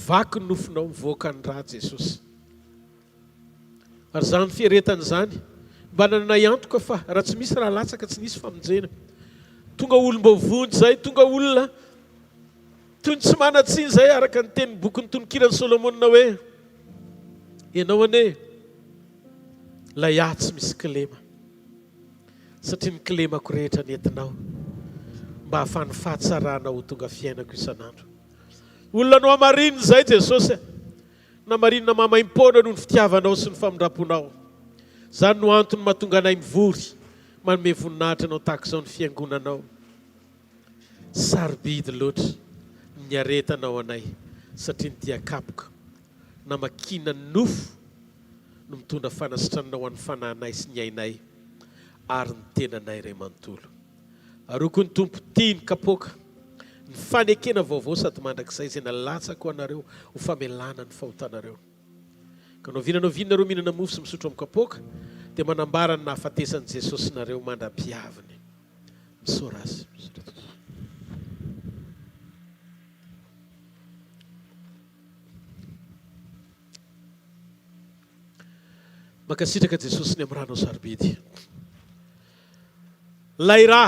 [SPEAKER 7] Vaky ny nofonao mivoaka ny ra Jesosy. Ary izany fiaretana izany mba nananay antoka fa raha tsy misy raha latsaka tsy nisy famonjena. Tonga olom-boavonjy izay, tonga olona toy ny tsy manan-tsiny izay araka ny tenin'ny bokin'ny Tononkiran'i Solomona hoe, Ianao anie ilay ahy tsy misy kilema, satria ny kilemako rehetra nentinao mba hahafahan'ny fahatsaranao ho tonga fiainako isan'andro. Olona nohamarinina izay Jesosy a! Namarinina maimaimpoana noho ny fitiavanao sy ny famindramponao. Izany no antony mahatonga anay mivory, manome voninahitra anao tahaka izao ny fiangonanao. Sarobidy loatra ny niaretanao anay. Satria ny dian-kapoka namakiana ny nofo no mitondra fanasitranana ho an'ny fanahinay sy ny ainay ary ny tenanay iray manontolo. Aroko ny Tompo tia ny kapoaka, ny fanekena vaovao sady mandrakizay izay nalatsako ho anareo ho famelana ny fahotanareo. Ka na oviana na oviana nareo mihinana mofo sy misotro amin'ny kapoaka dia manambara ny nahafatesan'i Jesosy nareo mandra-piaviny. Misaora Azy. Misaotra Jesosy. Mankasitraka Jesosy ny amin'ny ranao sarobidy. Ilay ra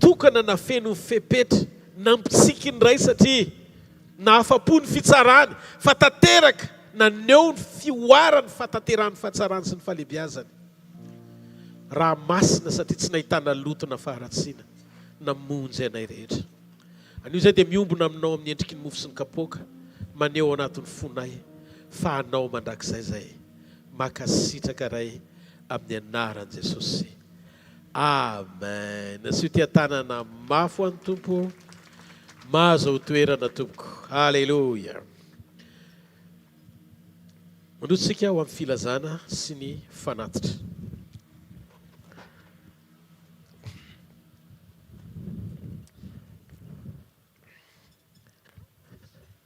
[SPEAKER 7] tokana nafeno ny fepetra nampitsiky ny Ray satria nahafa-po ny fitsarany fa tanteraka naneho ny fihoarany fahatanterahan'ny fahatsarany sy ny fahalehibiazany. Ra masina satria tsy nahitana loto na faharatsiana namonjy anay rehetra. Anio izahay dia miombona aminao amin'ny endriky ny mofo sy ny kapoaka maneho ao anatin'ny fonay fa anao mandrakizay izay. Makasitraka Ray amin'ny anaran'i Jesosy. Amen. Asio tia-tanana mafy ho an'ny Tompo. Mahazo toerana tompoko. Haleloia. Mandroso isika ho amin'ny filazana sy ny fanatitra.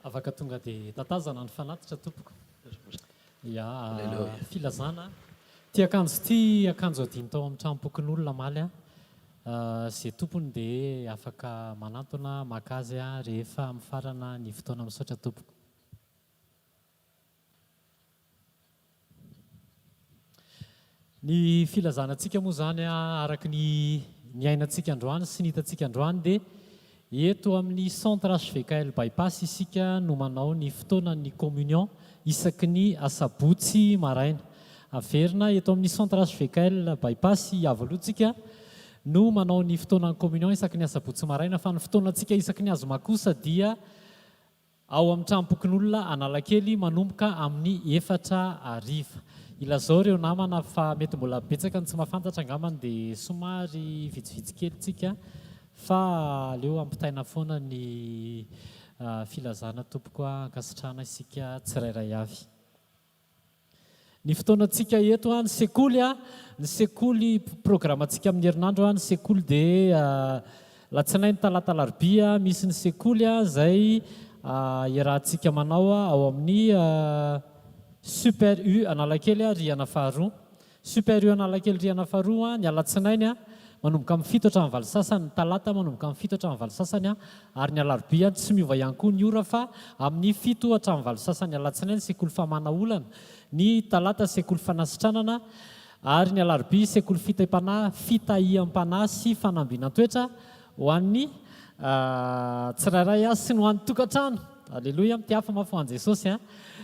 [SPEAKER 3] Afaka tonga dia tatazana ny fanatitra tompoko. Ya, filazana. Ity akanjo ity akanjo adino tao amin'ny tranom-pokonolona omaly an. Izay tompony dia afaka manantona maka azy rehefa mifarana ny fotoana. Misaotra tompoko. Ny filazana antsika moa izany araka ny niainantsika androany sy ny hitantsika androany dia eto amin'ny Centre HVKL Bypass isika no manao ny fotoanan'ny communion isaky ny asabotsy maraina. Averina eto amin'ny Centre HVKL Bypass Iavoloha tsika no manao ny fotoanan'ny communion isaky ny asabotsy maraina fa ny fotoanantsika isaky ny azoma kosa dia Ao amin'ny tranom-pokonolona Analakely manomboka amin'ny efatra hariva. Ilazao ireo namana fa mety mbola betsaka ny tsy mahafantatra angambany dia somary vitsivitsy kely tsika fa aleo ampitaina foana ny filazana tompoko a, ankasitrahana isika tsirairay avy. Ny fotoanantsika eto an, ny sekoly an, ny sekoly programantsika amin'ny herinandro an, ny sekoly dia latsinainy, talata, alarobia misy ny sekoly an, izay iarahantsika manao ao amin'ny Super U Analakely rihana faharoa. Super U Analakely rihana faharoa ny alatsinainy manomboka amin'ny fito hatramin'ny valo sasany, ny talata manomboka amin'ny fito hatramin'ny valo sasany ary ny alarobia tsy miova ihany koa ny ora fa amin'ny fito hatramin'ny valo sasany alatsinainy sekoly famahana olana, ny talata sekoly fanasitranana ary ny alarobia sekoly fitaim-panahy fitahiam-panahy sy fanambinan-toetra ho an'ny tsirairay sy ny ho an'ny tokantrano. Aleloia, mitiafa mafy ho an'i Jesosy an!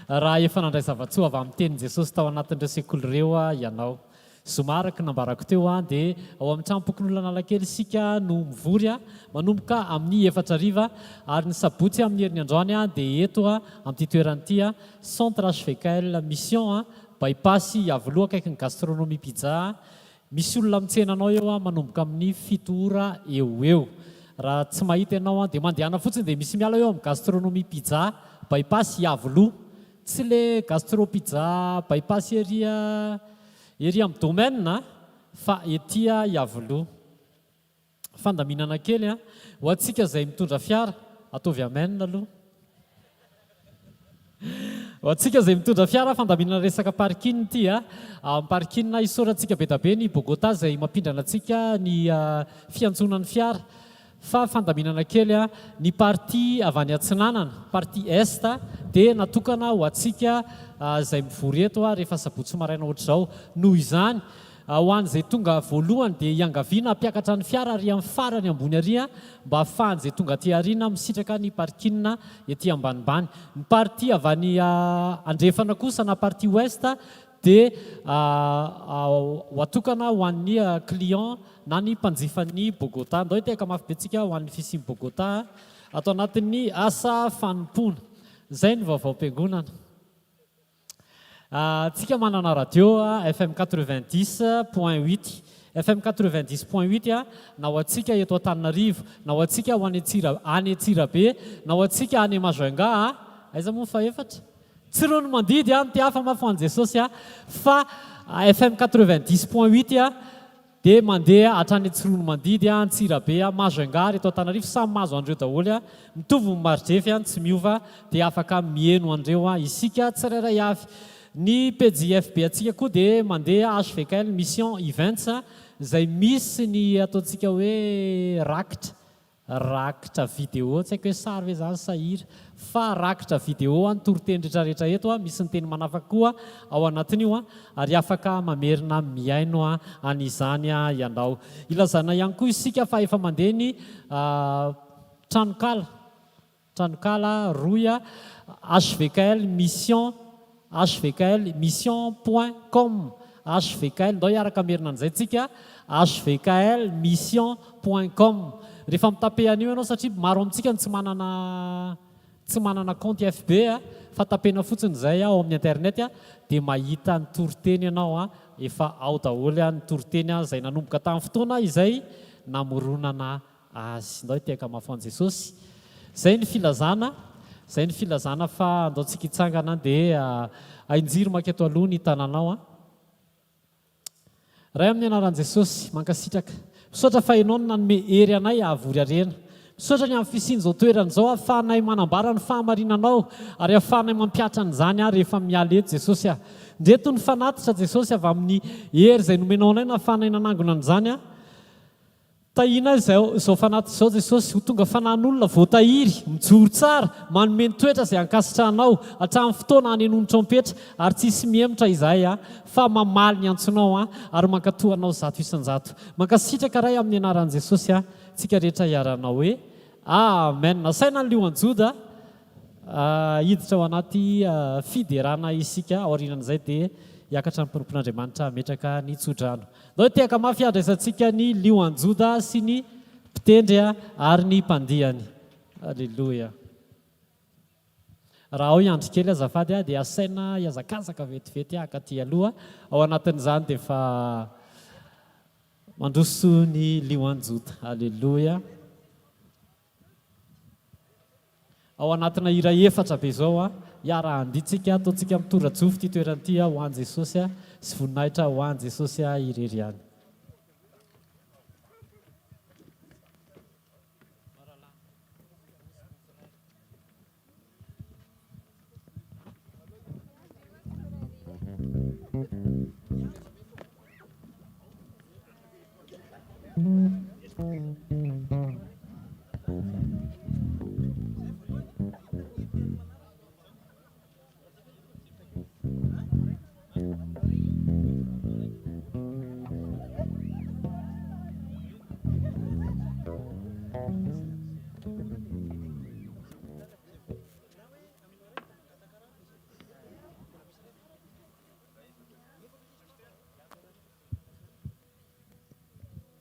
[SPEAKER 3] Raha efa nandray zava-tsoa avy amin'ny tenin'i Jesosy tao anatin'ireo sekoly ireo ianao. Zoma araka ny nambarako teo dia ao amin'ny tranom-pokonolona Analakely isika no mivory manomboka amin'ny efatra hariva ary ny sabotsy amin'ny heriny androany dia eto amin'ity toerana ity Centre HVKL Mission Bypass Iavoloha akaikin'ny Gastronomie Pizza. Misy olona mitsena anao eo an, manomboka amin'ny fito ora eo ho eo. Raha tsy mahita ianao an, dia mandehana fotsiny dia misy miala eo amin'ny Gastronomie Pizza Bypass Iavoloha. Tsy le Gastro Pizza Bypass ery ery amin'ny domaine an, fa ety Iavoloha. Fandaminana kely an, ho antsika izay mitondra fiara, ataovy amen aloha. Ho antsika izay mitondra fiara, fandaminana resaka parking ity a. Amin'ny parking isaorantsika be da be ny Bogota izay mampindrana antsika ny fiantsonan'ny fiara. Fa fandaminana kely a, ny partie avy any atsinanana, partie est, dia natokana ho antsika izay mivory eto rehefa sabotsy maraina ohatr'izao. Noho izany, Ho an'izay tonga voalohany dia iangaviana hampiakatra ny fiara ary amin'ny farany ambony ary mba ahafahan'izay tonga aty aoriana misitraka ny parking ety ambanimbany. Ny partie avy any andrefana kosa na partie ouest dia ho atokana ho an'ny client na ny mpanjifan'ny Bogota. Ndao hitehaka mafy be tsika ho an'ny fisian'i Bogota ato anatin'ny asa fanompoana. Izay ny vaovaom-piangonana. Tsika manana radio FM 90 point huit. FM 90 point 8 a, na ho antsika eto Antananarivo, na ho antsika ho any Antsira, any Antsirabe, na ho antsika any Majunga a, aiza moa ny fahefatra? Tsiroanomandidy a, ny te-hafa mafy ho an'i Jesosy a, fa FM 90 point 8 a, Dia mandeha hatrany Tsiroanomandidy, Antsirabe, Majunga ary eto Antananarivo, samy mahazo an'ireo daholo, mitovy ny maridrefy, tsy miova, dia afaka miheno an'ireo isika tsirairay avy. Ny pejy FB antsika koa dia mandeha HVKL Mission Events izay misy ny ataontsika hoe rakitra. Rakitra vidéo, tsy haiko hoe sary ve izany sa hira, fa rakitra vidéo an, toriteny retraretra eto an, misy ny teny manafaka koa ao anatin'io an, ary afaka mamerina mihaino an'izany ianao. Ilazana ihany koa isika fa efa mandeha ny tranonkala. Tranonkala, rohy, hvkl mission hvkl mission point com hvkl ndao hiaraka hamerina an'izay tsika hvkl mission point com rehefa mi-taper an'io ianao satria maro amintsika no tsy manana tsy manana compte FB a fa tapena fotsiny izay ao amin'ny internet a dia mahita ny toriteny ianao a efa ao daholo a ny toriteny a izay nanomboka tamin'ny fotoana izay namoronana Azy. Ndao hitehaka mafy ho an'i Jesosy. Zay ny filazana, zay ny filazana fa andao tsika hitsangana dia ahinjiro manketo aloha ny tananao an. Ray amin'ny anaran'i Jesosy, mankasitraka. Misaotra fa Ianao no nanome hery anay hahavory harena. Misaotra ny amin'ny fisian'izao toerana izao ahafahanay manambara ny fahamarinanao ary ahafahanay mampihatra an'izany aho rehefa miala eto Jesosy ah. Ndreto ny fanatitra Jesosy avy amin'ny hery izay nomenao anay nahafahanay nanangona an'izany aho. Tahiana izao izao fanatitra izao Jesosy, ho tonga fanahin'olona voatahiry, mijoro tsara, manome ny toetra izay ankasitrahanao, hatramin'ny fotoana hanenoan'ny trompetra, ary tsy hisy mihemotra izahay a, fa mamaly ny antsonao a, ary mankatò anao 100%. Mankasitraka Ray amin'ny anaran'i Jesosy a, tsika rehetra hiaranao hoe Amen. Asaina ny lioan'i Joda hiditra ao anaty fiderana isika, aorianan'izay dia hiakatra ny mpanompon'Andriamanitra hametraka ny tsodrano. Ndao hitehaka mafy handraisantsika ny lioan'i Joda sy ny mpitendry ary ny mpandihany. Aleloia. Raha ao i Andry kely azafady dia asaina hihazakazaka vetivety haka aty aloha. Ao anatin'izany dia efa mandroso ny lioan'i Joda. Aleloia. Ao anatina hira efatra be izao a, hiara-handihy tsika, ataontsika mitora-jofo ity toerana ity a, ho an'i Jesosy a, sy voninahitra ho an'i Jesosy a irery ihany.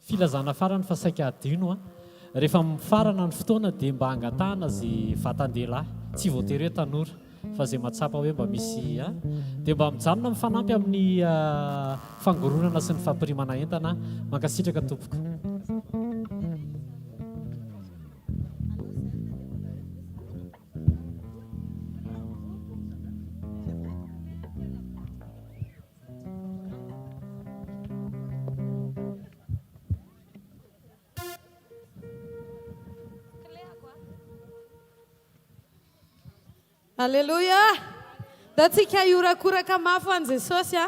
[SPEAKER 3] Filazana farany fa saika hadino an. Rehefa mifarana ny fotoana dia mba angatahana ze vatan-dehilahy, tsy voatery hoe tanora fa ze mahatsapa hoe mba misy an, dia mba mijanona mifanampy amin'ny fangoronana sy ny fampirimana entana. Mankasitraka tompoko.
[SPEAKER 2] Aleloia! Ndao tsika hihorakoraka mafy ho an'i Jesosy a!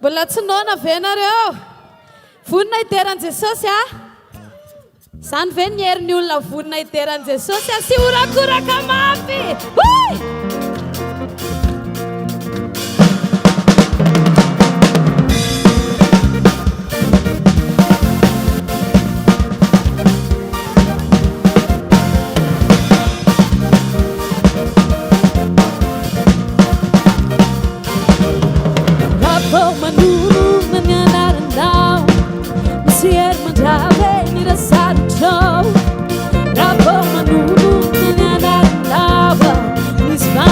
[SPEAKER 2] Mbola tsy noana ve nareo? Vonona hidera an'i Jesosy a! Izany ve ny herin'ny olona vonona hidera an'i Jesosy? Asio horakoraka mafy! Hoy! Raha vao manonona ny anaranao Misy hery mandrava e ny raha sarotrao Raha vao manonona ny anaranao Misy.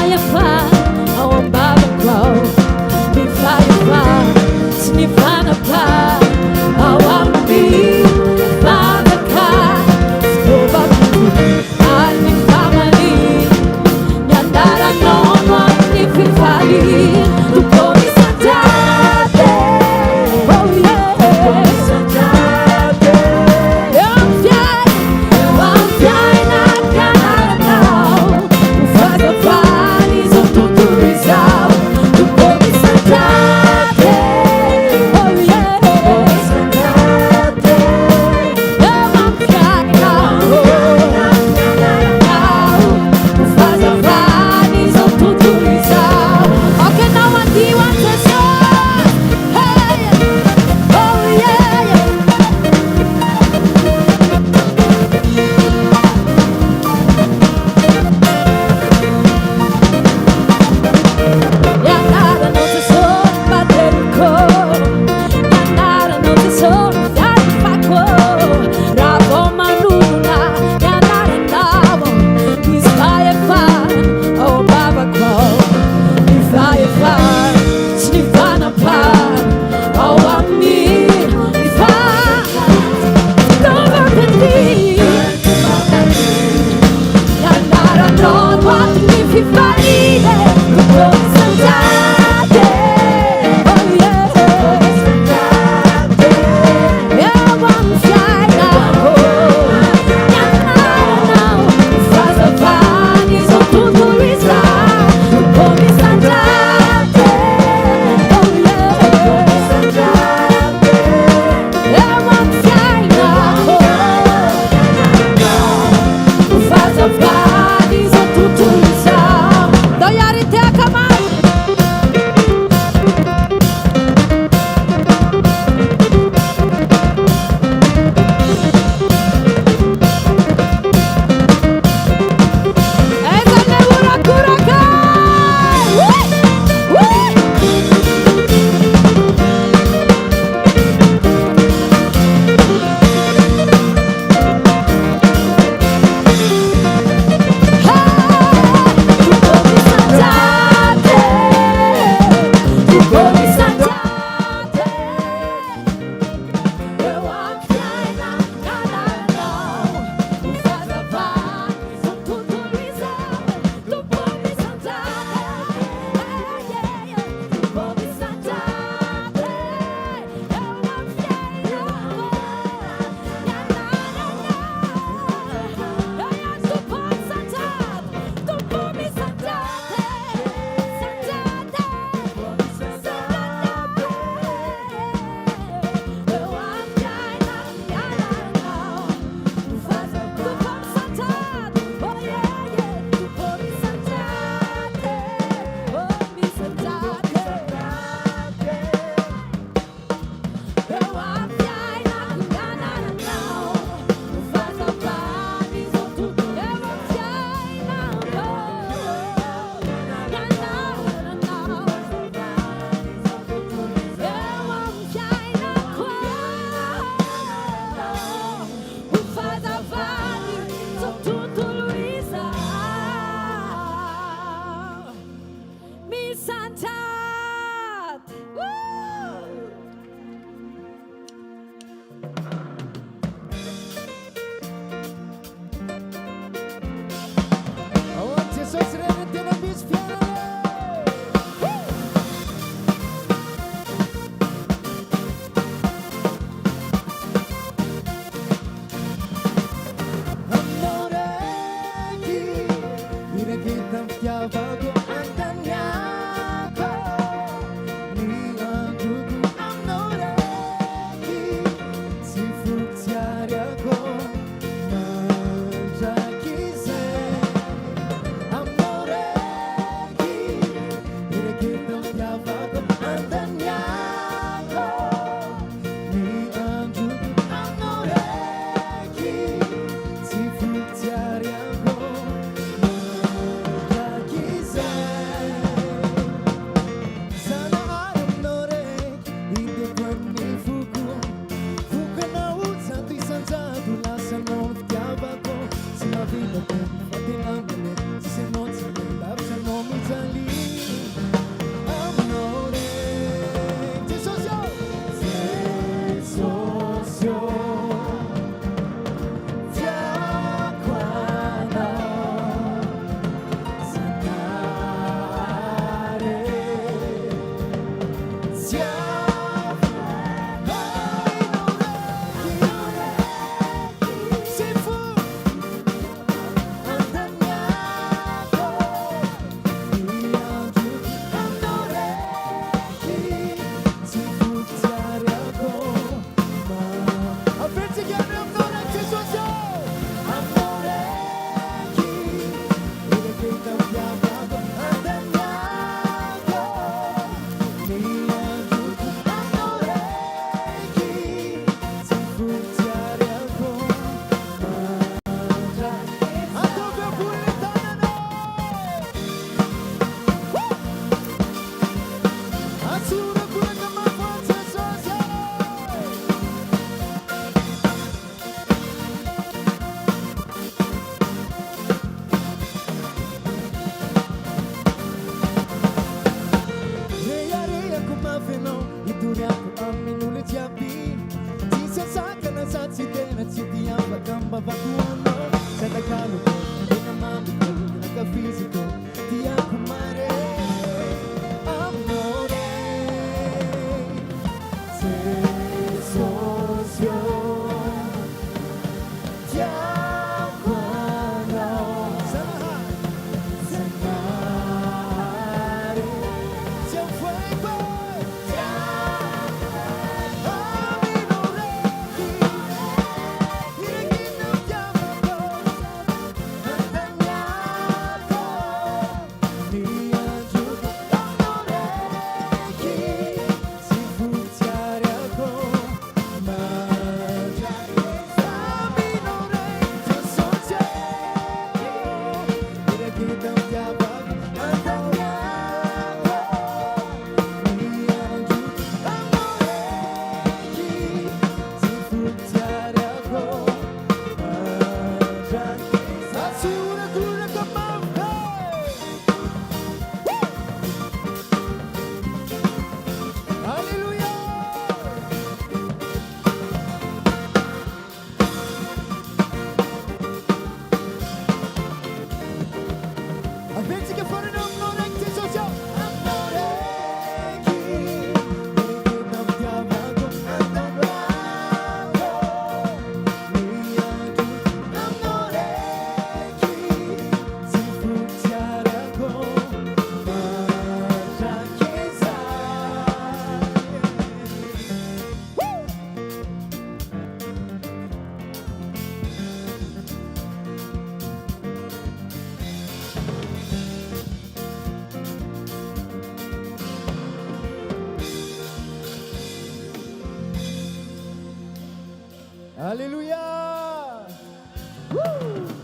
[SPEAKER 8] Hitoriako amin'olo jiaby Tsisy asakana za tsy tena tsy tia afaka am-bavako anao Tsy atakaloko, tena mamiko, tena ankafiziko Tiako mare aminao re Jesosy ô Tiako anao Zanahary Zanahary Tsy afoiko e Tiako aminao reky Irakita fitiavako Andaniako ny androko Aminao reky Tsy votsiariako Alléluia! Averintsika farany aminao raiky Jesosy ô! Aminao raiky, Erekena fitiavako, andanako ny andro. Aminao raiky, tsy fotsiarako mandrakizay. Alléluia! Woo!